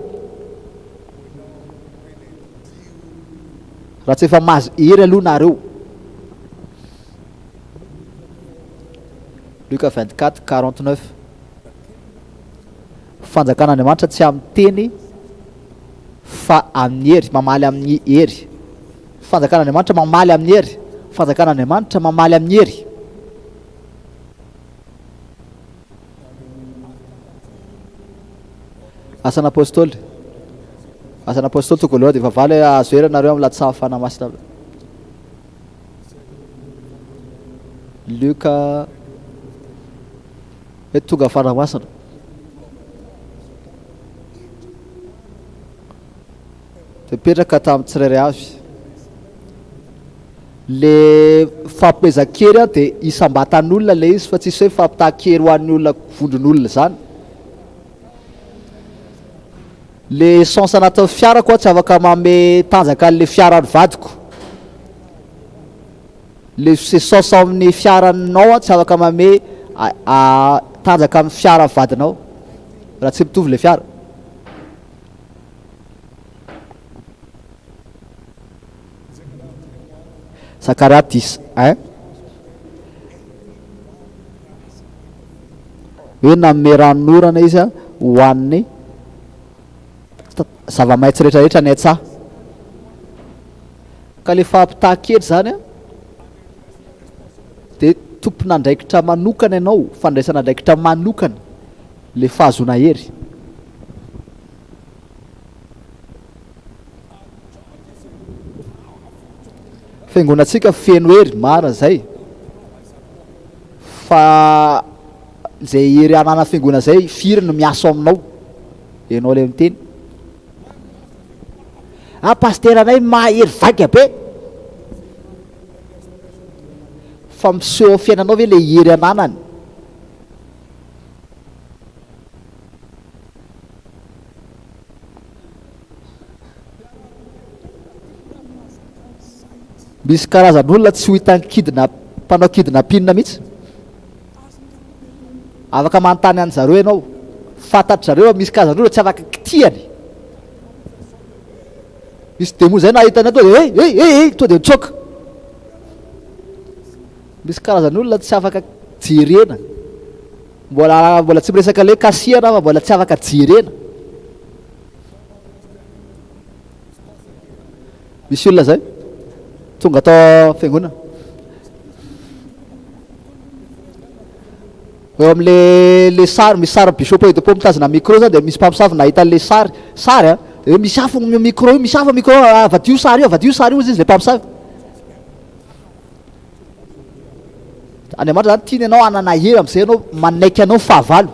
Raha tsy efa mahazo hery aloha nareo. Luka 24, 49. Fanjakan'Andriamanitra tsy amin'ny teny fa amin'ny hery, mamaly amin'ny hery. Fanjakan'Andriamanitra mamaly amin'ny hery. Fanjakan'Andriamanitra mamaly amin'ny hery. Asan'ny Apôstôly. Asan'ny Apôstôly toko voalohany dia fahavalo hoe ahazo hery ianareo amin'ny latsahan'ny Fanahy Masina. Lioka hoe tonga Fanahy Masina. Dia mipetraka tamin'ny tsirairay avy. Le fampomezan-kery an dia isam-batan'olona le izy fa tsisy hoe fampitahan-kery ho an'ny olona vondron'olona izany. Le essence anatin'ny fiarako aho tsy afaka manome tanjaka an'le fiaran'ny vadiko. Le essence ao amin'ny fiaranao aho tsy afaka manome tanjaka amin'ny fiaran'ny vadinao raha tsy mitovy le fiara. Zakaria dix un hoe nanome ranonorana izy ho an'ny zava-maitso rehetrarehetra any an-tsaha. Ka le fampitahan-kery zany an, dia tompon'andraikitra manokana ianao, fandraisana andraikitra manokana le fahazoana hery. Fiangonantsika feno hery, marina izay. Fa izay hery ananan'ny fiangonana izay, firy no miasa ao aminao? Ianao ilay miteny. Ah, pasiteranay mahery vaika be. Fa miseho ao fiainanao ve ilay hery ananany? Misy karazan'olona tsy ho hitan'ny kidna mpanao kidnapping mihitsy. Afaka manontany an zareo ianao. Fantatry zareo fa misy karazan'olona tsy afaka kitihany. Misy demony zay nahita anay tonga de hey hey hey hey tonga de nitsoaka. Misy karazan'olona tsy afaka jerena. Mbola mbola tsy miresaka le kasihana fa mbola tsy afaka jerena. Misy olona zay tonga tao fiangonana. Eo am'le le sary misy sary bishop Oedipo mitazona micro zany de misy mpamosavy nahita an'le sary sary a de hoe misy afo ny micro io misy afo micro avadio sary io avadio sary io hozy izy le mpamosavy. Andriamanitra zany tiany ianao hanana hery am'izay ianao manaiky anao fahavalo.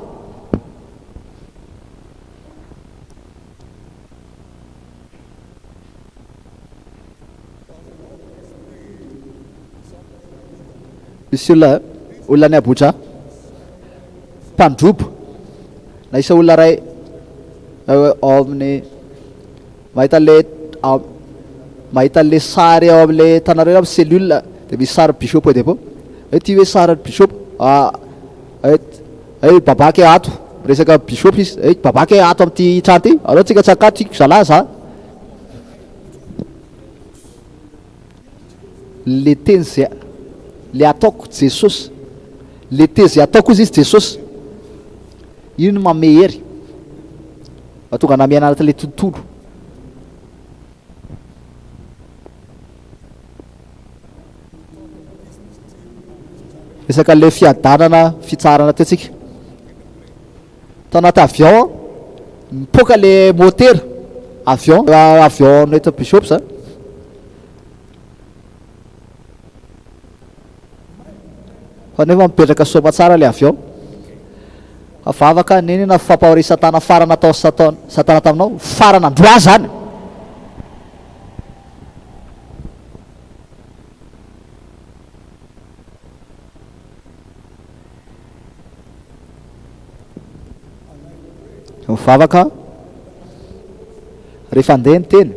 Misy olona olona any Abuja mpandroba nahisa olona iray ao amin'ny mahita an'le mahita an'le sary ao amin'le hitanareo amin'ny cellule dia misy sary bishop Oyedepo hoe ity hoe sarin'ny bishop Hey Baba ke ato, miresaka bishop izy, hey Baba ke ato amin'ity trano ity, aleo tsika tsy hakato tsika zalahy za. Le teny zay le ataoko Jesosy, le teny zay ataoko hozy izy Jesosy, io no manome hery, mahatonga anah miaina anatin'le tontolo. Resaka an'ilay fiadanana, fitsaharana teo tsika. Tao anaty avion, nipoaka le motera, avion, avion nentin'ny bishop zany. Fa nefa mipetraka soamatsara le avion. Fa vavaka n'inona fampahoria satana farany natao satan satana taminao, farany androany zany. Mivavaka rehefa andeha ny teny.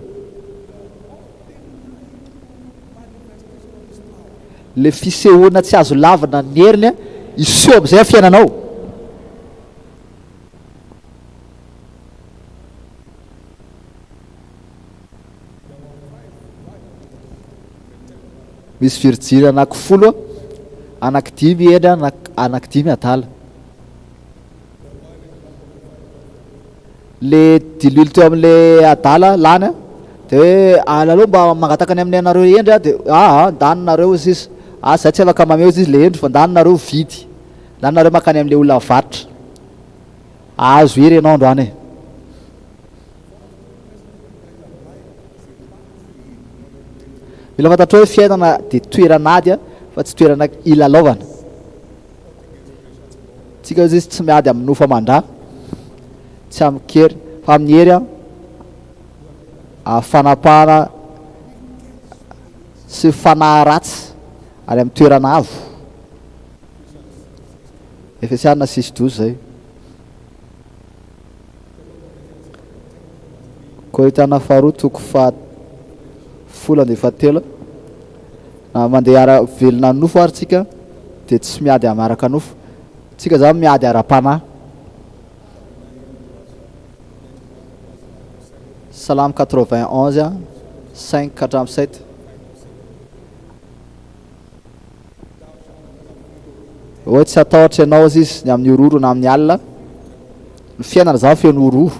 Le fisehoana tsy azo lavina ny heriny hiseho amin'izay amin'ny fiainanao. Misy virjiny anakifolo, anakidimy hendry, anakidimy adala. Le diloilo teo amin'le adala lany a, de hoe alalao mba mangataka ny amin'ny anareo hendry a, de aa ndany nareo hozy izy, ah zay tsy afaka mamehy hozy izy le hendry fa ndany nareo vidy, ndany nareo mankany amin'le olona mivarotra. Ahazo hery ianao androany e. Mila fantatrao hoe fiainana dia toerana ady fa tsy toerana ilalaovana. Tsika hozy izy tsy miady amin'ny nofo aman-drà, tsy amin-kery, fa amin'ny hery fanapahana sy fanahy ratsy any amin'ny toerana avo. Efesiana 6:12 zay. Korintiana faharoa toko faha 13. Na mandeha ara velona nofo ary tsika dia tsy miady araka nofo. Tsika zany miady ara-panahy. Salamo 91, 5 ka hatramin'ny 7. Hoe tsy hatahotra ianao hozy izy ny amin'ny horohoro na amin'ny alina. Ny fiainana izany feno horohoro.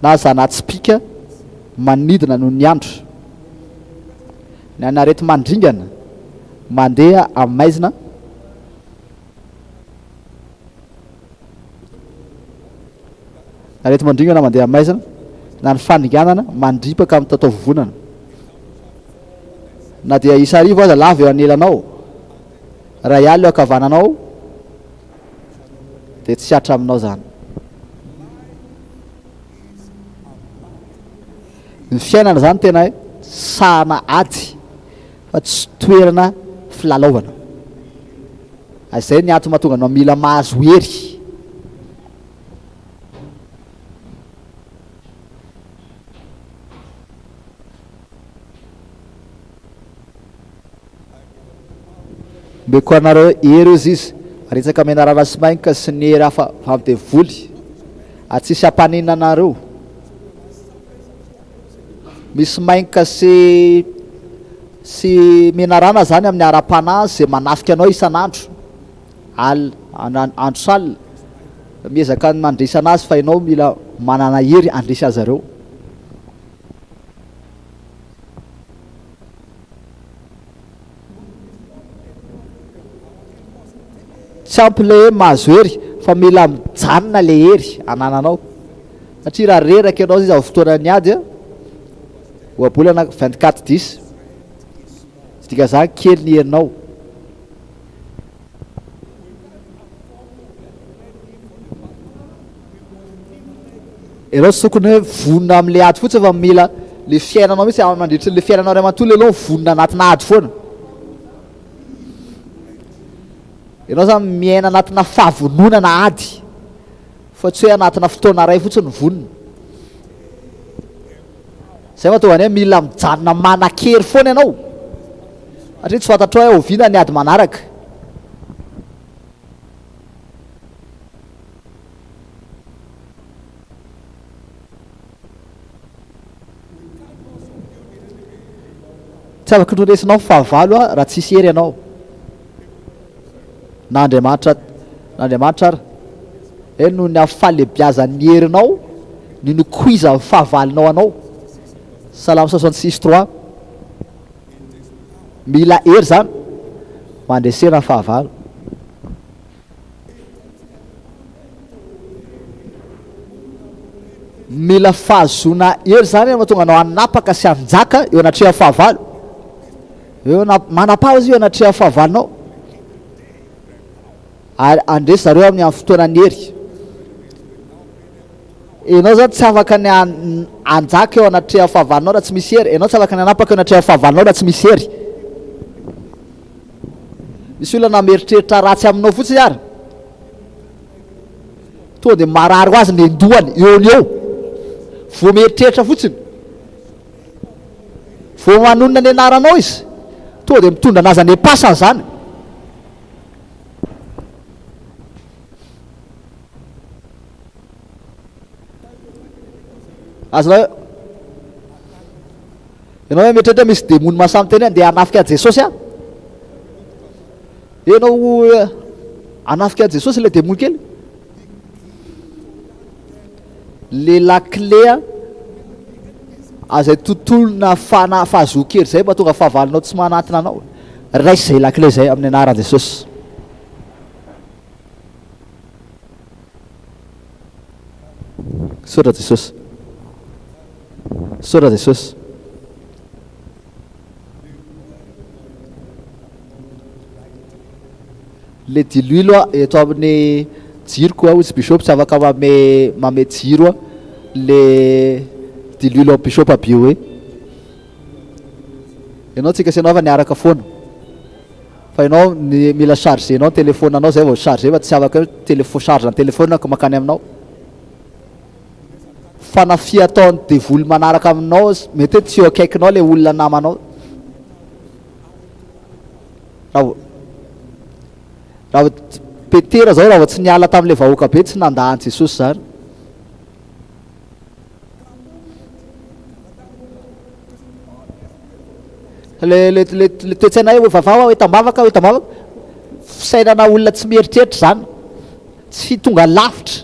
Na zana-tsipìka manidina noho ny andro. Ny an'areti-mandringana mandeha amin'ny maizina. Areti-mandringana mandeha maizina, na ny fandringanana mandripaka amin'ny tataovovonana. Na dia isa arivo aza lavo eo anelanao, iray alina eo ankavananao, dia tsy hatra aminao izany. Ny fiainana izany tena sahana ady fa tsy toerana filalaovana. Izay ny antony mahatonga anao mila mahazo hery. Omeko anareo hery hozy izy, aritsaka menarana sy mainka sy ny hery hafa avy amin'ny devoly, ary tsy hisy hampaninona anareo. Misy mainka sy sy menarana zany amin'ny ara-panahy izay manafika anao isan'andro, alina, andro sy alina. Miezaka ny mandresy anazy fa ianao mila manana hery handresy azy ireo. Tsy ampy ilay hoe mahazo hery fa mila mijanona ilay hery anananao. Satria raha reraka ianao izy amin'ny fotoanan'ny ady, ohabolana 24 dix, tsy dikan'izany kely ny herinao. Ianao tsy tokony hoe vonona amin'ilay ady fotsiny fa mila le fiainanao mihitsy mandritry le fiainanao iray manontolo ianao vonona anatina ady foana. Ianao zany miaina anatina fahavononana ady fa tsy hoe anatina fotoana iray fotsiny vonona. Zay mahatonga ny hoe mila mijanona manan-kery foana ianao satria tsy fantatrao hoe oviana ny ady manaraka. Tsy afaka ny ho resinao ny fahavalo raha tsisy hery ianao. Na Andriamanitra na Andriamanitra ary. Eny noho ny amin'ny fahalebiazan'ny herinao no nikoizan'ny fahavalonao anao. Salamo 66 3. Mila hery izany mba handresena ny fahavalo. Mila fahazoana hery izany mahatonga anao hanapaka sy hanjaka eo anatrehan'ny fahavalo. Eo manapaha izy eo anatrehan'ny fahavalonao. Ary handresy zareo amin'ny amin'ny fotoanan'ny hery. Ianao izany tsy afaka ny hanjaka eo anatrehan'ny fahavalonao raha tsy misy hery. Ianao tsy afaka ny hanapaka eo anatrehan'ny fahavalonao raha tsy misy hery. Misy olona na mieritreritra ratsy aminao fotsiny ary tonga dia marary ho azy ny an-dohany eo no eo. Vao mieritreritra fotsiny. Vao manonona ny anaranao izy, tonga dia mitondra anazy any am-pasana izany. Azonao Ianao ve mieritreritra hoe misy demony mahasahy miteny hoe andeha hanafika an'i Jesosy aho? Ianao hanafika an'i Jesosy ilay demony kely? Le lakile azay tontolona fana fahazoan-kery izay mba tonga fahavalonao tsy manantona anao. Raiso izay lakile izay amin'ny anaran'i Jesosy. Misaotra Jesosy. Misaotra Jesosy. Le diloilo a eto amin'ny jiroko a, hoy Bishop tsy afaka mame mame jiro a le diloilo ao Bishop Abioe. Ianao tsika sy ianao efa niaraka foana. Fa ianao ny mila charger-nao ny telephone anao zay vao charger fa tsy afaka hoe telefo charge ny telephone ko makany aminao. Fanafia ataon'ny devoly manaraka aminao mety hoe tsy eo akaikinao le olona namanao. Raha vao raha vao Petera zao raha vao tsy niala tamin'ilay vahoaka be tsy nandà an'i Jesosy zany. Le le le le toe-tsaina hoe vavaho aho entam-bavaka aho entam-bavaka, fisainana olona tsy mieritreritra izany, tsy tonga lavitra.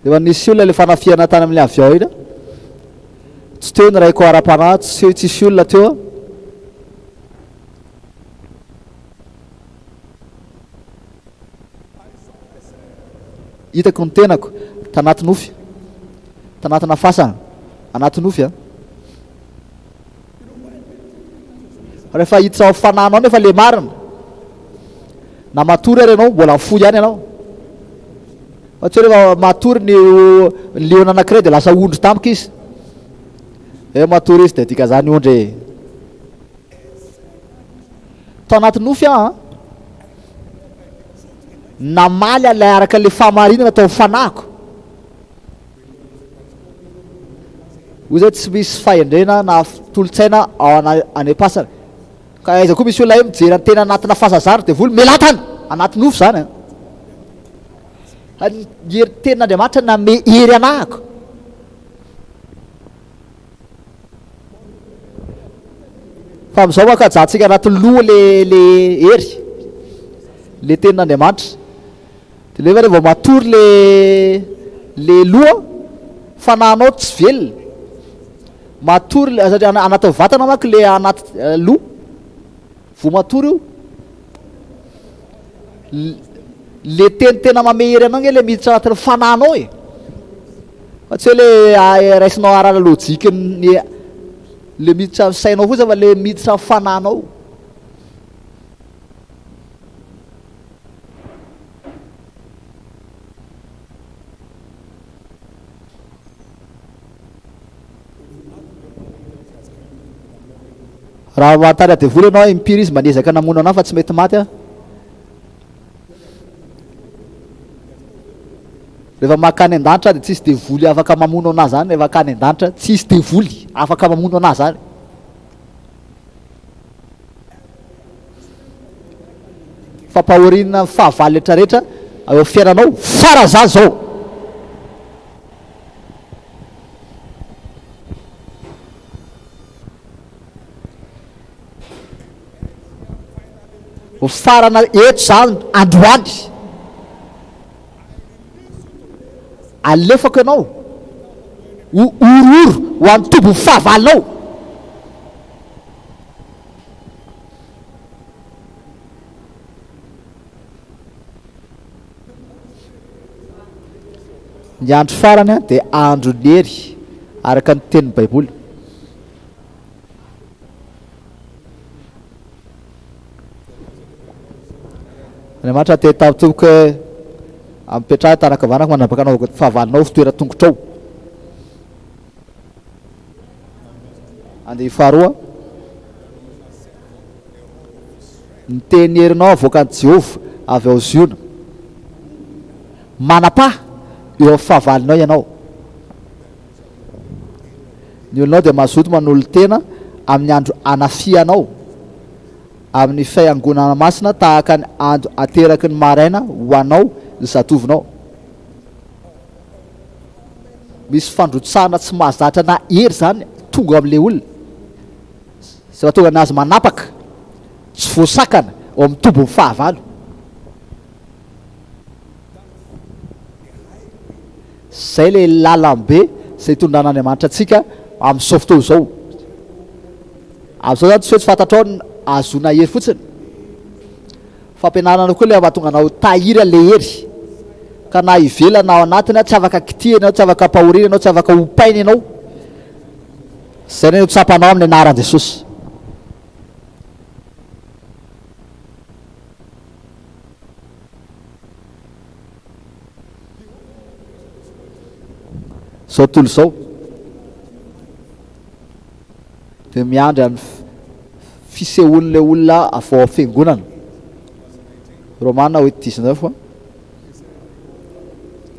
Efa nisy olona ilay fanafihana tany amin'ilay avion iny an. Tsy teo ny raiko ara-panahy, tsy tsisy olona teo an. Hitako ny tenako tanaty nofy, tanatina fasana, anaty nofy an. Rehefa hiditra ao fanahinao nefa le marina, na matory ary ianao, mbola mifoha ihany ianao. Fa tsy hoe rehefa matory ny liona anankiray dia lasa ondry tampoka izy. Hoe matory izy dia dikan'izany ondry e. Tao anaty nofy aho an, namaly ilay araka ilay fahamarinana tao amin'ny fanahiko. Hoy zay tsy misy fahendrena na tolo-tsaina ao any am-pasana. Ka aiza koa misy olona hoe mijery an-tena anatina fahazazana devoly melatana anaty nofy zany an. Ny hery tenin'Andriamanitra nanome hery anahako. Fa amin'izao manko hajantsika anaty loha le le hery, le tenin'Andriamanitra. Dia nefa rehefa vao matory le le loha, fanahinao tsy velona. Matory le satria anatin'ny vatana manko le anaty loha. Vao matory io. Le teny tena mamehy hery anao nge le miditra anatin'ny fanahinao e. Fa tsy hoe le raisinao ara logique ny le miditra amin'ny sainao fotsiny fa le miditra amin'ny fanahinao. Raha manontany devoly ianao impiry izy mba niezaka namono anah fa tsy mety maty aho. Rehefa makany an-danitra dia tsisy devoly afaka mamono anah zany rehefa akany an-danitra tsisy devoly afaka mamono anah zany. Fampahoriana ny fahavalo rehetra rehetra eo fiainanao fara za zao. Ho farana eto zany androany. Alefako ianao ho horohoro ho an'ny tobin'ny fahavalonao. Ny andro farany dia andron'ny hery, araka ny tenin'ny Baiboly. Andriamanitra te tamin'ny tompoko hoe ampipetraho tanan-kavanako mandrapaka anaovako fahavalonao ho fitoeran-tongotrao. Andiany faharoa. Ny teny herinao avoakan'i Jehovah avy ao Ziona. Manapaha eo amin'ny fahavalonao ianao. Ny olonao dia mazoto manolo-tena amin'ny andro anafihanao, amin'ny fiangonana masina tahaka ny andro ateraky ny maraina ho anao ny zatovonao. Misy fandrotsahana tsy mahazatra na hery izany tonga amin'ilay olona, izay mahatonga anazy manapaka, tsy voasakana ao amin'ny tobin'ny fahavalo. Izay ilay lalam-be izay itondran'Andriamanitra antsika amin'izao fotoana izao. Amin'izao izany tsy hoe tsy fantatrao ny ahazoana hery fotsiny. Fampianarana koa ilay mahatonga anao hitahiry an'ilay hery. Ka na ivelany na ao anatiny, tsy afaka kitihina ianao, tsy afaka ampahoriana ianao, tsy afaka ompaina ianao. Izay no tsapanao amin'ny anaran'i Jesosy. Izao tontolo izao dia miandry an'ny fisehoan'ilay olona avy ao amin'ny fiangonana. Romana 8, 19.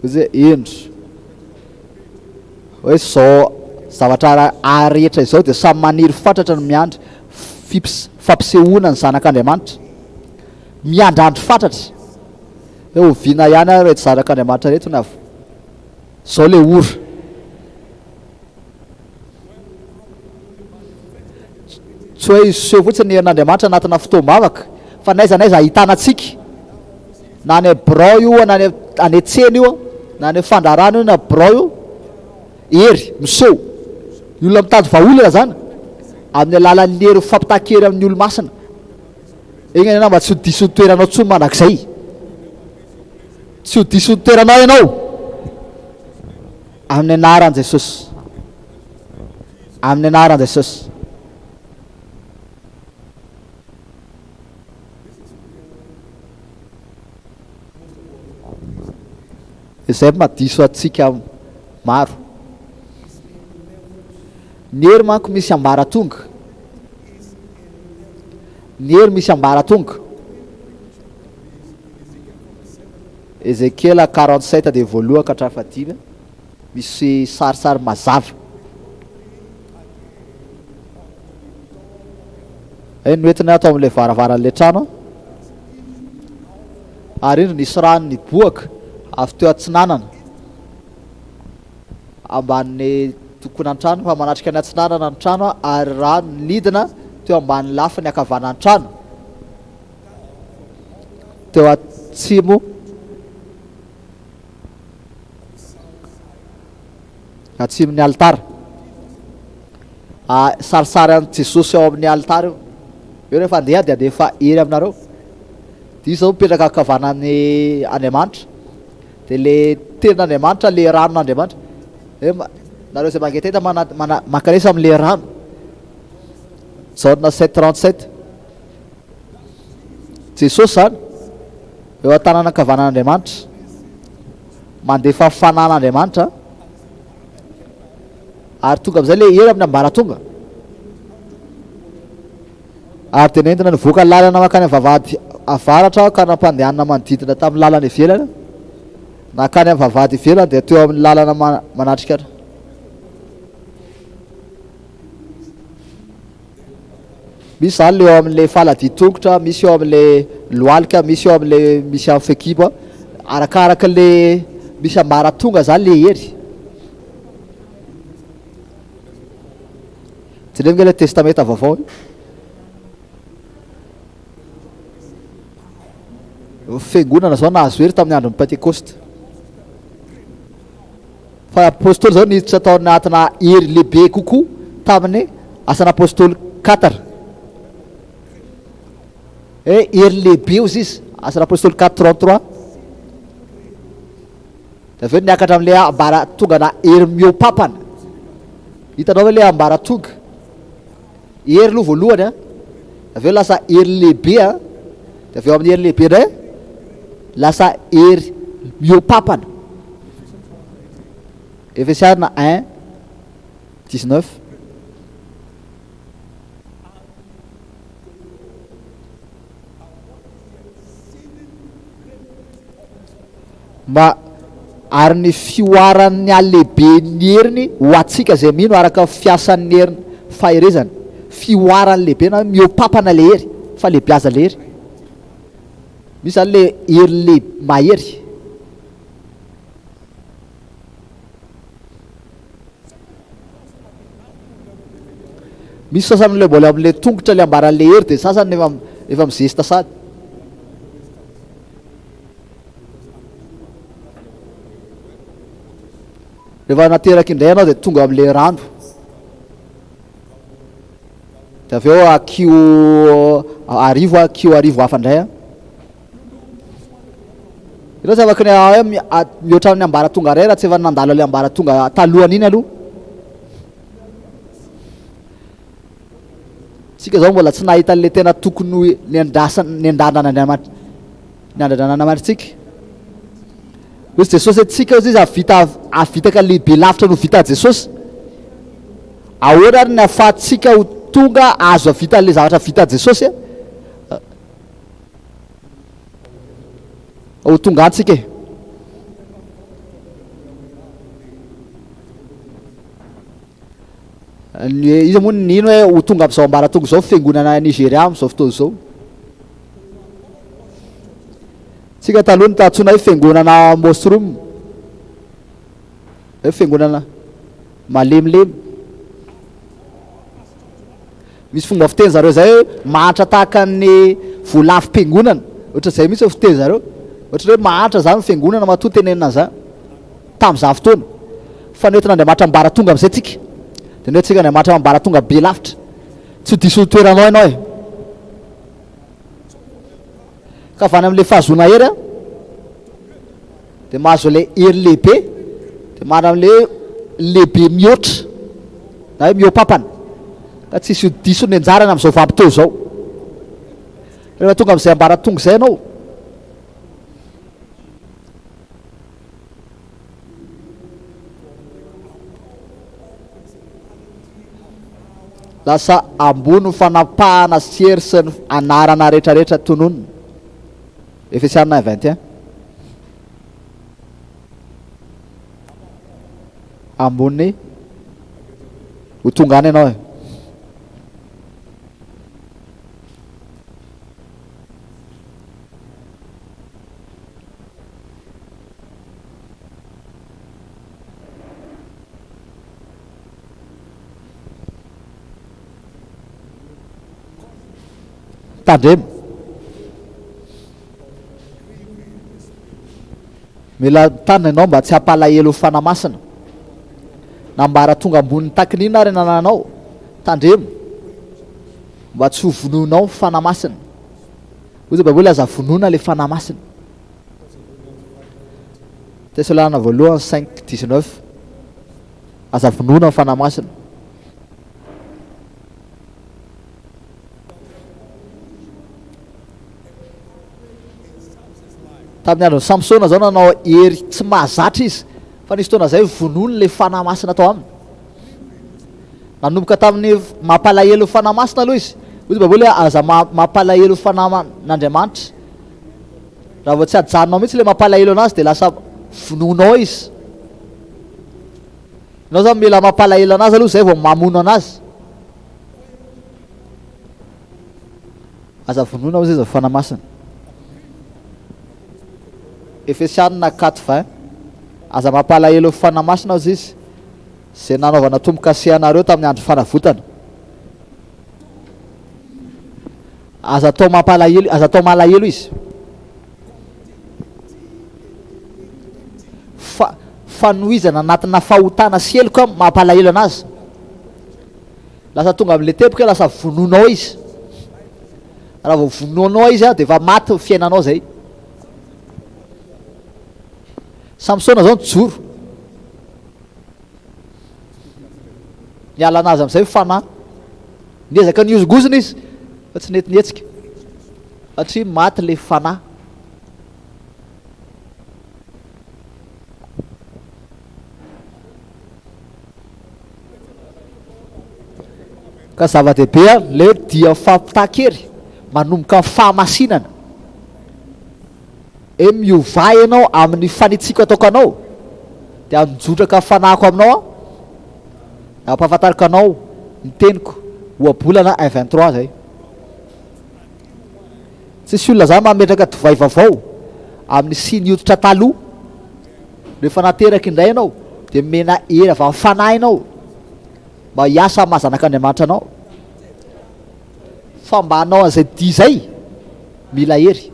Izy hoe indro hoe izao zavatra rehetra izao dia samy maniry fatratra ny miandry fampisehoana ny zanak'Andriamanitra. Miandrandro fatratra hoe oviana ihany ary ireto zanak'Andriamanitra ireto no avy. Izao ilay ora. Tsy hoe hiseho fotsiny ny herin'Andriamanitra anatina fotoam-bavaka, fa n'aiza n'aiza ahitana antsika, na any birao io, na any any an-tsena io, na any fandraharahana io, na birao io, hery miseho. Ny olona mitady vahaolana izany, amin'ny alalan'ny hery mifampitaha-kery amin'ny olo-masina. Enga anie ianao mba tsy ho diso ny toeranao intsony mandrakizay. Tsy ho diso ny toeranao ianao. Amin'ny anaran'i Jesosy. Amin'ny anaran'i Jesosy. Izay mahadiso antsika maro. Ny hery manko misy ambaratonga. Ny hery misy ambaratonga. Ezekiela 47 dia voalohany ka hatramin'ny fahadimy, misy sarisary mazava. Hay noentina ato amin'ilay varavaran'ilay trano ary indro nisy rano niboaka avy teo atsinanana ambanin'ny tokonan-trano fa manatrika ny atsinanana ny trano ary rano nidina teo ambanin'ny lafiny ankavanan'ny trano. Teo atsimo atsimon'ny alitara. Ah, sarisary an'i Jesosy ao amin'ny alitara io. Eo rehefa andeha dia andefa hery aminareo. Dia izy zao mipetraka ankavanan'ny Andriamanitra. Dia le tenin'Andriamanitra, le ranon'Andriamanitra. Hoe nareo izay mangetaheta mana, mana, mankanesa amin'le rano. Jaona 7:37. Jesosy izany, eo an-tanana ankavanan'Andriamanitra, mandefa fanan'Andriamanitra, ary tonga amin'izay ilay hery amin'ny ambaratonga. Ary dia nentina nivoaka lalana mankany amin'ny vavahady avaratra aho ka nampandehanina manodidina tamin'ny lalana ivelany. Nankany amin'ny vavahady ivelany dia teo amin'ny lalana manatrika. Misy izany le eo amin'le faladia tongotra, misy eo amin'le lohalika, misy eo amin'le misy amin'ny fehikibo. Arakaraka le misy ambaratonga zany le hery. Jereo ange le testamenta vaovao e. Fiangonana zao nahazo hery tamin'ny andron'ny Pentekosta. Fa Apostoly izao niditra tao anatina hery lehibe kokoa tamin'ny asan'Apostoly quatre. Hoe hery lehibe hozy izy, asan'Apostoly quatre 33. Dia avy eo niakatra amin'ilay ambaratongana hery mihoa-papana. Hitanao ve ilay ambaratonga? Hery aloha voalohany an, avy eo lasa hery lehibe an, dia avy eo amin'ny hery lehibe indray lasa hery mihoa-papana. Efesiana 1, 19. Mba ary ny fihoaran'ny halehiben'ny heriny ho antsika izay mino araka ny fiasan'ny heriny faherezany. Fihoaran'ny lehibe na hoe mihoa-papana ilay hery, fahalehibiazan'ilay hery. Misy izany ilay hery lehibe mahery. Misy sasany ilay mbola amin'ilay tongotra ilay ambaran'ilay hery dia sasany efa efa mizesta sady. Rehefa nateraka indray ianao dia tonga amin'ilay rano. Dia avy eo akio arivo akio arivo hafa indray an. Ireo tsy afaka ny hoe mihoatra amin'ny ambaratonga iray raha tsy efa nandalo ilay ambaratonga talohan'iny aloha. Tsika zao mbola tsy nahita an'le tena tokony ho niandrasana niandranan'Andriamanitra niandranan'Andriamanitra tsika. Hoy Jesosy hoe tsika hozy izy hahavita hahavitaka lehibe lavitra noho vitan'i Jesosy. Ahoana ary ny ahafahantsika ho tonga azo hahavita an'le zavatra vitan'i Jesosy e? Ho tonga any tsika e. Ny iza moa no nino hoe ho tonga amin'izao ambaratonga izao fiangonana Nigeria amin'izao fotoana izao? Tsika taloha nitantsoina hoe fiangonana Mosroom, hoe fiangonana malemilemy. Misy fomba fiteny zareo izay hoe mahantra tahaka ny voalavom-piangonana. Ohatr'izay mihitsy ny fiteny zareo. Ohatran'ny hoe mahantra izany ny fiangonana matoa tenenina an'izany. Tamin'izany fotoana. Fa nentin'Andriamanitra ambaratonga amin'izay tsika. Dia nentintsika Andriamanitra ambaratonga be lavitra. Tsy ho diso ny toeranao ianao e. Ka avy any amin'ilay fahazoana hery an, dia mahazo ilay hery lehibe, dia manana amin'ilay lehibe mihoatra, na hoe mihoa-pampana. Ka tsisy ho diso ny anjarany amin'izao vanim-potoana izao. Rehefa tonga amin'izay ambaratonga izay ianao, Lasa ambony ny fanapahana sy hery sy ny anarana rehetrarehetra tononina. Efesiana 1 21. Ambony ho tonga any ianao e. Tandremo. Mila mitandrina ianao mba tsy hampalahelo Fanahy Masina. Na ambaratonga ambonin'ny takin'inona ary anananao, tandremo mba tsy ho vonoinao ny Fanahy Masina. Hoy ny Baiboly, aza vonoina ilay Fanahy Masina. Tesaloniana voalohany cinq dix-neuf. Aza vonoina ny Fanahy Masina. Tamin'ny andron'i Samsona izao nanao hery tsy mahazatra izy, fa nisy fotoana izay vonoiny ilay Fanahy Masina tao aminy. Nanomboka tamin'ny mampalahelo ny Fanahy Masina aloha izy. Hoy ny Baiboly hoe aza mampalahelo ny Fanahin'Andriamanitra. Raha vao tsy ajanonao mihitsy ilay mampalahelo anazy dia lasa vonoinao izy. Ianao zany mila mampalahelo anazy aloha izay vao mamono anazy. Aza vonoina hozy izy Fanahy Masina. Efesianina 4 20 Aza mampalahelo ny Fanahy Masina hozy izy izay nanaovana tombo-kase anareo tamin'ny andro fanavotana. Aza atao mampalahelo, aza atao malahelo izy. Fa fanohizana anatina fahotana sy heloka mampalahelo anazy. Lasa tonga amin'ilay teboka hoe lasa vonoinao izy. Raha vao vonoinao izy dia efa maty ny fiainanao izay. Samsona izao nijoro. Niala anazy amin'izay ny fanahy. Niezaka nihozongozona izy fa tsy nety nihetsika satria maty ilay fanahy. Ka zava-dehibe ilay hoe dia fampitahan-kery manomboka amin'ny fahamasinana. Hoe miovà ianao amin'ny fanitsiako ataoko anao, dia hanjotraka ny fanahiko aminao aho, dia hampahafantariko anao ny teniko. Ohabolana un 23 izay. Tsisy olona izany mametraka divay vaovao amin'ny siny hoditra taloha. Rehefa nateraka indray ianao, dia nomena hery avy amin'ny fanahinao mba hiasa amin'ny maha zanak'Andriamanitra anao. Fa mba hanao an'izay dia izay, mila hery.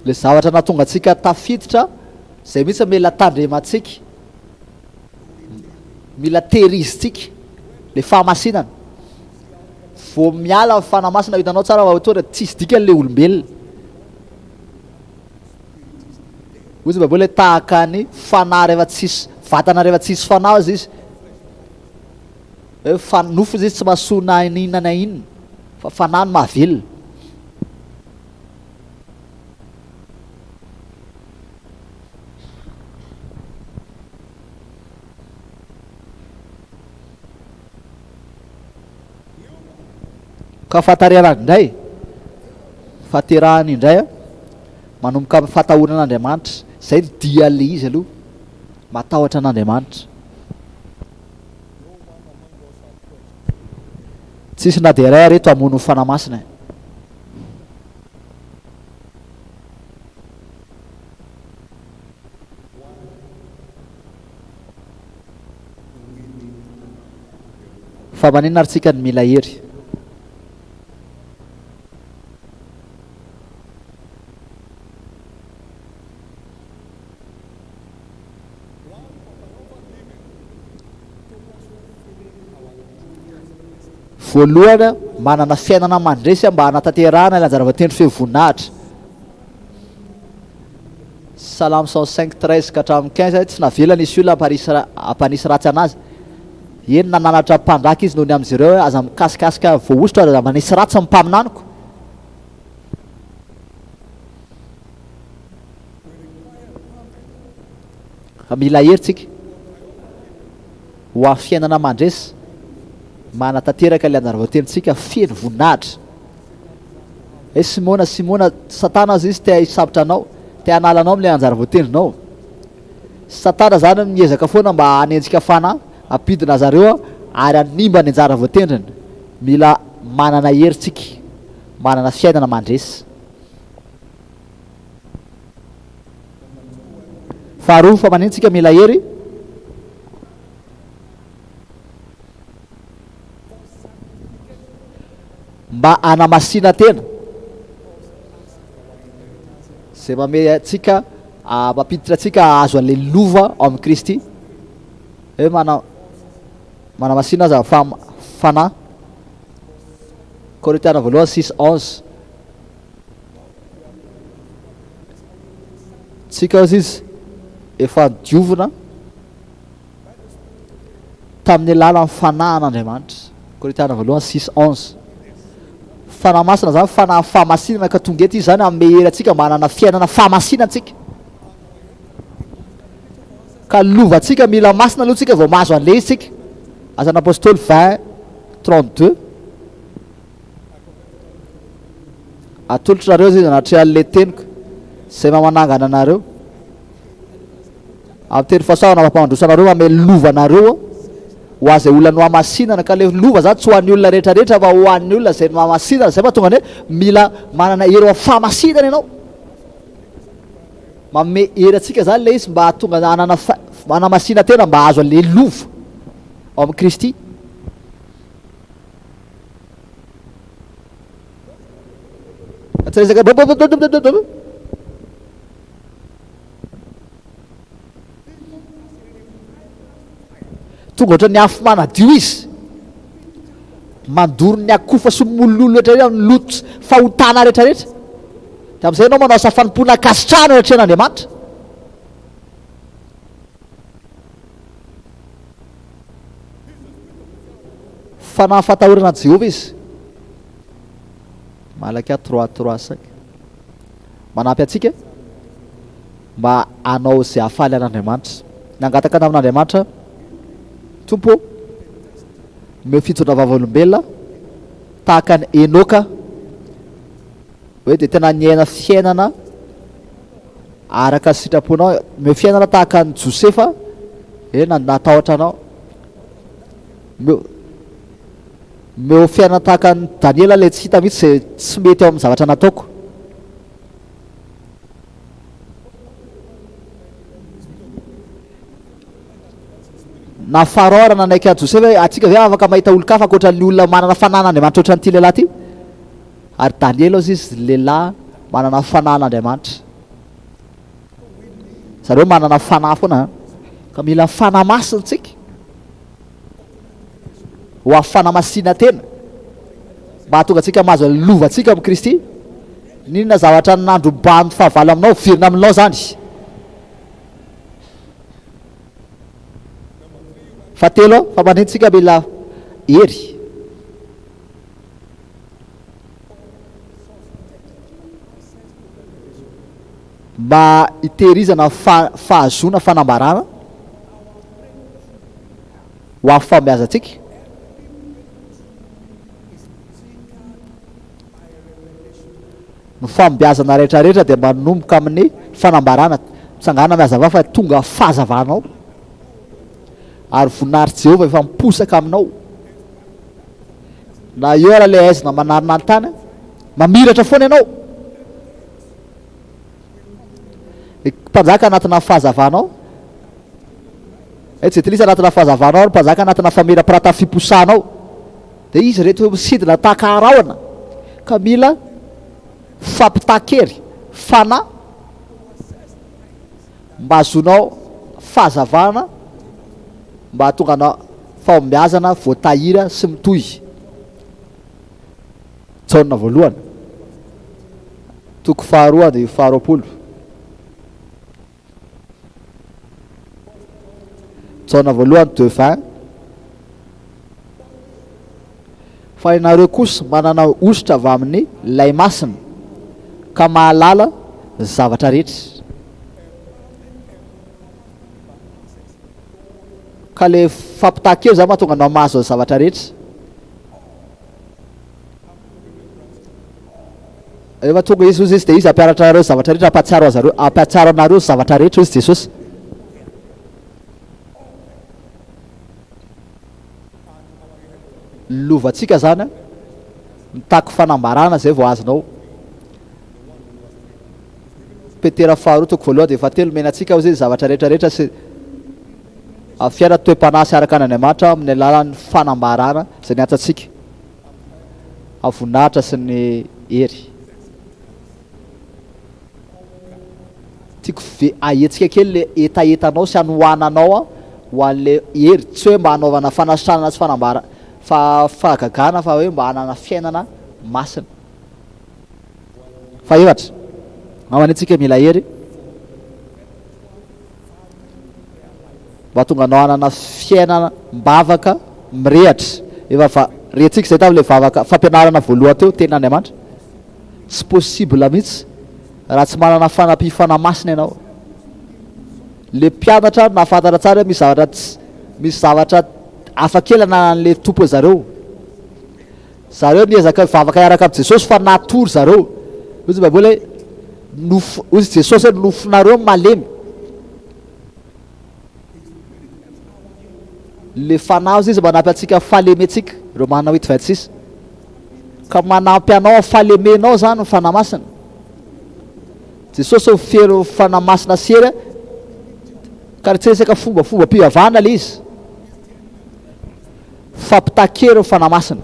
Ilay zavatra nahatonga antsika tafiditra, izay mihitsy mila tandremantsika, mila tehirizintsika, ilay fahamasinana. Vao miala ny Fanahy Masina, hitanao tsara fa toa tsisy dikany ilay olombelona. Hoy ny Baiboly hoe tahaka ny fanahy rehefa tsisy vatana rehefa tsisy fanahy hozy izy. Hoe fa nofo izy tsy mahasoa na inona na inona fa fanahy no mahavelona. Ka fatarerany indray, faterahany indray an, manomboka amin'ny fatahorana an'Andriamanitra. Izay ny dian'ilay izy aloha, matahotra an'Andriamanitra. Tsisy na dia iray ary eto hamono ny Fanahy Masina e. Fa maninona ary tsika no mila hery? Voalohany, manana fiainana mandresy mba hanatanterahana ilay anjara voatendry feno voninahitra. Salamo 105, 13 ka hatramin'ny 15, Tsy navelany hisy olona hampanisy ratsy an'azy. Eny, nananatra mpandraka izy noho ny amin'izy ireo hoe, Aza mikasikasika voahosotra ary aza manisy ratsy ny mpaminaniko. Fa mila hery tsika ho amin'ny fiainana mandresy, manatanteraka ilay anjara voatenintsika feno voninahitra. Hey Simona, Simona, Satana aza izy te hisambotra anao, te hanala anao amin'ilay anjara voatendrinao. Satana zany miezaka foana mba hanenjika fanahy, hampidina zareo ary hanimba ny anjara voatendriny. Mila manana hery tsika, manana fiainana mandresy. Faharoa, fa maninona tsika mila hery? Mba hanamasina tena. Izay mamehy antsika, mampiditra antsika hahazo an'ilay lova ao amin'i Kristy. Hoe mana, manamasina aza fa, fanahy. Korintiana voalohany 6, 11. Tsika hozy izy efa diovina tamin'ny alalan'ny fanahin'Andriamanitra. Korintiana voalohany 6, 11. Fanahy masina zany fanahy fahamasinana ka tonga eto izy zany hanome hery antsika mba hanana fiainana fahamasinana antsika. Ka lovantsika mila masina aloha tsika vao mahazo an'ilay izy tsika. Asan'ny Apostoly 20, 32. Atolotro nareo izy anatrehan'ilay teniko izay mamanangana anareo. Amin'ny teny fahasoavana mampandroso anareo manome lova anareo ho an'izay olona nohamasinana. Ka ilay lova zany tsy ho an'ny olona rehetra rehetra fa ho an'ny olona izay nohamasinana. Izay mahatonga ny hoe mila manana hery ao amin'ny fahamasinana ianao. Manome hery antsika zany ilay izy mba hahatonga hanana hanamasina tena mba hahazo an'ilay lova ao amin'i Kristy. Tsy resaka Tonga ohatran'ny afo manadio izy. Mandoro ny akofa sy ny mololo rehetra rehetra, ny loto sy fahotana rehetra rehetra. Dia amin'izay ianao manao asa fanompoana ankasitrahana eo anatrehan'Andriamanitra. Fanahy fahatahorana an'i Jehovah izy. Malakia 3, 3, 5. Manampy antsika mba hanao izay hahafaly an'Andriamanitra. Nangataka tamin'Andriamanitra aho, Tompo ô, omeo fijoroana vavolombelona tahaka an'i Enoka, hoe dia tena niaina fiainana araka ny sitraponao, omeo fiainana tahaka an'i Josefa, hoe natahotra anao. Omeo, omeo fiainana tahaka an'i Daniela ilay tsy hita mihitsy izay tsy mety ao amin'ny zavatra nataoko. Na Farao ary nanaiky an'i Josefa hoe antsika ve afaka mahita olon-kafa ankoatra ny olona manana fanahin'Andriamanitra ohatran'ity lehilahy ity? Ary Daniela hozy izy lehilahy manana fanahin'Andriamanitra. Zareo manana fanahy foana an. Ka mila fanahy masina tsika. Ho avy fanamasina tena. Mba hahatonga antsika mahazo ny lovantsika amin'i Kristy. N'inona zavatra nandrobahan'ny fahavalo aminao, miverina aminao izany. Fahatelo, fa maninona tsika mila hery? Mba hitehirizana fahazoana fanambarana ho amin'ny fahombiazantsika. Ny fahombiazana rehetra rehetra dia manomboka amin'ny fanambarana. Mitsangàna mihazava fa tonga fahazavanao, ary voninahitr'i Jehovah efa miposaka aminao. Na eo ara ilay haizina manarona ny tany, mamiratra foana ianao. Ny mpanjaka anatina fahazavanao, Jentilisa anatina fahazavanao, ary mpanjaka anatina famirapirata fiposahanao. Dia izy ireto misidina tahaka rahona ka mila fampitan-kery, fanahy, mba hahazoanao fahazavana mba hahatonga anao fahombiazana voatahiry sy mitohy. Jaona voalohany, toko faharoa andininy faharoapolo. Jaona voalohany 2:20 Fa ianareo kosa manana hosotra avy amin'ny Lay Masina, ka mahalala ny zavatra rehetra. Ka le fampitahan-kevitra zany mahatonga anao mahazo ny zavatra rehetra. Rehefa tonga izy hozy izy dia izy hampianatra anareo zavatra rehetra, hampahatsiaro azy areo, hampahatsiaro anareo zavatra rehetra hozy Jesosy. Ny lovantsika zany an, mitaky fanambarana zay vao azonao. Petera faharoa toko voalohany dia fahatelo omena antsika hozy izy zavatra rehetra rehetra sy amin'ny fiainana toe-panahy sy araka an'Andriamanitra amin'ny alalan'ny fanambarana izay niantso antsika. Amin'ny voninahitra sy ny hery. Tiako ve ahetsika kely le hetahetanao sy hanohananao ho an'le hery, tsy hoe mba hanaovana fanasitranana sy fanambara fa fahagagana fa hoe mba hanana fiainana masina. Fahefatra, ao antsika mila hery mba hahatonga anao hanana fiainam-bavaka mirehatra. Efa va, rentsika izay tamin'ilay vavaka fampianarana voalohany teo, tenin'Andriamanitra. Tsy possible mihitsy raha tsy manana fanampian'ny Fanahy Masina ianao. Ilay mpianatra nahafantatra tsara hoe misy zavatra tsy, misy zavatra hafa kely ananan'ilay Tompo zareo. Zareo niezaka hivavaka hiaraka amin'i Jesosy fa natory zareo. Hoy ny Baiboly hoe, nof, hoy Jesosy hoe, nofonareo malemy. Le Fanahy hozy izy manampy antsika amin'ny fahalementsika, Romana 8 26. Ka manampy anao amin'ny fahalemenao zany ny Fanahy Masina. Jesosy ho feno Fanahy Masina sy hery, ka tsy resaka fombafombam-pivavahana le izy. Fampitahan-kery ny Fanahy Masina.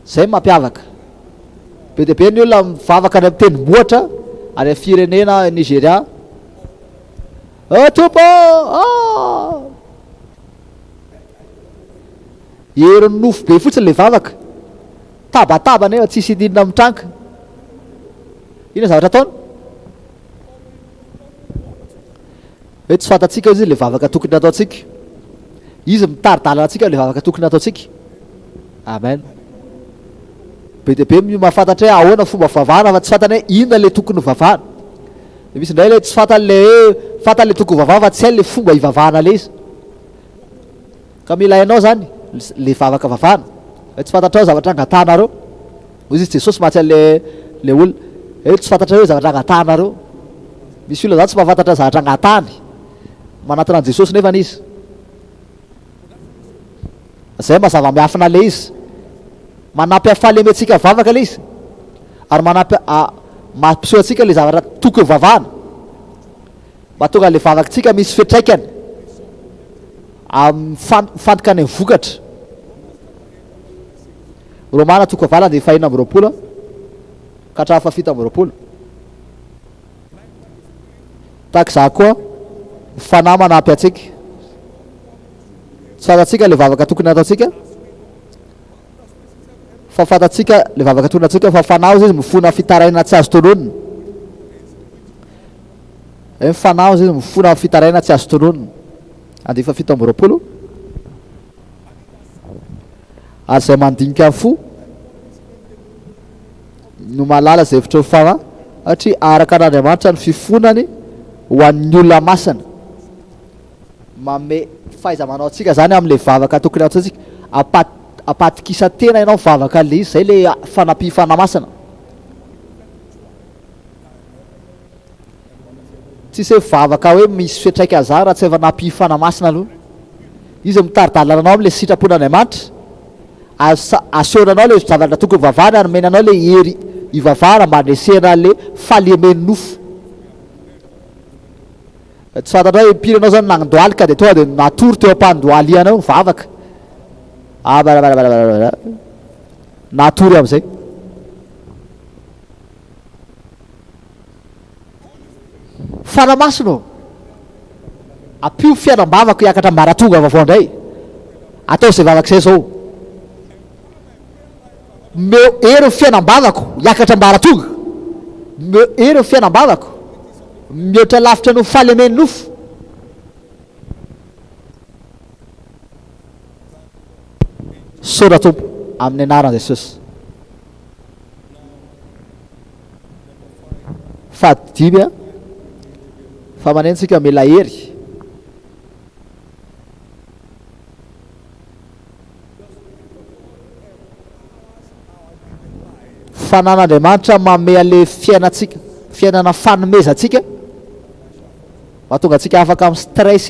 Izay no mampiavaka. Be dia be ny olona mivavaka any amin'ny tendrombohitra, any amin'ny firenena Nigeria. Oh Tompo ô! Oh! Herin'ny nofo be fotsiny ilay vavaka. Tabataba nefa tsisy ininona mitranga. Inona zavatra ataony? Hoe tsy fantatsika izy ilay vavaka tokony hataontsika. Izy mitari-dalana antsika amin'ilay vavaka tokony hataontsika. Amen. Be dia be ny mahafantatra hoe ahoana fomba fivavahana fa tsy fantany hoe inona ilay tokony hivavahana. Dia misy indray ilay tsy fantany ilay hoe fantany ilay tokony hivavahana fa tsy hainy ilay fomba hivavahana ilay izy. Ka mila hainao izany ilay vavaka vavahana. Hoe tsy fantatrao zavatra angatahanareo. Hoy izy Jesosy mantsy an'ilay ilay olona hoe tsy fantatrareo ny zavatra angatahanareo. Misy olona izany tsy mahafantatra ny zavatra angatahany. Manatona an'i Jesosy nefany izy. Izay maha zava-miafina ilay izy. Manampy amin'ny fahalementsika vavaka ilay izy. Ary manampy mampiseho antsika ilay zavatra tokony vavahana. Mba hahatonga ilay vavakintsika misy fiantraikany amin'ny mifantoka any amin'ny vokatra. Romana toko fahavalo andininy fahenina amby 20 ka hatramin'ny fahafito amby 20. Tahaka izany koa, ny Fanahy manampy antsika. Tsy fantatsika ilay vavaka tokony hataontsika, fa fantatsika ilay vavaka tokony hataontsika fa Fanahy hozy izy mifona fitarainana tsy azo tononina. Ny Fanahy hozy izy mifona fitarainana tsy azo tononina. Andininy fahafito amby 20. Ary izay mandinika ny fo no mahalala izay hevitry ny fanahy, satria araka an'Andriamanitra ny fifonany ho an'ny olona masina. Manome fahaiza-manao antsika izany amin'ilay vavaka tokony hataontsika. Ampatokisan-tena ianao mivavaka an'ilay izy, izay ilay fanampian'ny Fanahy Masina. Tsisy hoe vavaka hoe misy fiantraikany zany raha tsy efa nampian'ny Fanahy Masina aloha. Izy no mitari-dalana anao amin'ilay sitrapon'Andriamanitra. Asa, asehony anao ilay zavatra tokony hivavahana ary omeny anao ilay hery hivavahana mba handresena an'ilay fahalemen'ny nofo. Tsy fantatrao hoe impiry ianao zao nandohalika dia tonga dia natory teo am-pandohalihana eo nivavaka. Abarabarabarabara. Natory amin'izay. Fanahy Masina ô, ampio ny fiainam-bavako hiakatra ambaratonga vaovao indray. Ataovy izay vavaka izay izao. Omeo hery ny fiainam-bavako hiakatra ambaratonga. Omeo hery ny fiainam-bavako mihoatra lavitra noho ny fahalemen'ny nofo. Misaotra Tompo, amin'ny anaran'i Jesosy. Fahadimy a, fa maneno tsika mila hery. Fanan'Andriamanitra manome an'ilay fiainantsika, fiainana fanomezantsika, mahatonga antsika afaka amin'ny stress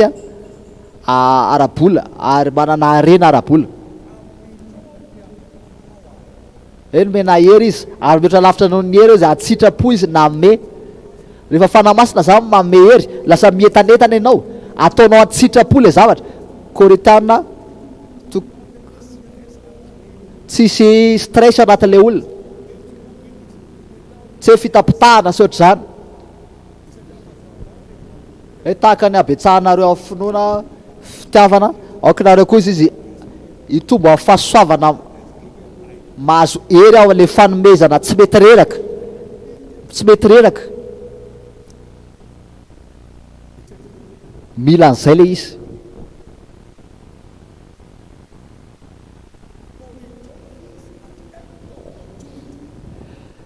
ara-bola ary manana harena ara-bola. Hoe nomena hery izy, ary mihoatra lavitra noho ny hery izy, an-tsitrapo izy nanome. Rehefa Fanahy Masina zany manome hery, lasa mientanentana ianao, ataonao an-tsitrapo ilay zavatra. Korintiana toko Tsisy stress anatin'ilay olona. Tsy hoe fitapitahana sy ohatr'izany. Hoe tahaka ny habetsahanareo amin'ny finoana, fitiavana, aoka nareo kosa izy hitombo amin'ny fahasoavana mahazo hery ao amin'ilay fanomezana tsy mety reraka, tsy mety reraka. Mila an'izay ilay izy.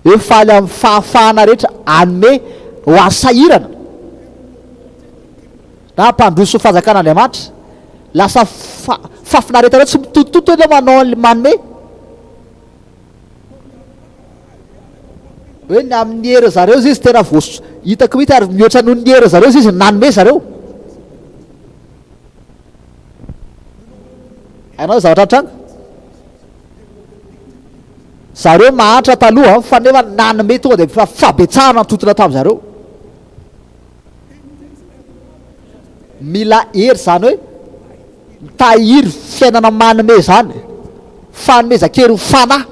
Hoe faly amin'ny fahafahana rehetra hanome ho an'ny sahirana na hampandroso ny fanjakan'Andriamanitra. Lasa fahafinaretana tsy mitotototo ianao manao an'ilay manome. Hoe ny amin'ny hery zareo izy tena voas hitako mihitsy ary mihoatra noho ny hery zareo izy nanome zareo. Hainao zavatra nitranga? Zareo mahantra taloha fa nefa nanome tonga dia efa fahabetsahana nitontona tamin zareo. Mila hery izany hoe mitahiry fiainana manome izany. Fanomezan-kery ho fanahy.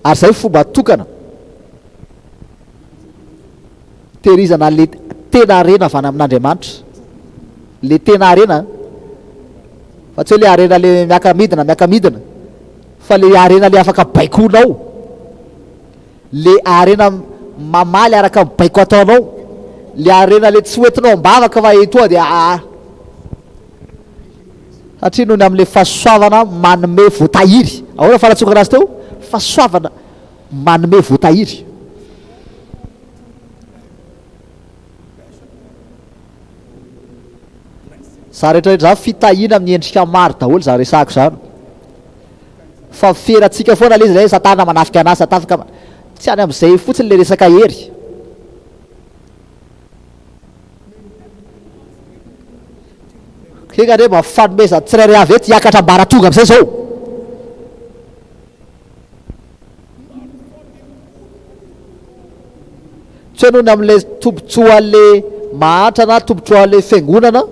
Ary izay fomba tokana tehirizana le tena harena avy any amin'Andriamanitra. Le tena harena an. Fa tsy hoe le harena le miaka-midina, miaka-midina. Fa le harena le afaka baikoinao. Le harena mamaly araka ny baiko ataonao. Le harena le tsy hoentinao am-bavaka fa etoa dia aa. Satria noho ny amin'ilay fahasoavana manome voatahiry. Ahoana fanatsonkana azy teo? Fahasoavana manome voatahiry. Za rehetra rehetra za fitahiana amin'ny endrika maro daholo za resahako zany. Fa ferantsika foana le izy hoe satana manafika anahy, satafika tsy any amin'izay fotsiny le resaka hery. Enga anie mba fanomezan'ny tsirairay avy eto hiakatra ambaratonga amin'izay izao. Tsy hoe noho ny amin'ilay tombontsoan'ilay mahantra na tombontsoan'ilay fiangonana.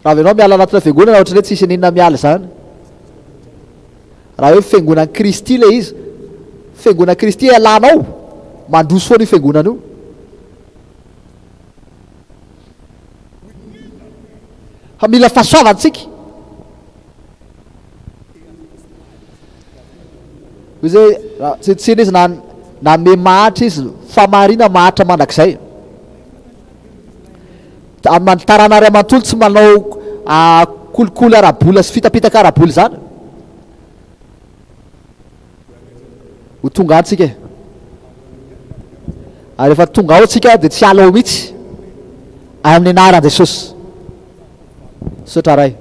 Raha avy ianao miala anatina fiangonana ohatran'ny hoe tsisy n'inona miala izany. Raha hoe fiangonan'i Kristy ilay izy, fiangonan'i Kristy ialanao, mandroso foana io fiangonana io. Fa mila fahasoavana tsika. Hoy izy hoe, raha tsy tsiny izy na. Nanome mahantra Izy, famarina maharitra mandrakizay. Amin'ny taranany ray aman-tolo tsy manao kolikoly ara-bola sy fitapitaka ara-bola izany. Ho tonga any tsika e. Ary rehefa tonga ao tsika dia tsy hiala ao mihitsy. Amin'ny anaran'i Jesosy. Misaotra Ray.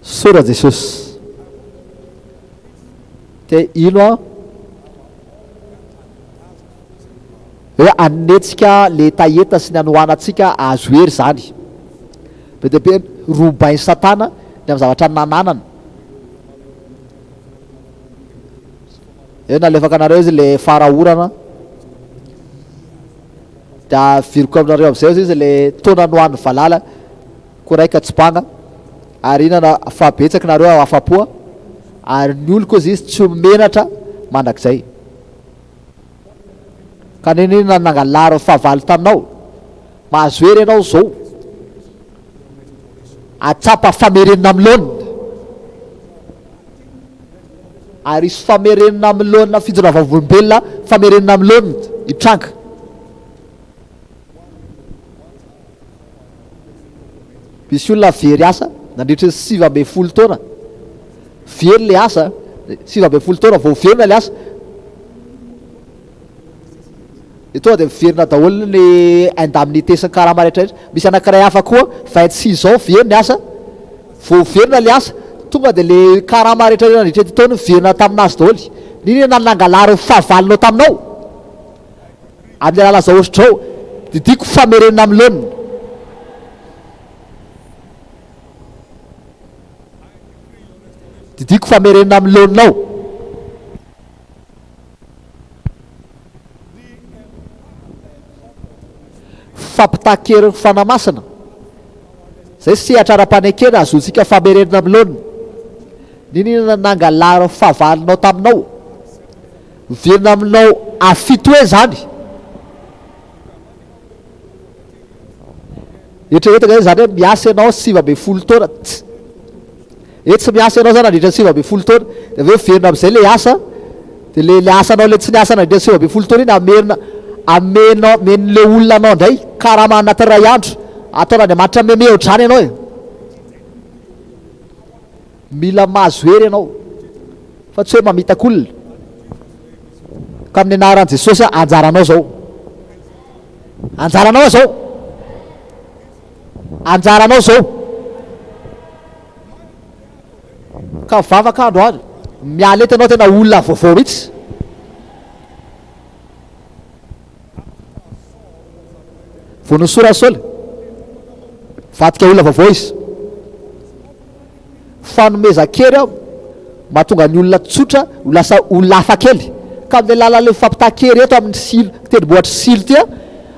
Misaotra Jesosy. Te hino aho hoe hanetsika le hetaheta sy ny hanohanantsika hahazo hery izany. Be dia be robain'i Satana ny amin'ny zavatra nananany. Eo nalefaka anareo izy le fara orana. Dia aviriko aminareo amin'izay izy le taona nohanin'ny valala koraika tsy banga. Ary inona fa betsaka nareo ao afa-po ary ny oloko ozy izy tsy ho menatra mandrakizay. Ka n'inon'inona nangalaro fahavalo taminao, mahazo hery ianao zao atsapa famerenana amin'ny laoniny. Ary hisy famerenana amin'ny laonina fijoroana vavolombelona famerenana amin'ny laoniny hitranga. Misy olona very asa nandritry ny 19 taona. Very ilay asa, 19 taona vao velona ilay asa. Dia tonga dia miverina daholo ny indemnité sy ny karama rehetra rehetra. Misy anankiray hafa koa, 26 ans very ny asa, vao velona ilay asa, tonga dia ilay karama rehetra rehetra nandritra ity taona miverina taminazy daholo. N'inona nangalary ny fahavalonao taminao? Amin'ny alalan'izao hosotra izao, didiako famerenana amin'ny laoniny. Didiako famerenana amin'ny laoninao. Fampitahan-kerin'ny Fanahy Masina. Izay sehatra ara-panekena ahazoantsika famerenana amin'ny laoniny. N'inon'inona nangalarin'ny fahavalonao taminao. Miverina aminao afito hoe zany. Eritreretina hoe zany hoe miasa ianao 19 taona, tsy hoe tsy miasa ianao zany nandritra ny 19 taona, dia avy eo miverina amin'izay ilay asa, dia ilay ilay asanao ilay tsy niasa nandritra ny 19 taona iny amerina amenao amen'ilay olona anao indray karama anatin'ny iray andro, ataon'Andriamanitra meme ohatr'izany ianao e. Mila mahazo hery ianao fa tsy hoe mamitaka olona. Ka amin'ny anaran'i Jesosy aho, anjaranao izao. Anjaranao izao. Anjaranao izao. Ka vavaka andro ary. Miala eto ianao tena olona vaovao mihitsy. Vao nosorany Saoly, vadika olona vaovao izy. Fanomezan-kery aho mahatonga ny olona tsotra ho lasa olona hafa kely. Ka amin'ny alalan'ilay fampitahan-kery eto amin'ny silo, tendrombohitr'i Silo ity,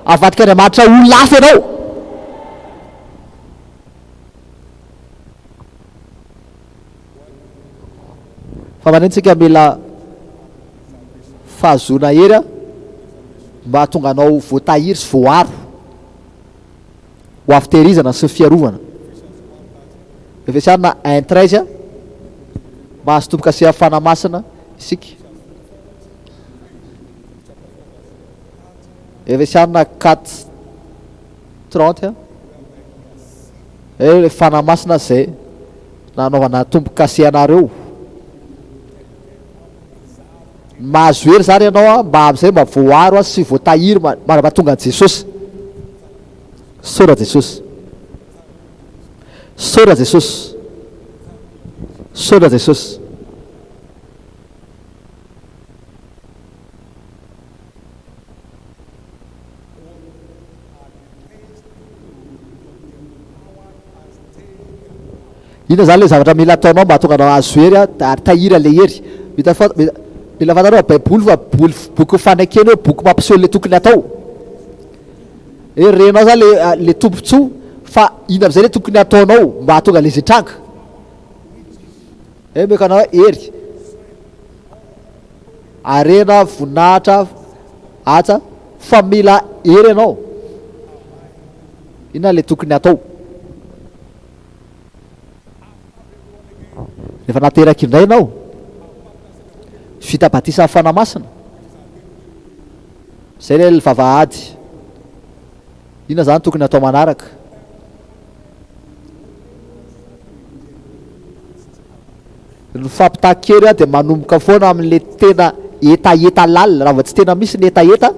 avadik'Andriamanitra olona hafa ianao. Fa manino tsika mila fahazoana hery mba hahatonga anao voatahiry sy voaaro ho avy tehirizana sy fiarovana. Efesiana un 13 Mahazo tombo-kase Fanahy Masina isika. Efesiana 4 30 Ilay Fanahy Masina izay nanaovana tombo-kase anareo. Mahazo hery izany ianao mba amin'izay mba voaaro sy voatahiry mandra-pahatonga an'i Jesosy. Misaotra Jesosy. Misaotra Jesosy. Misaotra Jesosy. Inona izany ilay zavatra mila ataonao mba hahatonga anao hahazo hery ary tahiry an'ilay hery? Mila fa- mila mila fantatrao fa Baiboly fa boly boky fanekena hoe boky mampiseho ilay tokony hatao. Hoe renao izany ilay ilay tombontsoa fa inona amin'izay ilay tokony hataonao mba hahatonga an'ilay izy hitranga? Hoe omeko anao hery, harena, voninahitra, haja, fa mila hery ianao. Inona ilay tokony hatao? Rehefa nateraka indray ianao, vita batisa amin'ny Fanahy Masina. Izay ilay vavahady. Inona izany tokony hatao manaraka? Ny fampitahan-kery dia manomboka foana amin'ilay tena hetaheta lalina. Raha vao tsy tena misy ny hetaheta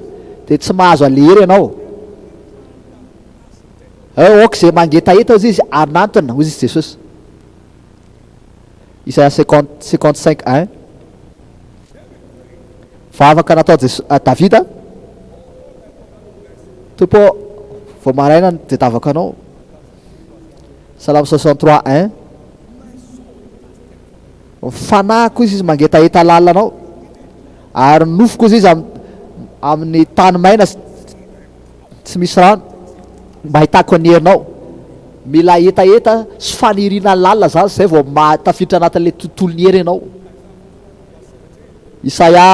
dia tsy mahazo an'ilay hery ianao. Aoka izay mangetaheta hozy izy hanantona, hozy izy Jesosy. Isaia 55, 1. Vavaka natao Jes Davida, Tompo ô, vao maraina no tadiavako Anao. Salamo 63, 1. Ny fanahiko hozy izy mangetaheta lalina Anao, ary ny nofoko hozy izy amin'ny tany maina sy tsy misy rano, mba hahitako ny herinao. Mila hetaheta sy faniriana lalina izany izay vao mahatafiditra anatin'ilay tontolon'ny hery ianao. Isaia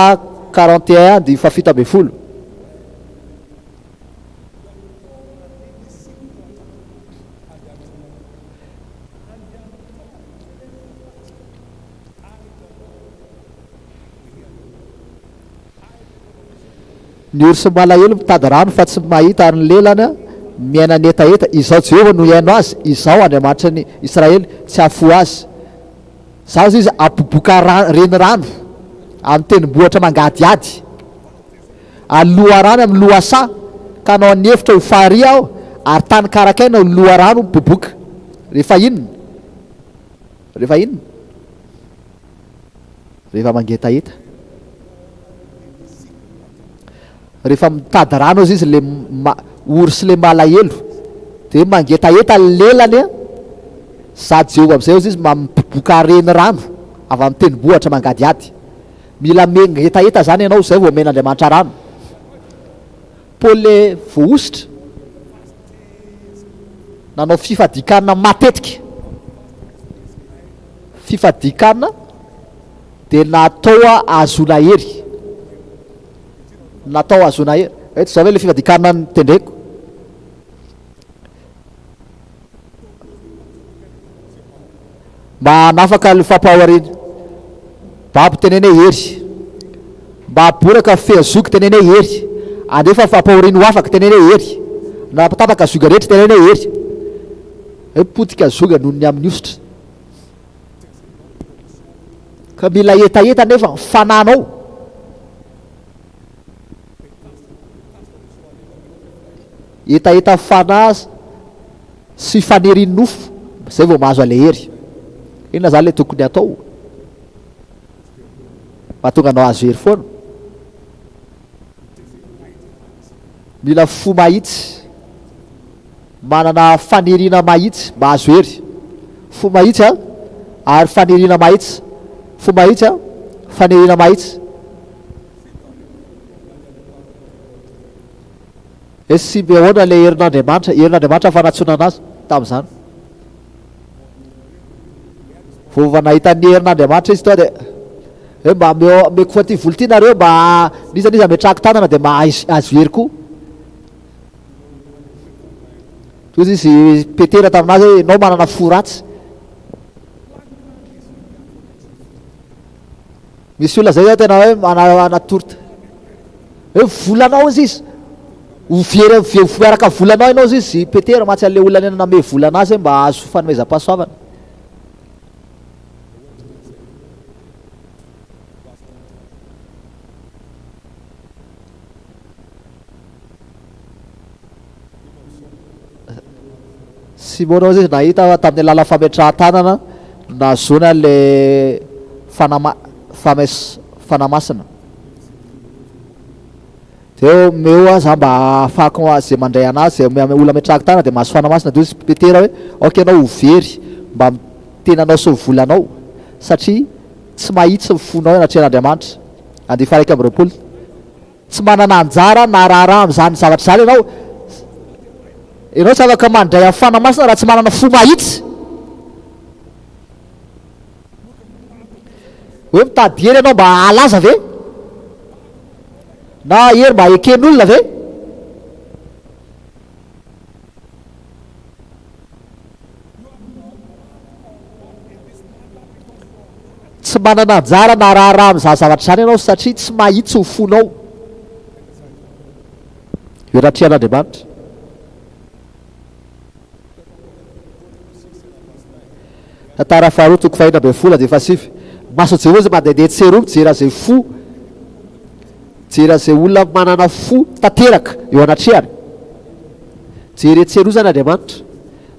41 andininy faha-17. Ny ory sy ny malahelo mitady rano fa tsy mahita ary ny lelany miaina ny hetaheta. Izaho Jehovah no hihaino azy, Izaho Andriamanitry ny Israely tsy hahafoy azy. Izaho hozy izy hampiboka renirano amin'ny tendrombohitra mangadihady, ary loharano amin'ny lohasaha, ka hanao ny efitra ho farihy Aho, ary tany karakaina ho loharano miboboka. Rehefa inona? Rehefa inona? Rehefa mangetaheta. Rehefa mitady rano aza izy le ory sy le malahelo de mangetaheta ny lelany a, za Jehovah amizay ozy izy mampiboka renirano avy amin'ny tendrombohitra mangadihady. Mila mangetaheta zany ianao zay vao omen'Andriamanitra rano. Paoly le voahosotra nanao fifadian-kanina matetika. Fifadian-kanina dia natao hahazoana hery. Natao hahazoana hery. Eto izao ve ilay fifadian-kanina notendreko? Mba hanafaka ny fampahoriana. Babo teneno hoe hery. Mba haboraka feha zoky teneno hoe hery. Handefa fampahoriana ho afaka teneno hoe hery. Nanapatapaka zioga rehetra teneno hoe hery. Hoe potika zioga noho ny amin'ny hosotra. Ka mila hetaheta nefa ny fananao. Hetaheta fanahy sy fanirian'ny nofo, zay vao mahazo an'ilay hery. Inona zany ilay tokony hatao mba hahatonga anao hahazo hery foana? Mila fo mahitsy, manana faniriana mahitsy mba hahazo hery. Fo mahitsy an, ary faniriana mahitsy. Fo mahitsy an, faniriana mahitsy. Hoe simba ahoana ilay herin'Andriamanitra, herin'Andriamanitra fanatsoana anazy tamin'izany. Vao vao nahita ny herin'Andriamanitra izy tonga dia hoe mba ameo ameko fa ty vola ity nareo mba n'iza n'iza ametrahako tanana dia mba azo hery koa. Toy izy Petera taminazy hoe ianao manana fo ratsy. Misy olona zay zao tena hoe manana torte. Hoe volanao ozy izy. Ho very ho miaraka volanao ianao ozy izy. Petera mantsy an'ilay olona nanome vola anazy hoe mba hahazo fanomezam-pahasoavana. Simona hozy izy nahita fa tamin'ny alalan'ny fametrahan-tanana no nahazoana ilay fanama, fames, fanahy masina. Dia omeo aho za mba hahafahako izay mandray anazy, izay olona ametrahako tanana dia mahazo fanahy masina. Dia hoy Petera hoe, aoka ianao ho very mba amin'ny tenanao sy ny volanao, satria tsy mahitsy ny fonao eo anatrehan'Andriamanitra. Andiany faha 21. Tsy manana anjara na raharaha amin'izany zavatra izany ianao. Ianao tsy afaka mandray amin'ny Fanahy Masina raha tsy manana fo mahitsy. Hoe mitady hery ianao mba hahalaza ve? Na hery mba heken'olona ve? Tsy manana anjara na raharaha amin'izany zavatra izany ianao satria tsy mahitsy ny fonao. Eo anatrehan'Andriamanitra. Tantara faharoa toko fahenina ambin'ny folo andininy fahasivy. Mason'i Jehovah izay mandehandeha etsy sy eroa mijery an'izay fo, mijery an'izay olona manana fo tanteraka eo anatrehany. Mijery etsy sy eroa izany Andriamanitra.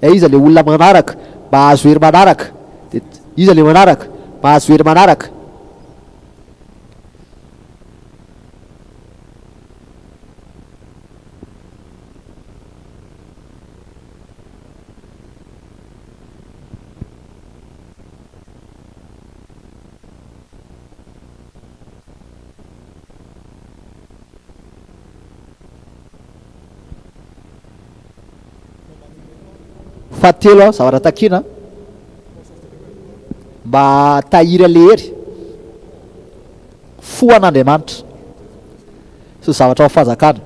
Eh iza ilay olona manaraka, mba hahazo hery manaraka. Dia iza ilay manaraka, mba hahazo hery manaraka. Fahatelo, zavatra takiana mba hahatahiry an'ilay hery, fo an'Andriamanitra sy ny zavatra ao amin'ny fanjakana.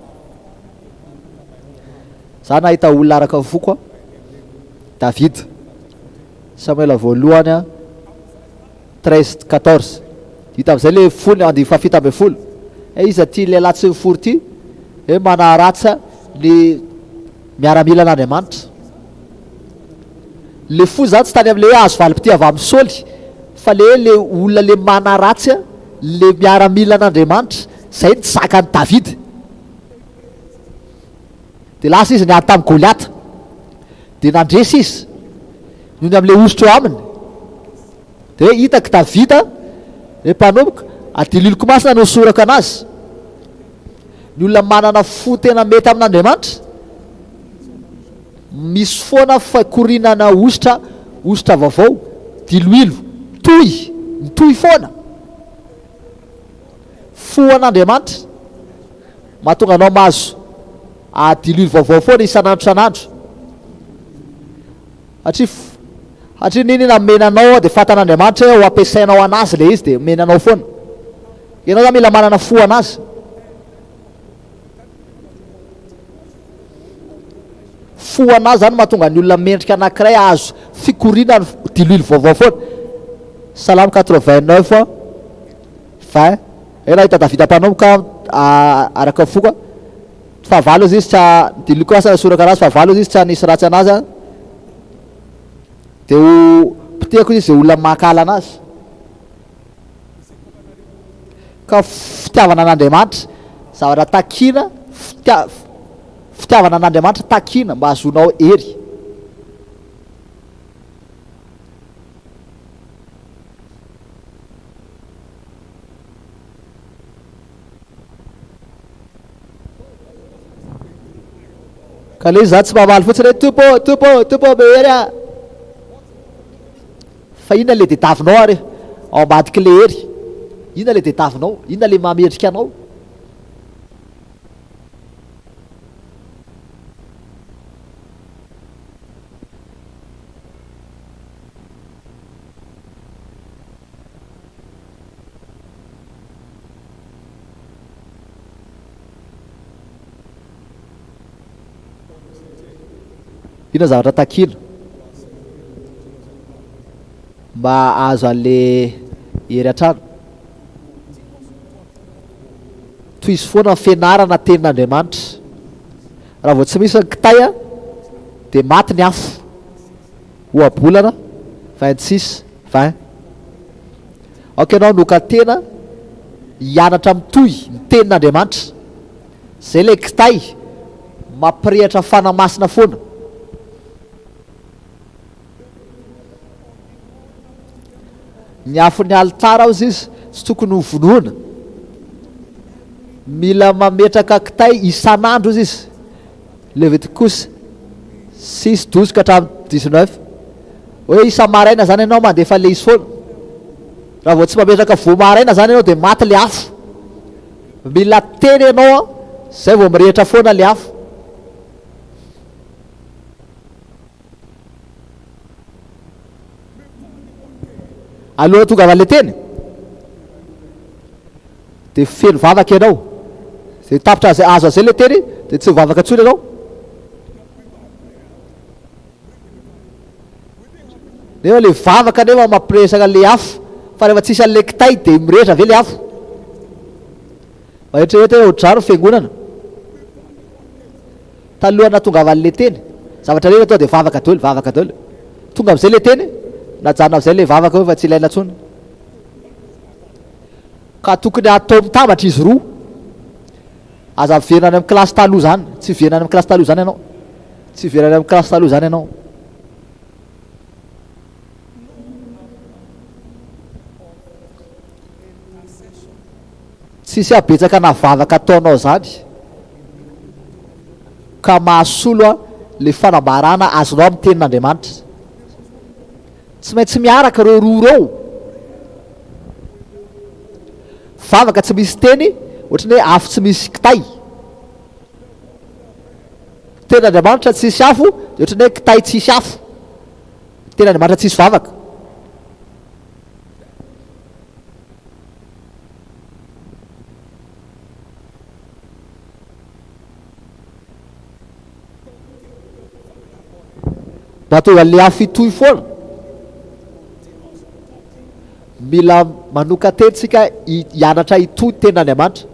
Za nahita olona araka ny foko aho, David, Samoela voalohany a, 13, 14. Hita amin'izay le fony andininy fahafito ambin'ny folo. Eh iza ity lehilahy tsy mifory ity? Eh manaratsy ny miaramilan'Andriamanitra. Le fo zany tsy tany amin'le hoe azo valim-pitia avy amin'i Saoly, fa le hoe le olona le manaratsy le miaramilan'Andriamanitra, zay no tsy zakan'i Davida. Dia lasa izy niady tamin'i Goliata. Dia nandresy izy, noho ny amin'ilay hosotra eo aminy. Dia hoe hitako Davida, ilay mpanompoko, adililoko masina no nisorako an'azy. Ny olona manana fo tena mety amin'Andriamanitra, misy foana fakorinana hosotra, hosotra vaovao, diloilo, mitohy, mitohy foana. Fo an'Andriamanitra. Mahatonga anao mahazo diloilo vaovao foana isan'andro isan'andro. Satria satria n'inona omena anao dia fantan'Andriamanitra hoe ho ampiasainao an'azy ilay izy dia omeny anao foana. Ianao zany mila manana fo an'azy. Fo an'azy zany mahatonga ny olona mendrika anankiray hahazo fikoriana diloilo vaovao foana. Salamo 89 20. Ela nahita Davida mpanomboka araka ny foko aho. Fahavalo izy tsy diliko asa soraka anazy fahavalo izy tsy hanisy ratsy anazy aho. Dia ho potehako izy izay olona mankahala anazy. Ka fitiavana an'Andriamanitra, zavatra takiana, fitia- fitiavana an'Andriamanitra takiana mba hahazoanao hery. Ka le izy zany tsy mamaly fotsiny hoe Tompo ô, Tompo ô, Tompo ô, be hery ah. Fa inona le dedavinao ary ao ambadik'le hery? Inona le dedavinao? Inona le mahamendrika anao? Inona zavatra takiana mba hahazo an'le hery hatrany? Tohizo foana ny fianarana tenin'Andriamanitra. Raha vao tsy misy ny kitay dia maty ny afo. Ohabolana 26, 20. Aoka ianao hanokan-tena hianatra mitohy ny Tenin'Andriamanitra. Izay ilay kitay mampirehitra fanahy masina foana. Ny afon'ny alitara hozy izy tsy tokony ho vonoina. Mila mametraka kitay isan'andro hozy izy. Levitikosy 6, 12 ka hatramin'ny 19. Hoe isa-maraina zany ianao mandefa le izy foana. Raha vao tsy mametraka voa maraina zany ianao dia maty le afo. Mila teny ianao an, zay vao mirehitra foana le afo. Alohan'ny hatongavan'ilay teny dia feno vavaka ianao. Zay tapitra azo an'izay ilay teny dia tsy mivavaka intsony ianao. Nefa le vavaka nefa mampiresaka an'le afo fa rehefa tsisy an'le kitay de mirehitra ve le afo? Mba eritrereto hoe ohatr'izany ny fiangonana. Talohan'ny nahatongavan'ilay teny, zavatra rehetra atao dia vavaka daholo, vavaka daholo. Tonga amin'izay ilay teny, najanona amin'izay ilay vavaka hoe fa tsy ilaina intsony. Ka tokony hatao mitambatra izy roa. Aza miverina any amin'ny kilasy taloha izany. Tsy hiverina any amin'ny kilasy taloha izany ianao. Tsy hiverina any amin'ny kilasy taloha izany ianao. Tsisy habetsaka na vavaka ataonao izany ka mahasolo a le fanambarana azonao amin'ny tenin'Andriamanitra. Tsy maintsy miaraka ireo roa ireo. Vavaka tsy misy teny ohatran'ny hoe afo tsy misy kitay. Tenin'Andriamanitra tsisy afo dia ohatran'ny hoe kitay tsisy afo. Tenin'Andriamanitra tsisy vavaka. Mba hahatonga an'ilay afo hitohy foana, mila manokan-tena isika hianatra hitohy ny tenin'Andriamanitra.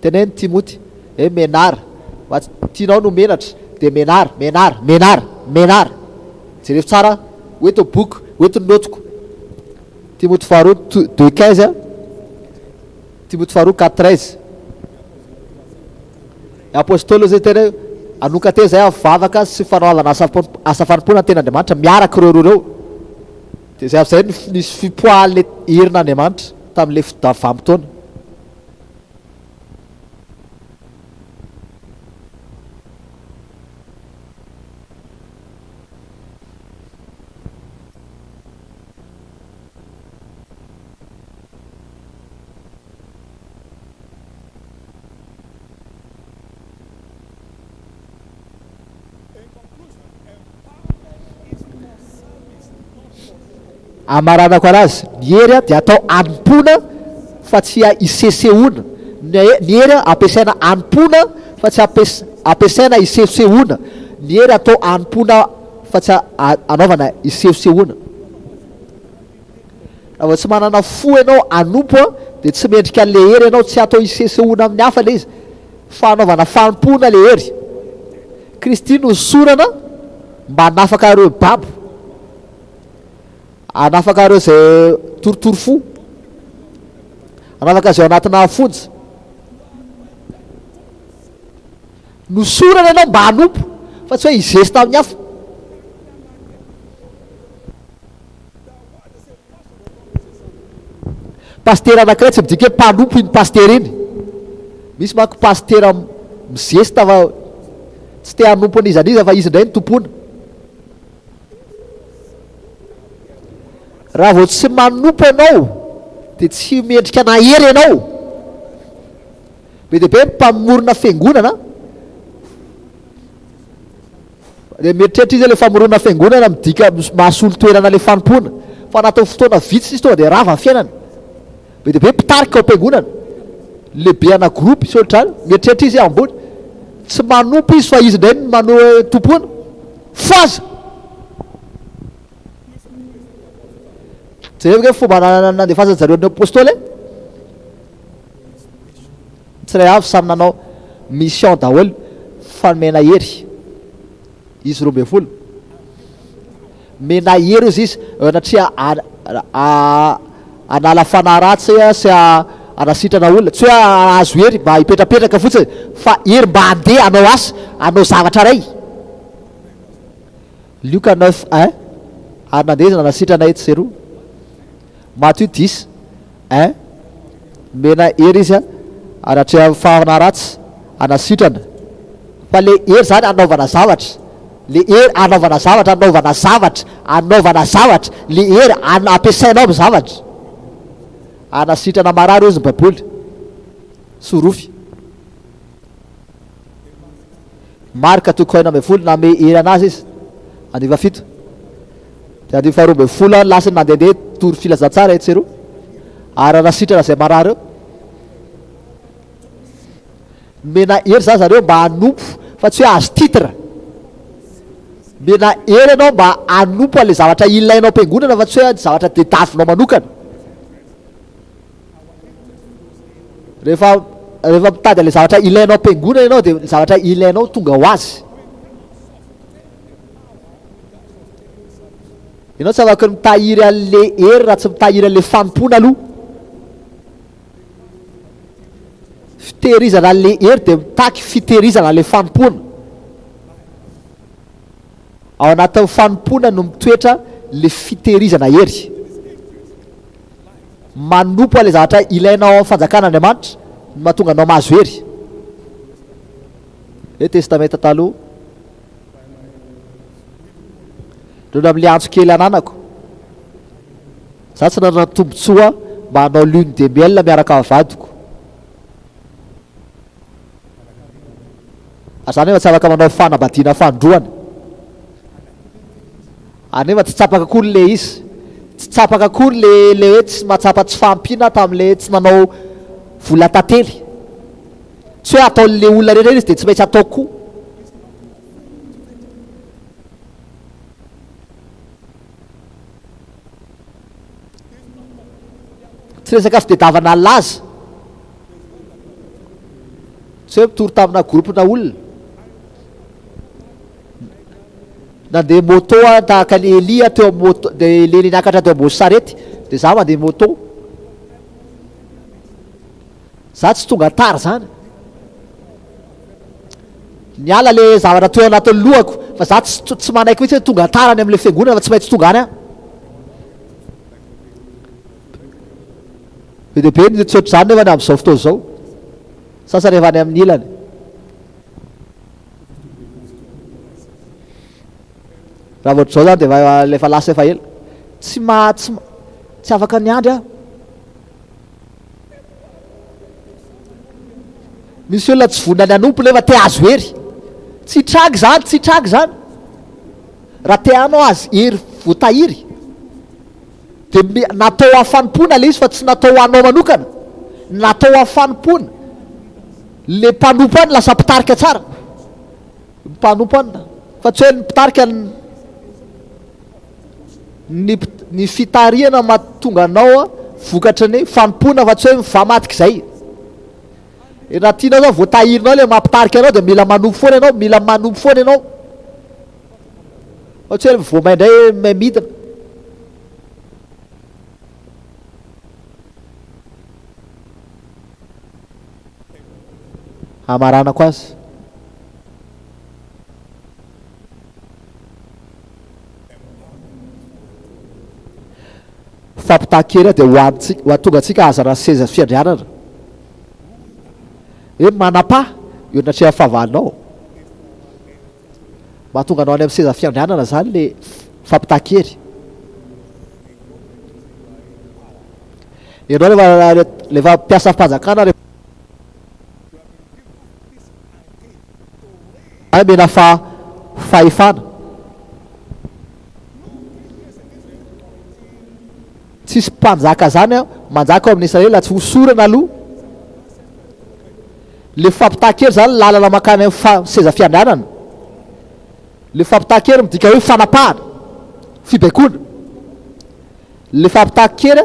Teneno Timoty hoe menara, fa tsy tianao no menatra dia menara, menara, menara, menara. Jerevo tsara, hoeto ny boky, hoeto ny notiko. Timoty faharoa 2:15, Timoty faharoa 4:13. Ny Apostoly izay tena hoe hanokan-tena izay amin'ny vavaka sy fanaovana asa asa fanompoana ny tenin'Andriamanitra miaraka ireo roa ireo. Dia izay avy izay no nisy fipoahan'ilay herin'Andriamanitra tamin'ilay vanim-potoana. Amaranako anazy, ny hery dia atao anompoana fa tsy isesehoana, ny hery ampiasaina anompoana fa tsy ampiasaina isehosehoana, ny hery atao anompoana fa tsy anaovana isehosehoana. Raha vao tsy manana fo ianao hanompo dia tsy mendrika an'ilay hery ianao, tsy atao hisesehoana amin'ny hafa ilay izy fa hanaovana fanompoana ilay hery. Kristy nohosorana mba hanafaka ireo babo, hanafaka ireo izay torotoro fo, hanafaka izay ao anatina fonja. Nosorana ianao mba hanompo fa tsy hoe hizesta amin'ny hafa. Pasitera anankiray tsy midika hoe mpanompo iny pasitera iny. Misy manko pasitera mizesta fa tsy te hanompo an'iza n'iza fa izy indray no tompoina. Raha vao tsy manompo ianao dia tsy mendrika na hery ianao. Be dia be ny mpamorona fiangonana. Dia mieritreritra izy hoe ilay famoronana fiangonana midika mahasolo toerana ilay fanompoana. Fa anatin'ny fotoana vitsy izy tonga dia rava ny fiainany. Be dia be mpitarika ao am-piangonana, lehibe ana groupe sy ohatr'izany, mieritreritra izy hoe ambony. Tsy manompo izy fa izy indray no manoa tompoina. Fohaza! Jereo ange ny fomba nandefasan-dry zareo ny apostoly e! Ny tsirairay avy samy nanao mission daholo fa nomena hery izy 12. Nomena hery ozy izy eo anatreha hanala fanahy ratsy sy hanasitrana olona. Tsy hoe hahazo hery mba hipetrapetraka fotsiny fa hery mba handeha hanao asa, hanao zavatra iray. Lioka neuf un, ary nandeha izy nanasitrana etsy sy eroa. Matio dix un, Nomena hery izy hanatrehan'ny fahana ratsy, hanasitrana. Fa le hery zany hanaovana zavatra, le hery hanaovana zavatra, hanaovana zavatra, hanaovana zavatra, le hery ampiasainao amin'ny zavatra. Hanasitrana marary hozy ny baiboly. Sorofy. Marka toko faha 16, Nanome hery an'azy izy. Andivo fahafito. Dia andivo faharoa ambin'ny folo, Lasa nandehandeha nitory filazantsara etsy sy eroa, ary nanasitrana izay marary eo. Nomena hery izany zareo mba hanompo, fa tsy hoe hahazo titre. Nomena hery ianao mba hanompo an'ilay zavatra ilainao am-piangonana, fa tsy hoe zavatra tadiavinao manokana. Rehefa. rehefa mitady an'ilay zavatra ilainao am-piangonana ianao dia ny zavatra ilainao tonga ho azy. Ianao tsy afaka ny mitahiry an'ilay hery raha tsy mitahiry an'ilay fanompoana aloha. Fitehirizana an'ilay hery dia mitaky fitehirizana an'ilay fanompoana. Ao anatin'ny fanompoana no mitoetra ilay fitehirizana hery. Manompo an'ilay zavatra ilainao ao amin'ny fanjakan'Andriamanitra no mahatonga anao mahazo hery. Hoe Testamenta Taloha. Noho amin'ilay antso kely ananako. Za tsy nanana tombontsoa mba hanao lune de miel miaraka amin'ny vadiko. Ary za nefa tsy afaka manao fanambadiana fanindroany. Ary nefa tsy tsapako akory le izy. Tsy tsapako akory le le hoe tsy mahatsapa tsy fahampiana tamin'le tsy nanao vola tantely. Tsy hoe ataon'le olona rehetra izy dia tsy maintsy ataoko koa. Tsy resaka fitedavana laza. Tsy hoe mitory tamina groupe-na olona. Nandeha moto aho tahaka an'i Elia teo amin'ny moto, dia Elia niakatra teo ambony sarety, dia za mandeha moto. Za tsy tonga tara zany. Niala le zavatra teo anatin'ny lohako fa za tsy tsy manaiky mihitsy hoe tonga tara any amin'ilay fiangonana fa tsy maintsy tonga any aho. Be dia be ny tsy ohatr'izany nefa ny amin'izao fotoana izao. Sasany efa any amin'ny ilany. Raha vao ohatr'izao zany dia efa efa lasa efa ela. Tsy ma tsy tsy afaka niandry aho. Misy olona tsy vonona ny hanompo nefa te hahazo hery. Tsy hitranga izany, tsy hitranga izany. Raha te hanao azy hery voatahiry, dia natao ho fanompoana ilay izy fa tsy natao ho anao manokana. Natao ho fanompoana. Le mpanompo any lasa mpitarika tsara. Mpanompo any fa tsy hoe ny mpitarika ny Ny ny fitarihana mahatonga anao vokatry ny fanompoana fa tsy hoe mifamadika izay. Raha tianao zao voatahirinao ilay maha mpitarika anao dia mila manompo foana ianao, mila manompo foana ianao. Fa tsy hoe vao may indray may midina. Hamaranako azy. Fampitahan-kery dia ho antsika, ho hahatonga antsika hahazana ny seza fiandrianana. Hoe manapaha eo anatrehan'ny fahavalonao. Mahatonga anao any amin'ny seza fiandrianana izany ilay fampitahan-kery. Ianao rehefa rehefa mpiasa fanjakana rehefa Omena fahefana. Tsisy mpanjaka zany manjaka ao amin'ny Israely raha tsy hosorana aloha. Le fampitahan-kery zany lalana mankany amin'ny fa seza fiandrianana. Le fampitahan-kery midika hoe fanapahana, fibaikoana. Le fampitahan-kery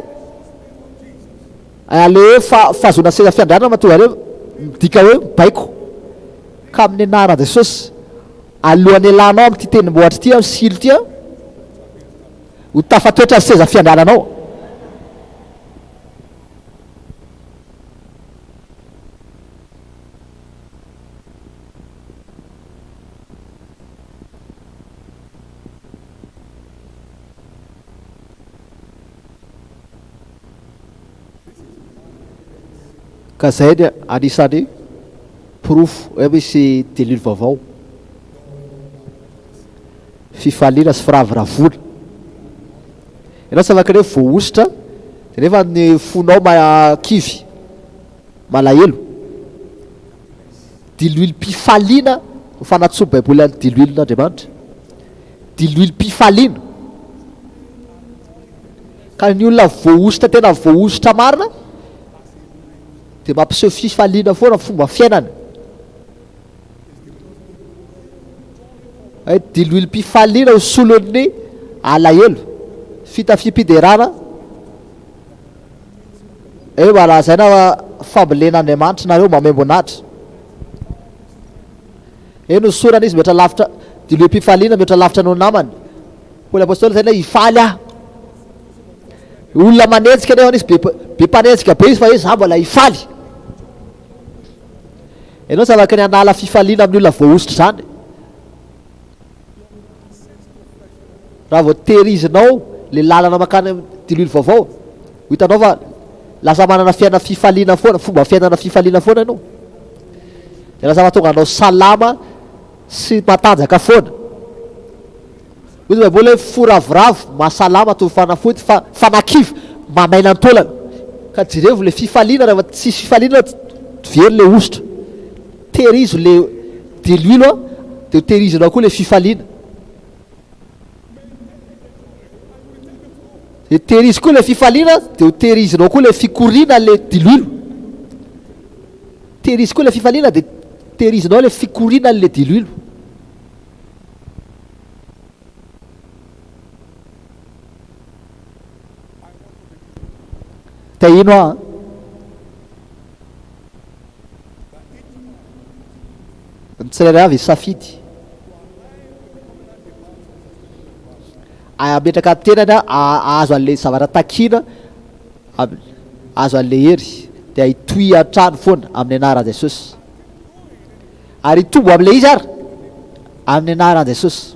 le hoe fahazoana seza fiandrianana mahatonga hoe midika hoe mibaiko. Ka amin'ny anaran'i Jesosy, alohan'ny hialanao amin'ity tendrombohitra ity aho, Silo ity aho, ho tafatoetra ny seza fiandriananao. Ka zay ny anisan'ny porofo hoe misy delily vaovao. Fifaliana sy firavoravoana. Ianao tsy afaka ny hoe voahosotra dia nefa ny fonao kivy, malahelo. Diloilom-pifaliana no fanantsoan'ny Baiboly an'ny diloilon'Andriamanitra. Diloilom-pifaliana. Ka ny olona voahosotra tena voahosotra marina dia mampiseho fifaliana foana ny fomba fiainany. Hoe diloilom-pifaliana ho solon'ny alahelo, fitafiam-piderana. Hoe mba lazaina fa. fambolen'Andriamanitra nareo mba homem-boninahitra. Eny hosorana izy mihoatra lavitra diloim-pifaliana mihoatra lavitra noho ny namany. Hoy ny apostoly zay hoe hifaly aho. Olona manenjika nefa izy be be mpanenjika be izy fa hoe za mbola hifaly. Ianao tsy afaka ny hanala fifaliana amin'ny olona voahosotra izany. Raha vao tehirizinao le lalana mankany amin'ny diloilo vaovao, ho hitanao fa lasa manana fiainana fifaliana foana, fomba fiainana fifaliana foana ianao. Dia lasa mahatonga anao salama sy matanjaka foana. Hoy ny Baiboly hoe fo ravoravo mahasalama toy ny fanafody fa fanakivy mamaina ny taolana. Ka jerevo le fifaliana rehefa tsisy fifaliana very le hosotra. Tehirizo le diloilo a, de ho tehirizinao koa le fifaliana. De tehirizo koa le fifaliana de ho tehirizinao koa le fikoriana le diloilo. Tehirizo koa le fifaliana de tehirizinao le fikoriana le diloilo. Te hino aho an. Ny tsirairay avy hisafidy. Hametraka ny tenany hahazo an'ilay zavatra takiana, hahazo an'ilay hery. Dia hitohy hatrany foana amin'ny anaran'i Jesosy. Ary hitombo amin'ilay izy ary amin'ny anaran'i Jesosy.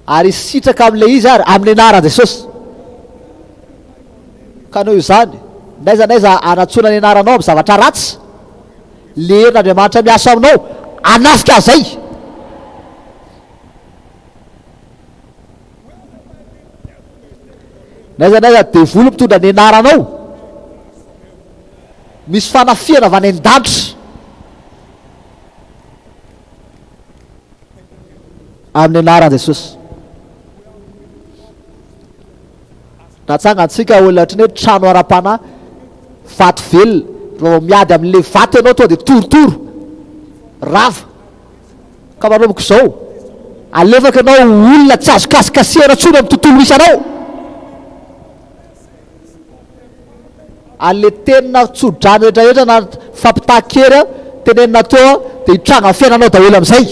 Ary hisitraka amin'ilay izy ary amin'ny anaran'i Jesosy. Ka noho izany, n'aiza n'aiza anantsoana ny anaranao amin'ny zavatra ratsy, le herin'Andriamanitra miasa aminao hanafika azay. N'aiza n'aiza devoly mitondra ny anaranao, misy fanafihana avy any an-danitra. Amin'ny anaran'i Jesosy. Natsangantsika olona ohatran'ny hoe trano ara-panahy, vato velona. Raha vao miady amin'ilay vato ianao tonga dia torotoro, rava. Ka manomboka izao, alefako ianao ho olona tsy azo kasikasihana intsony amin'ny tontolo misy anao. Ary ilay tenina tso-drano rehetra rehetra na fampitahan-kery tenenina teo dia hitranga amin'ny fiainanao daholo amin'izay.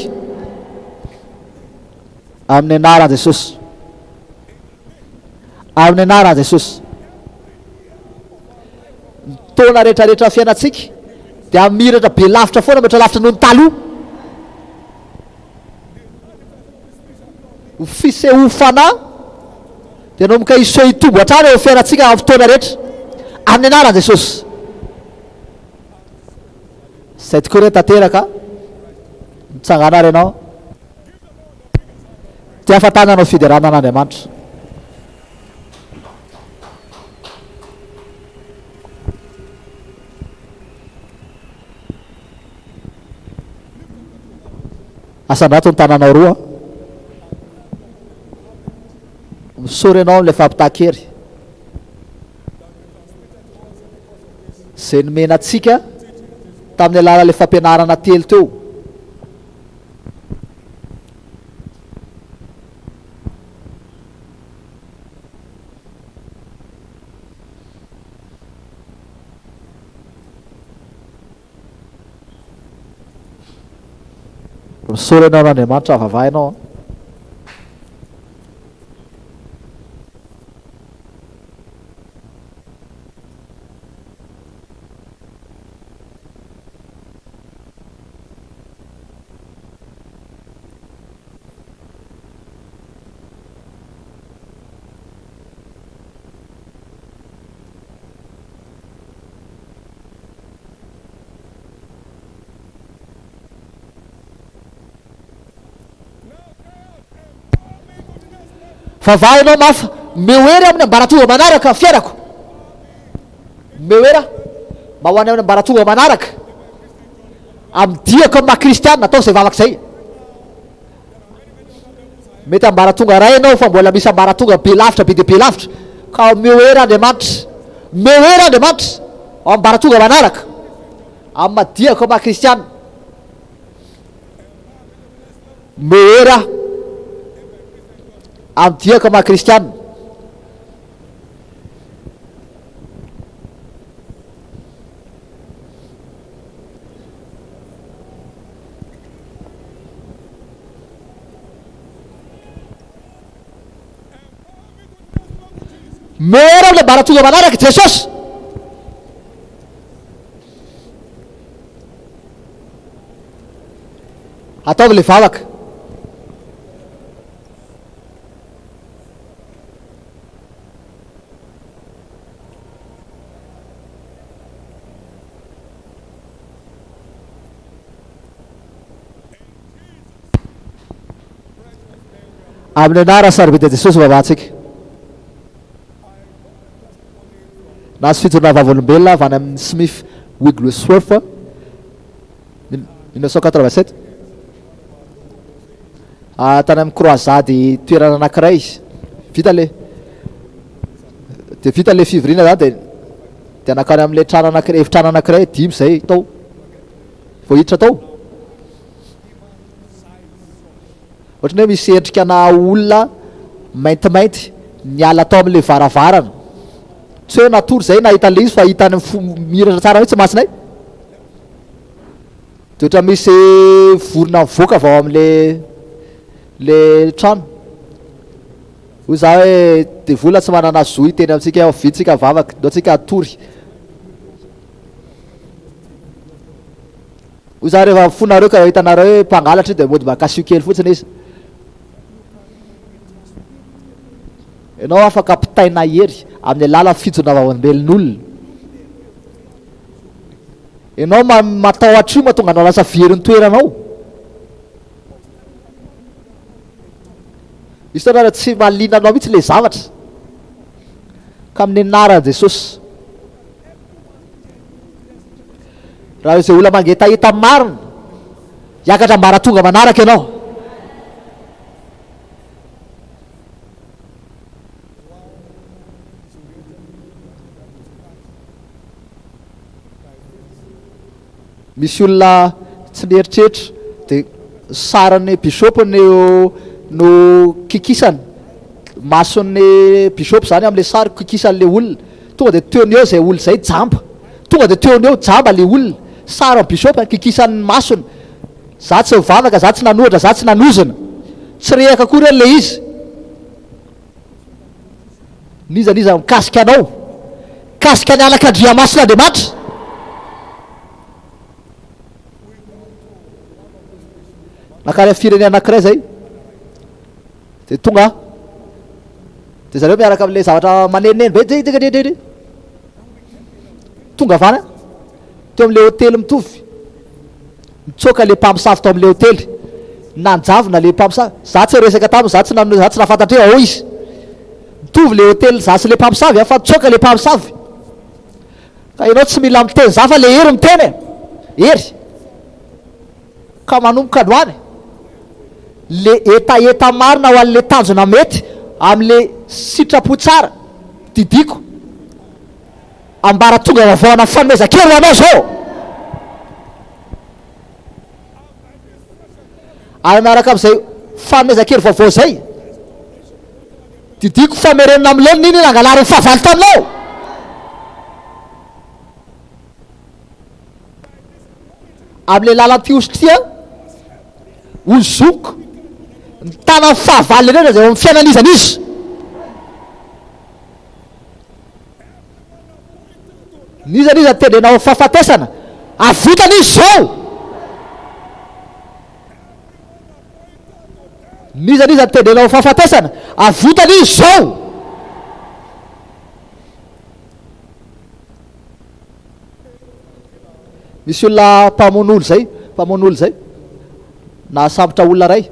Amin'ny anaran'i Jesosy. Amin'ny anaran'i Jesosy. Ny taona rehetra rehetra fiainantsika dia hamiratra be lavitra foana mihoatra lavitra noho ny taloha. Ho fisehoan'ny fanahy dia nanomboka hiseho hitombo hatrany eo amin'ny fiainantsika amin'ny fotoana rehetra. Amin'ny anaran'i Jesosy. Izay tokoa re tanteraka. Mitsangàna ary ianao. Dia afa-tany hanao fiderana an'Andriamanitra. Asandrato ny tananao roa. Misaotra ianao amin'ilay fampitahan-kery izay nomena antsika tamin'ny alalan'ilay fampianarana telo teo. Misaotra anao an'Andriamanitra vavaha ianao an. Vavaha ianao mafy, omeo hery amin'ny ambaratonga manaraka ny fiainako. Omeo hery aho mba ho any amin'ny ambaratonga manaraka amin'ny diako amin'ny maha kristianina, ataovy izay vavaka izay. Mety ambaratonga iray ianao fa mbola misy ambaratonga be lavitra be dia be lavitra. Ka omeo hery Andriamanitra. Omeo hery Andriamanitra ao ambaratonga manaraka. Amin'ny maha diako amin'ny maha kristiana. Omeo hery aho amin'ny diako amin'ny maha kristiana. Omeo hery amin'ilay ambaratonga manaraka Jesosy. Ataovy ilay vavaka. Amin'ny anarana sarobidy an'i Jesosy vavahantsika. Nahazo fijoroana vavolombelona avy any amin'i Smith Wigglesworth, 1987, tany amin'ny croisade toerana anankiray. Vita le dia vita le fivoriana zany dia dia nankany amin'ilay trano anankiray, efitrano anankiray, dimy izay tao. Vao hiditra tao. Ohatran'ny hoe misy endrika-na olona maintimainty niala tao amin'ilay varavarana. Tsy hoe natory izay nahita an'ilay izy fa hitany miratra tsara mihitsy masonay. Dia ohatran'ny misy vorona mivoaka avy ao amin'ilay ilay trano. Hoy izaho hoe devola tsy manana zo hiteny amintsika hoe vita tsika vavaka, ndao tsika hatory. Hoy za rehefa mifoha nareo ka hitanareo hoe mpangalatra io dia mody mba kasio kely fotsiny izy. Ianao afaka ampitaina hery amin'ny alalan'ny fijoroana vavolombelon'olona. Ianao matahotra io mahatonga anao lasa very ny toeranao. Misy fotoana tsy mahaliana anao mihitsy ilay zavatra. Ka amin'ny anaran'i Jesosy. Raha izay olona mangetaheta marina, hiakatra ambaratonga manaraka ianao. Misy olona tsy mieritreritra dia sarin'ny bishop no no kikisany, mason'ny bishop zany amin'ilay sary kikisan'ilay olona, tonga dia teo no eo izay olona izay jamba, tonga dia teo no eo jamba ilay olona, sarin'ny bishop kikisan'ny masony, za tsy nivavaka, za tsy nanohatra, za tsy nanozona, tsy rehaka akory anie ilay izy. N'iza n'iza mikasika anao, mikasika ny anak'Andriamasin'Andriamanitra. Nankany amin'ny firenena anankiray izay, dia tonga aho. Dia zareo miaraka amin'ilay zavatra manenoneno be, dri Tonga avy any aho, teo amin'ilay hotely mitovy. Nitsoaka ilay mpamosavy tao amin'ilay hotely. Nanjavona ilay mpamosavy. Za tsy niresaka taminy, za tsy nanome, za tsy nahafantatra hoe ao izy. Mitovy ilay hotely za sy ilay mpamosavy an, fa nitsoaka ilay mpamosavy. Ka ianao tsy mila miteny za fa ilay hery miteny e! Hery. Ka manomboka androany, le hetaheta marina ho an'ilay tanjona mety amin'ilay sitrapo tsara, didiako. Ambaratonga vaovao ana fanomezan-kery ho anao izao. Ary miaraka amin'izay fanomezan-kery vaovao izay, didiako famerenana amin'ny laoniny iny nangalarin'ny fahavalo taminao. Amin'ilay lalan'ity osy ity aho, hozoniko ny tanan'ny fahavalo rehetra izay eo amin'ny fiainan'iza n'iza. N'iza n'iza tendrena ho fahafatesana, avotana izy izao! N'iza n'iza tendrena ho fahafatesana, avotana izy izao! Misy olona mpamono olo izay, mpamono olo izay, nahasambotra olona iray.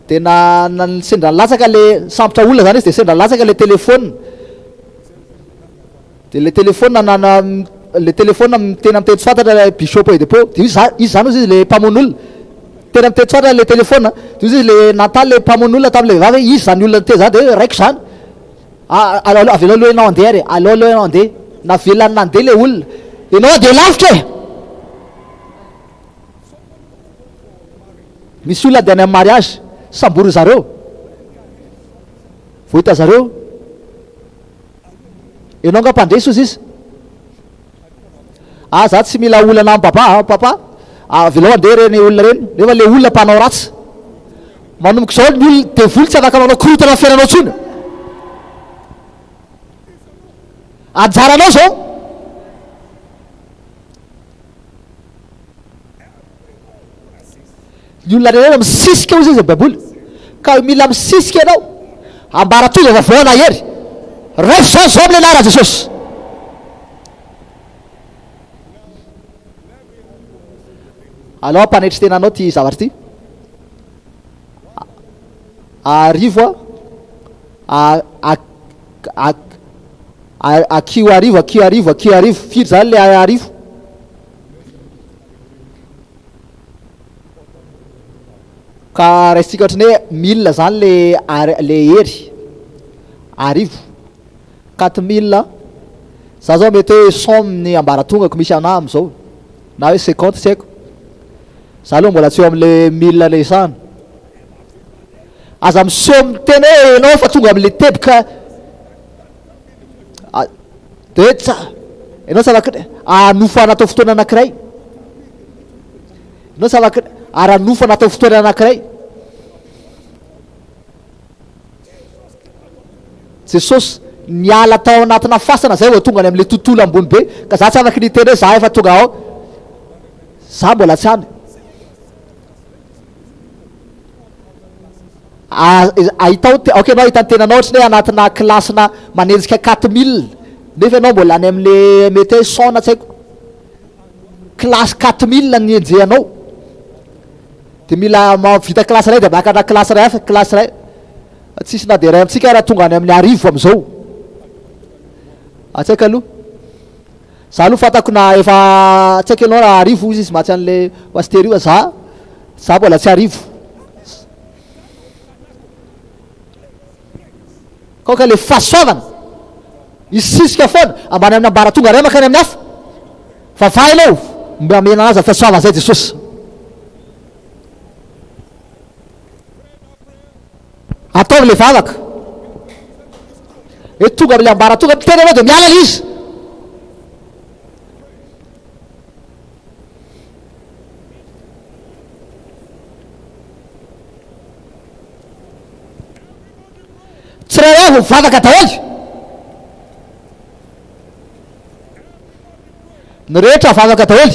Dia na na sendra nilatsaka le sambotra olona zany izy dia sendra nilatsaka le téléphone. Dia le téléphone na na le téléphone miteny amin'ny teny tsy fantatra ilay bishop Oedipo. Dia izy za izy zany ozy izy le mpamono olona. Tena miteny tsy fantatra le téléphone. Dia ozy izy le nanontany le mpamono olona tamin'ilay vehivavy hoe iza zany olona niteny zany dia hoe raiko zany. Ah aleo avelao aloha ianao handeha ary e, aleo aloha ianao handeha. Navelany nandeha le olona. Ianao handeha lavitra e! Misy olona dia any amin'ny mariage, samborin zareo, vao hita zareo, enao nga mpandresy ozy izy, ah za tsy mila olana amin'ny papa ah, papa avelao andeha ireny olona ireny, nefa le olona mpanao ratsy, manomboka izao ny olona devoly tsy afaka manao korontana amin'ny fiainanao intsony. Anjaranao izao. Ny olona rehetra misisika hoy izy Baiboly. Ka mila misisika ianao. Ambaratonga vaovao ana hery. Raiso izany izao amin'ny anaran'i Jesosy. Alao hampanetry tena anao ity zavatra ity. Arivo a, a, a, akio arivo, akio arivo, akio arivo. Firy izany le arivo? Ka raisintsika ohatran'ny hoe mille zany le le hery, arivo, 4000, za zao mety hoe 100 ny ambaratongako misy anah amizao, na hoe 50 tsy haiko, za aloha mbola tsy eo amle mille resahana. Aza miseho miteny hoe enao efa tonga amle teboka de hoe tsa, enao tsy afaka nofo natao fotoana anakiray. Ianao tsy afaka ara-nofo natao fitoerana anankiray. Jesosy niala tao anatina fasana zay vao tonga any amin'ilay tontolo ambony be, ka za tsy afaka ny hiteny hoe za efa tonga ao, za mbola tsy any. Ahitao, aoka ianao hahita ny tenanao ohatry ny hoe anatina kilasina manenjika 4000, nefa ianao mbola any amin'le mety hoe 100 na tsy haiko. Classe 4000 ny enjehanao dia mila mahavita classe iray dia miakatra classe iray hafa, classe iray. Tsisy na dia iray amintsika ara tonga any amin'ny arivo amin'izao. Tsy haiko aloha. Za aloha fantako na efa tsy haiko ianao raha arivo hozy izy mantsy an'le pasitera io fa za za mbola tsy arivo. Kaoka le fahasoavana hisisika foana ambany amin'ny ambaratonga iray mankany amin'ny hafa. Vavaha ianao mba hamena azy fahasoavana zay Jesosy. Ataovy le vavaka. Hoe tonga amin'ilay ambaratonga miteny ianao dia miala ilay izy. Tsirairay avy mivavaka daholo. Ny rehetra vavaka daholo.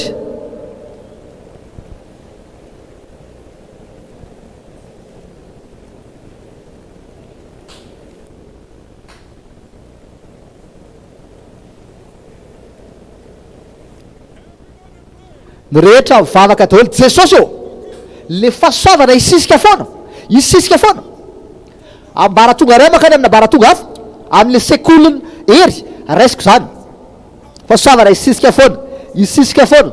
Ny rehetra mivavaka daholo. Jesosy ô! Le fahasoavana hisisika foana, hisisika foana. Ambaratonga iray mankany amin'ny ambaratonga hafa, amin'ilay sekolin'ny hery, raisiko izany. Fahasoavana hisisika foana, hisisika foana,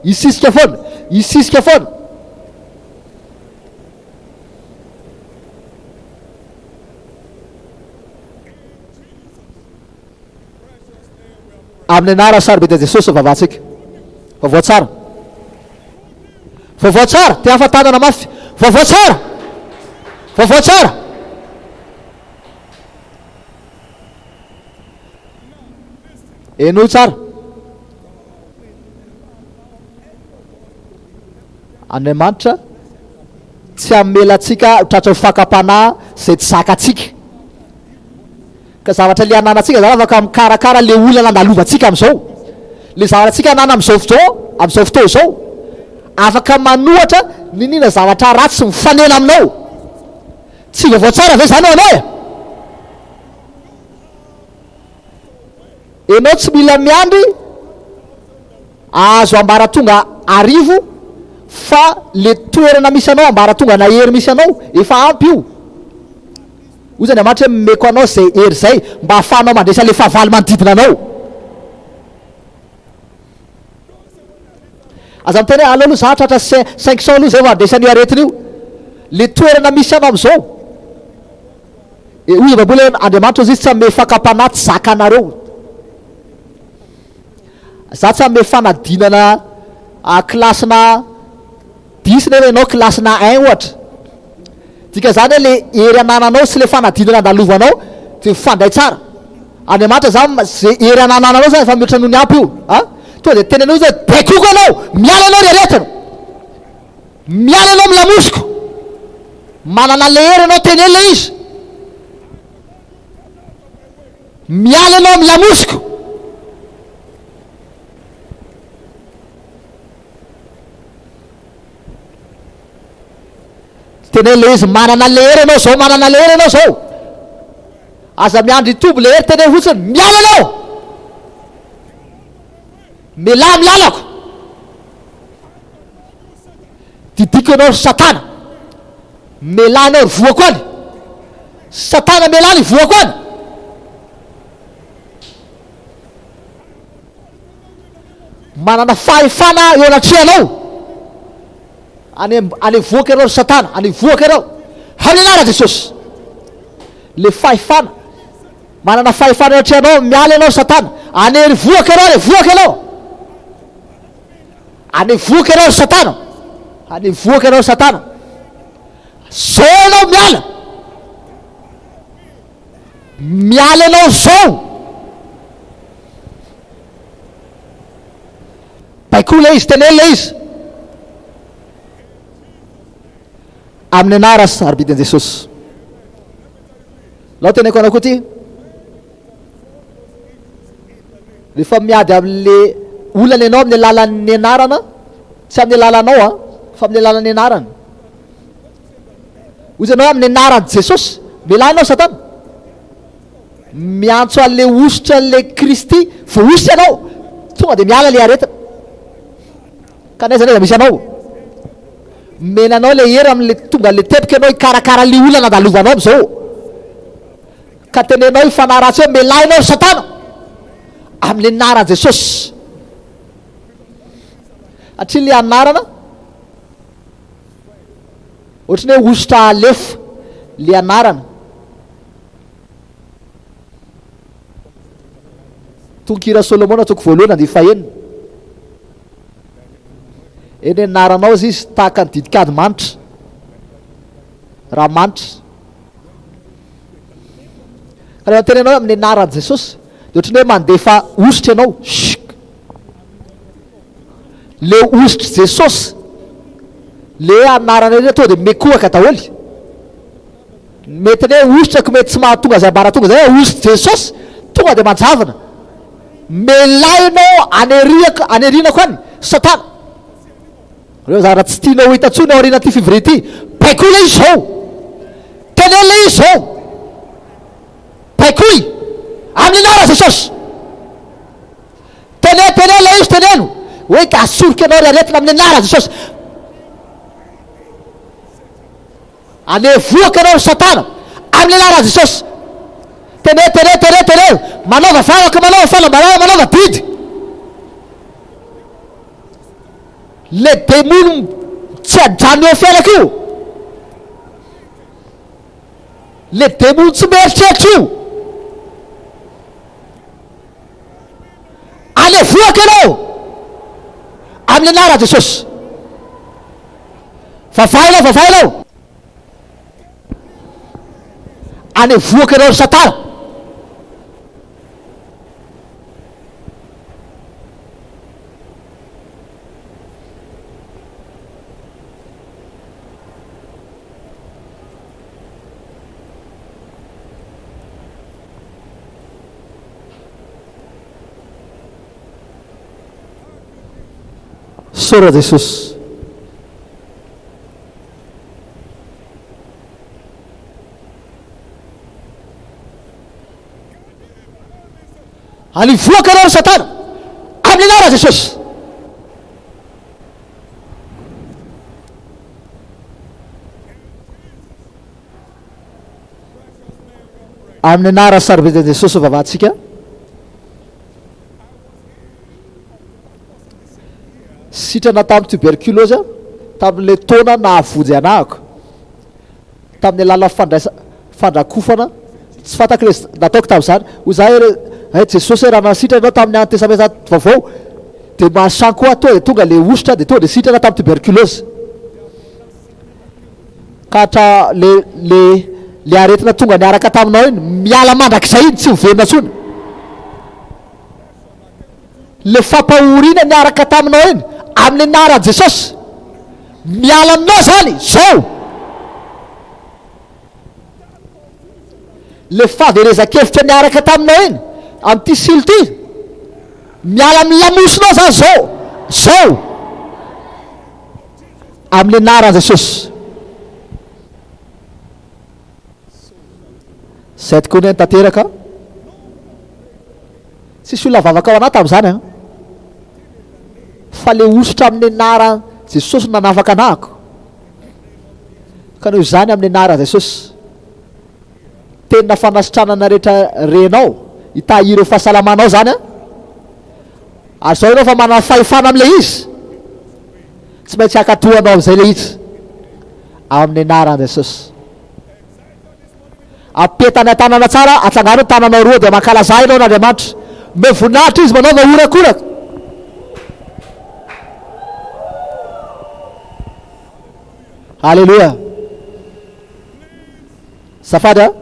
hisisika foana, hisisika foana. Amin'ny anarana sarobidy an'i Jesosy vavahantsika. Vaovao tsara. Vaovao tsara, te hafa-tanana mafy. Vaovao tsara. Vaovao tsara. Henoy tsara. Andriamanitra tsy hamela antsika ho tratran'ny fakam-panahy izay tsy zakantsika. Ka zavatra le ananantsika zany afaka mikarakara le olana andalovantsika amizao. Le zavatra tsika anana amizao fotoa amizao fotoa izao afaka manohatra n'inona zavatra ratsy mifanena aminao. Tsy vaovao tsara ve zany ho anao e? Enao tsy mila miandry ahazo ambaratonga arivo fa le toerana misy anao ambaratonga na hery misy anao efa ampy io. Hoy Andriamanitra hoe nomeko anao izay hery izay mba hahafahanao mandresy an'ilay fahavalo manodidina anao. Aza miteny hoe aleo aloha za tratra 500 aloha izay vao handresy an'io aretina io. Le toerana misy anao amin'izao. E, hoy ny Baiboly hoe Andriamanitra hozy izy tsy hanome fakam-panahy tsy zakanareo. Za tsy hanome fanadinana kilasina Diso nefa ianao kilasina un ohatra. Dikan'izany hoe le hery anananao sy le fanadinana andalovanao dia mifandray tsara. Andriamanitra zany ze hery anananao zany efa mihoatra noho ny ampy io a. Tonga dia teneno izy hoe baikoko ianao, miala ianao ry aretina. Miala ianao amin'ny lamosiko. Manana le hery ianao teneno le izy. Miala ianao amin'ny lamosiko. Teneno le izy, manana le hery ianao zao, manana le hery ianao zao. Aza miandry hitombo le hery, teneno fotsiny, miala ianao! Mialà amin'ny lalako! Didiko ianao ry satana! Mialà ianao ry voako any! Satana mialà ny voako any! Manana fahefana eo anatrehanao. Any any voaka ianao ry satana, any voaka ianao. Amin'ny anaran'i Jesosy. Le fahefana. Manana fahefana eo anatrehanao, miala ianao satana. Any ry voaka ianao, any voaka ianao. Any voaka ianao ry satana. Any voaka ianao satana. Zao ianao miala. Miala ianao zao. Baikoa ilay izy, teneno ilay izy. Amin'ny anara sarobidin'i Jesosy. Lao teneko anao koa ty. Rehefa miady amin'le olana ianao amin'ny alalan'ny anarana, tsy amin'ny alalanao an, fa amin'ny alalan'ny anarana. Hoy ianao amin'ny anaran'i Jesosy, mialà ianao Satana. Miantso an'ilay hosotra an'ilay Kristy, voahosotra ianao, tonga dia miala ilay aretina. Ka n'aiza n'aiza misy anao, omena anao ilay hery amin'ilay tonga ilay teboka ianao hikarakara ilay olana andalovanao amin'izao. Ka tenenao io fanahy ratsy io, mialà ianao ry Satana, amin'ny anaran'i Jesosy. Satria ilay anarana, ohatry ny hoe hosotra alefa ilay anarana. Tononkira Solomona toko voalohany andiany fahenina. Eny anaranao izy izy tahaka ny ditin-kady manitra. Raha manitra. Ka rehefa miteny ianao amin'ny anaran'i Jesosy, dia ohatran'ny hoe mandefa hosotra ianao. Shhh. Le hosotr'i Jesosy, le anarana ireny tonga dia mikohaka daholo. Mety ny hoe hosotrako mety tsy mahatonga izay ambaratonga izay hoe hosotr'i Jesosy, tonga dia manjavona. Mialà ianao any aoriako, any aorianako any, Satana. Ireo zavatra tsy tianao ho hita intsony ao aorian'ity fivoriana ity, baikoy ilay izy izao. Teneno ilay izy izao. Baikoy! Amin'ny anaran'i Jesosy. Teneno, teneno ilay izy, teneno. Hoe asoriko ianao ry aretina amin'ny anaran'i Jesosy. Alevohako ianao ry Satana, amin'ny anaran'i Jesosy. Teneno, teneno, teneno, teneno. Manaova vavaka, manaova fanambarana, manaova didy. Le demony tsy ajanona eo fiainako io. Le demony tsy mieritreritra io. Alevohako ianao amin'ny anaran'i Jesosy. Vavaha ianao, vavaha ianao. Alevohako ianao ry Satana. Sora Jesosy. Alivoaka anao ry Satana amin'ny anaran'i Jesosy. Amin'ny anaran'ny sarobidin'i Jesosy vavahantsika. Sitrana tamin'ny tuberculose aho tamin'ilay taona nahavonjy anahako. Tamin'ny alalan'ny fandraisa fandrakofana tsy fantako ilay nataoko tamin'izany. Hoy izaho hoe, Hay Jesosy raha nasitrana ianao tamin'ny andro Testamenta Vaovao dia mahasahy koa aho tonga dia tonga ilay hosotra dia tonga dia sitrana tamin'ny tuberculose. Ka hatra le le le aretina tonga niaraka taminao iny miala mandrakizay iny tsy miverina intsony. Le fampahoriana niaraka taminao iny amin'ny anaran'i Jesosy miala aminao zany zao. Le fahaverezan-kevitra niaraka taminao iny amin'ity silo ity miala amin'ny lamosinao zany zao zao. Amin'ny anaran'i Jesosy. Izay tokoa anie no tanteraka. Tsisy olona vavaka ao anaty amin'izany an. Fa le hosotra amin'ny anaran Jesosy no nanafaka anahako. Ka noho izany amin'ny anaran Jesosy. Tenina fanasitranana rehetra renao, hitahiry ireo fahasalamanao izany an. Ary izao ianao fa manana fahefana amin'ilay izy. Tsy maintsy hankatoanao amin'izay ilay izy. Amin'ny anaran Jesosy. Apetany an-tanana tsara, atsangano ny tananao roa dia mankalazà ianao an'Andriamanitra. Omeo voninahitra Izy, manaova horakoraka. Aleloia. Azafady a.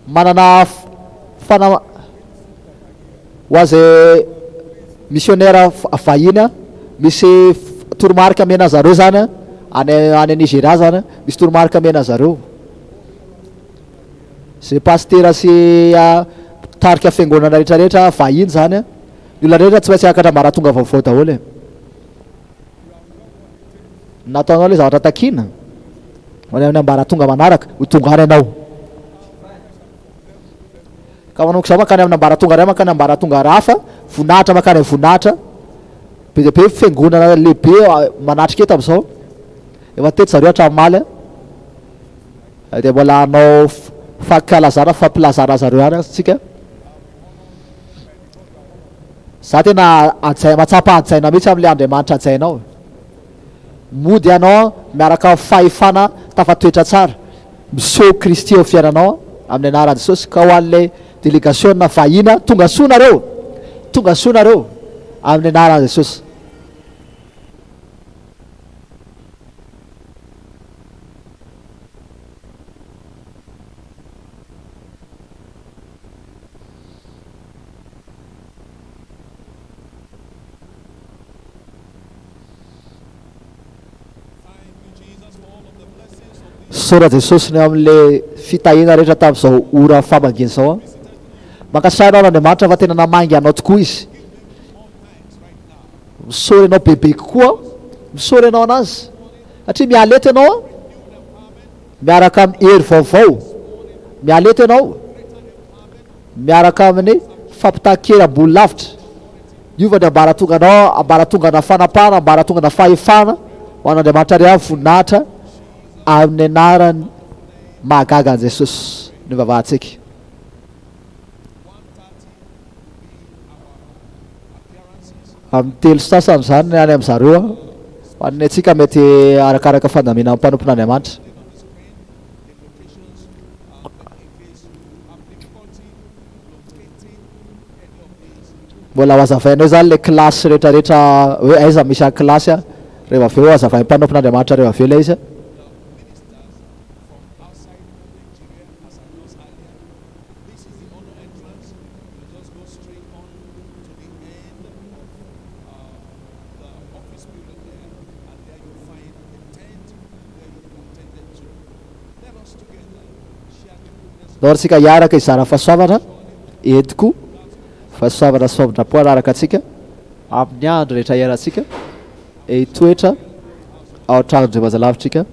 Manana fana ho azy missionnaire vahiny a, misy toromarika omena zareo zany any any Nigeria zany misy toromarika omena zareo. Ze pasitera sy mpitarika fiangonana rehetra rehetra vahiny zany ny olona rehetra tsy maintsy hiakatra ambaratonga vaovao daholo e. Nataonao ilay zavatra takiana, ho any amin'ny ambaratonga manaraka, ho tonga any ianao. Ka manomboka izao mankany amin'ny ambaratonga iray mankany ambaratonga hafa, voninahitra mankany amin'ny voninahitra. Be dia be fiangonana lehibe manatrika eto amin'izao. Efa teto zareo hatramin'ny omaly. Dia mbola hanao fankalazana, fampilazana zareo ihany isika. Za tena hajaina, mahatsapa hajaina mihitsy amin'ilay Andriamanitra hajainao. Mody ianao miaraka amin'ny fahefana tafatoetra tsara. Miseho Kristy eo fiainanao amin'ny anaran'i Jesosy. Ka ho an'ilay delegasiona vahiny, tonga soa nareo! Tonga soa nareo amin'ny anaran'i Jesosy. Misaotra Jesosy ny amin'ilay fitahiana rehetra tamin'izao ora famangiana izao an. Mankasitrahina aho an'Andriamanitra fa tena namangy anao tokoa Izy. Misaotra ianao bebe kokoa, misaotra ianao an'Azy. Satria miala eto ianao an, miaraka amin'ny hery vaovao. Miala eto ianao miaraka amin'ny fampitahan-kery ambony lavitra. Niova ny ambaratonganao, ambaratongana fanapahana, ambaratongana fahefana ho an'Andriamanitra ary avy voninahitra amin'ny anarany mahagaga an'i Jesosy no ivavahantsika. Amin'ny telo sy sasany izany ny any amin'ny zareo an. Ho an'ny antsika mety arakaraka fandaminan'ny mpanompon'Andriamanitra. Mbola ho azavainao izany ilay kilasy rehetra rehetra hoe aiza misy an'ny kilasy an, rehefa avy eo azavain'ny mpanompon'Andriamanitra rehefa avy eo ilay izy an. Ndao ary tsika hiaraka hizara fahasoavana eto koa, fahasoavana sy famindram-po hanaraka antsika amin'ny andro rehetra iainantsika, e hitoetra ao an-tranon-dRiambazalavitra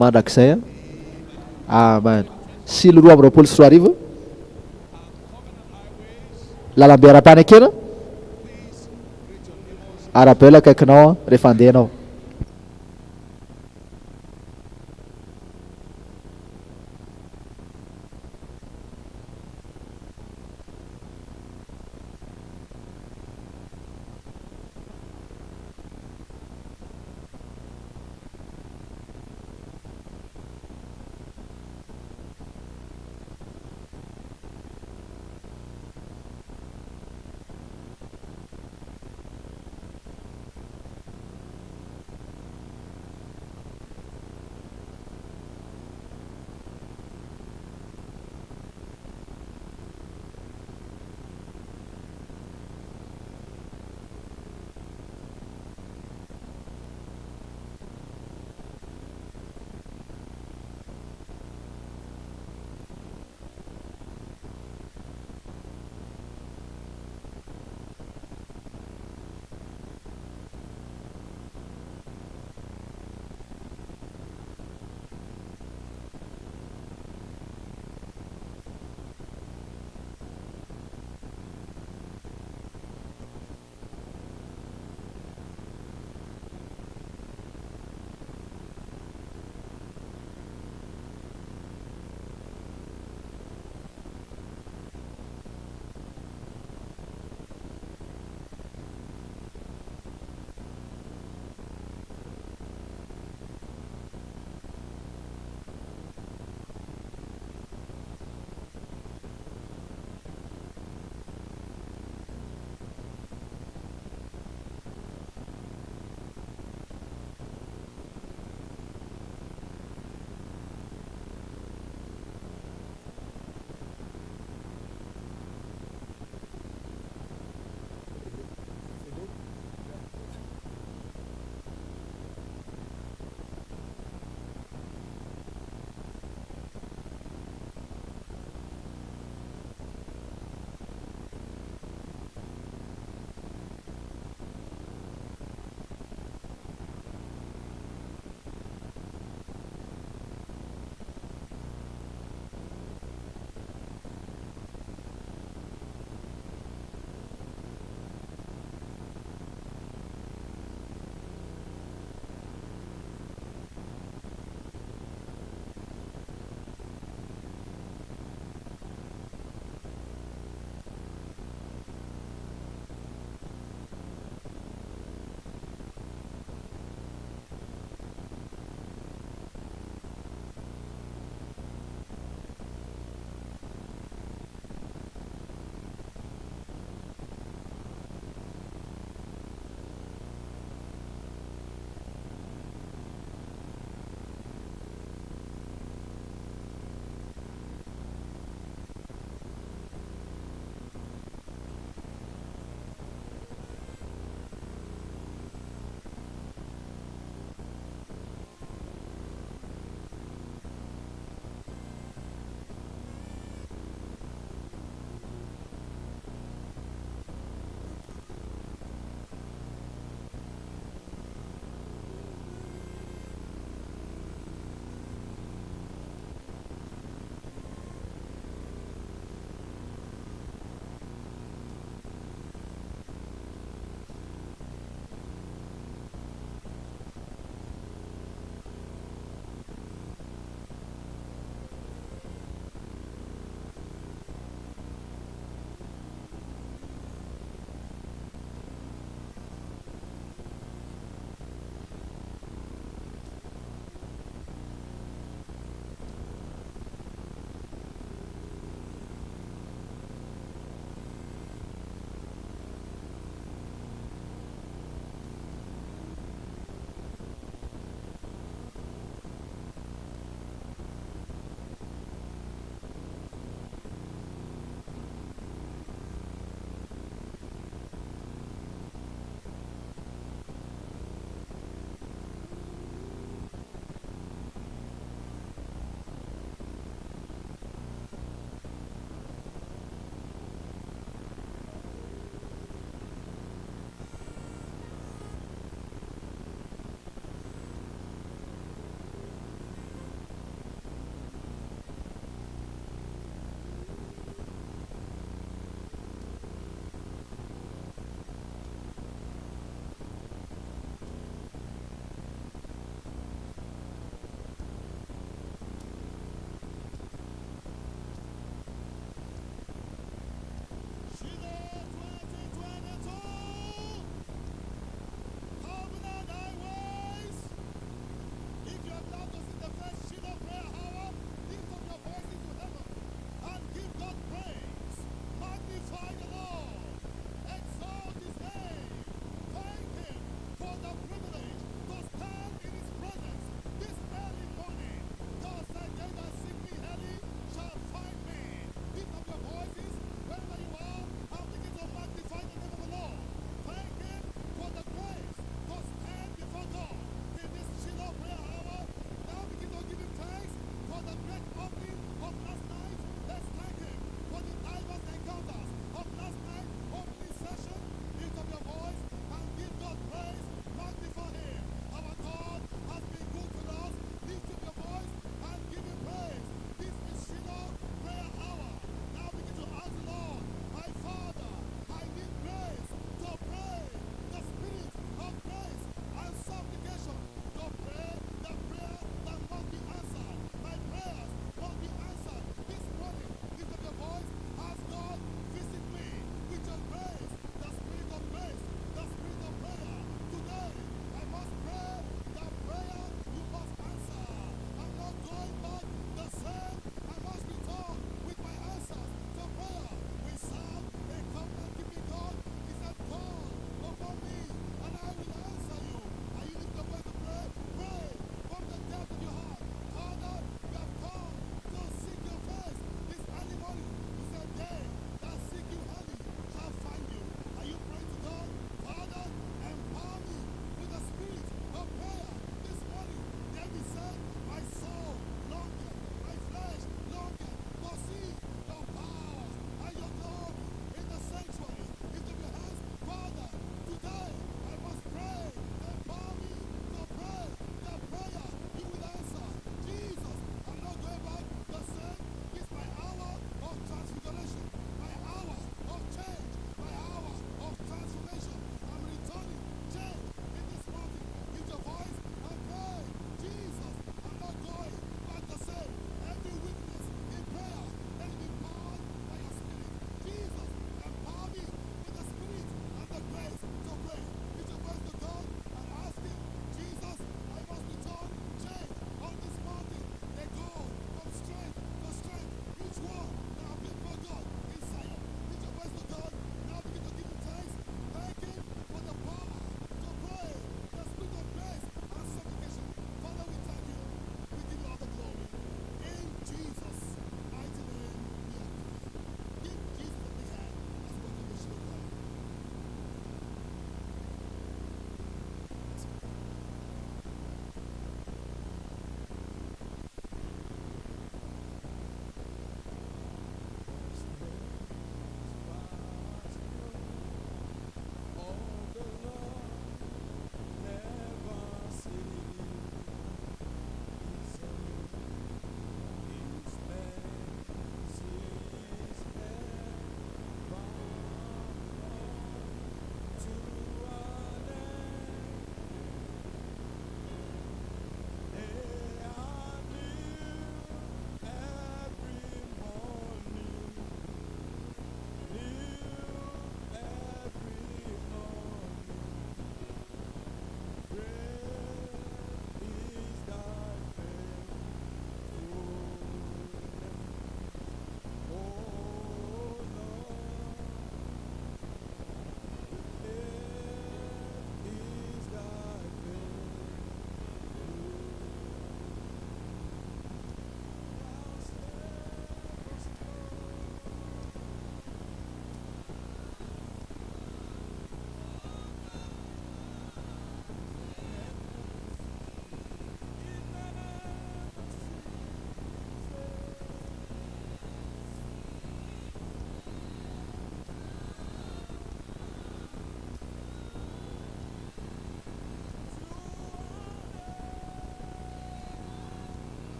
mandrakizay. Amen. Silo 2022, lalambe ara-panekena, arabe ilay akaikinao rehefa handeha ianao.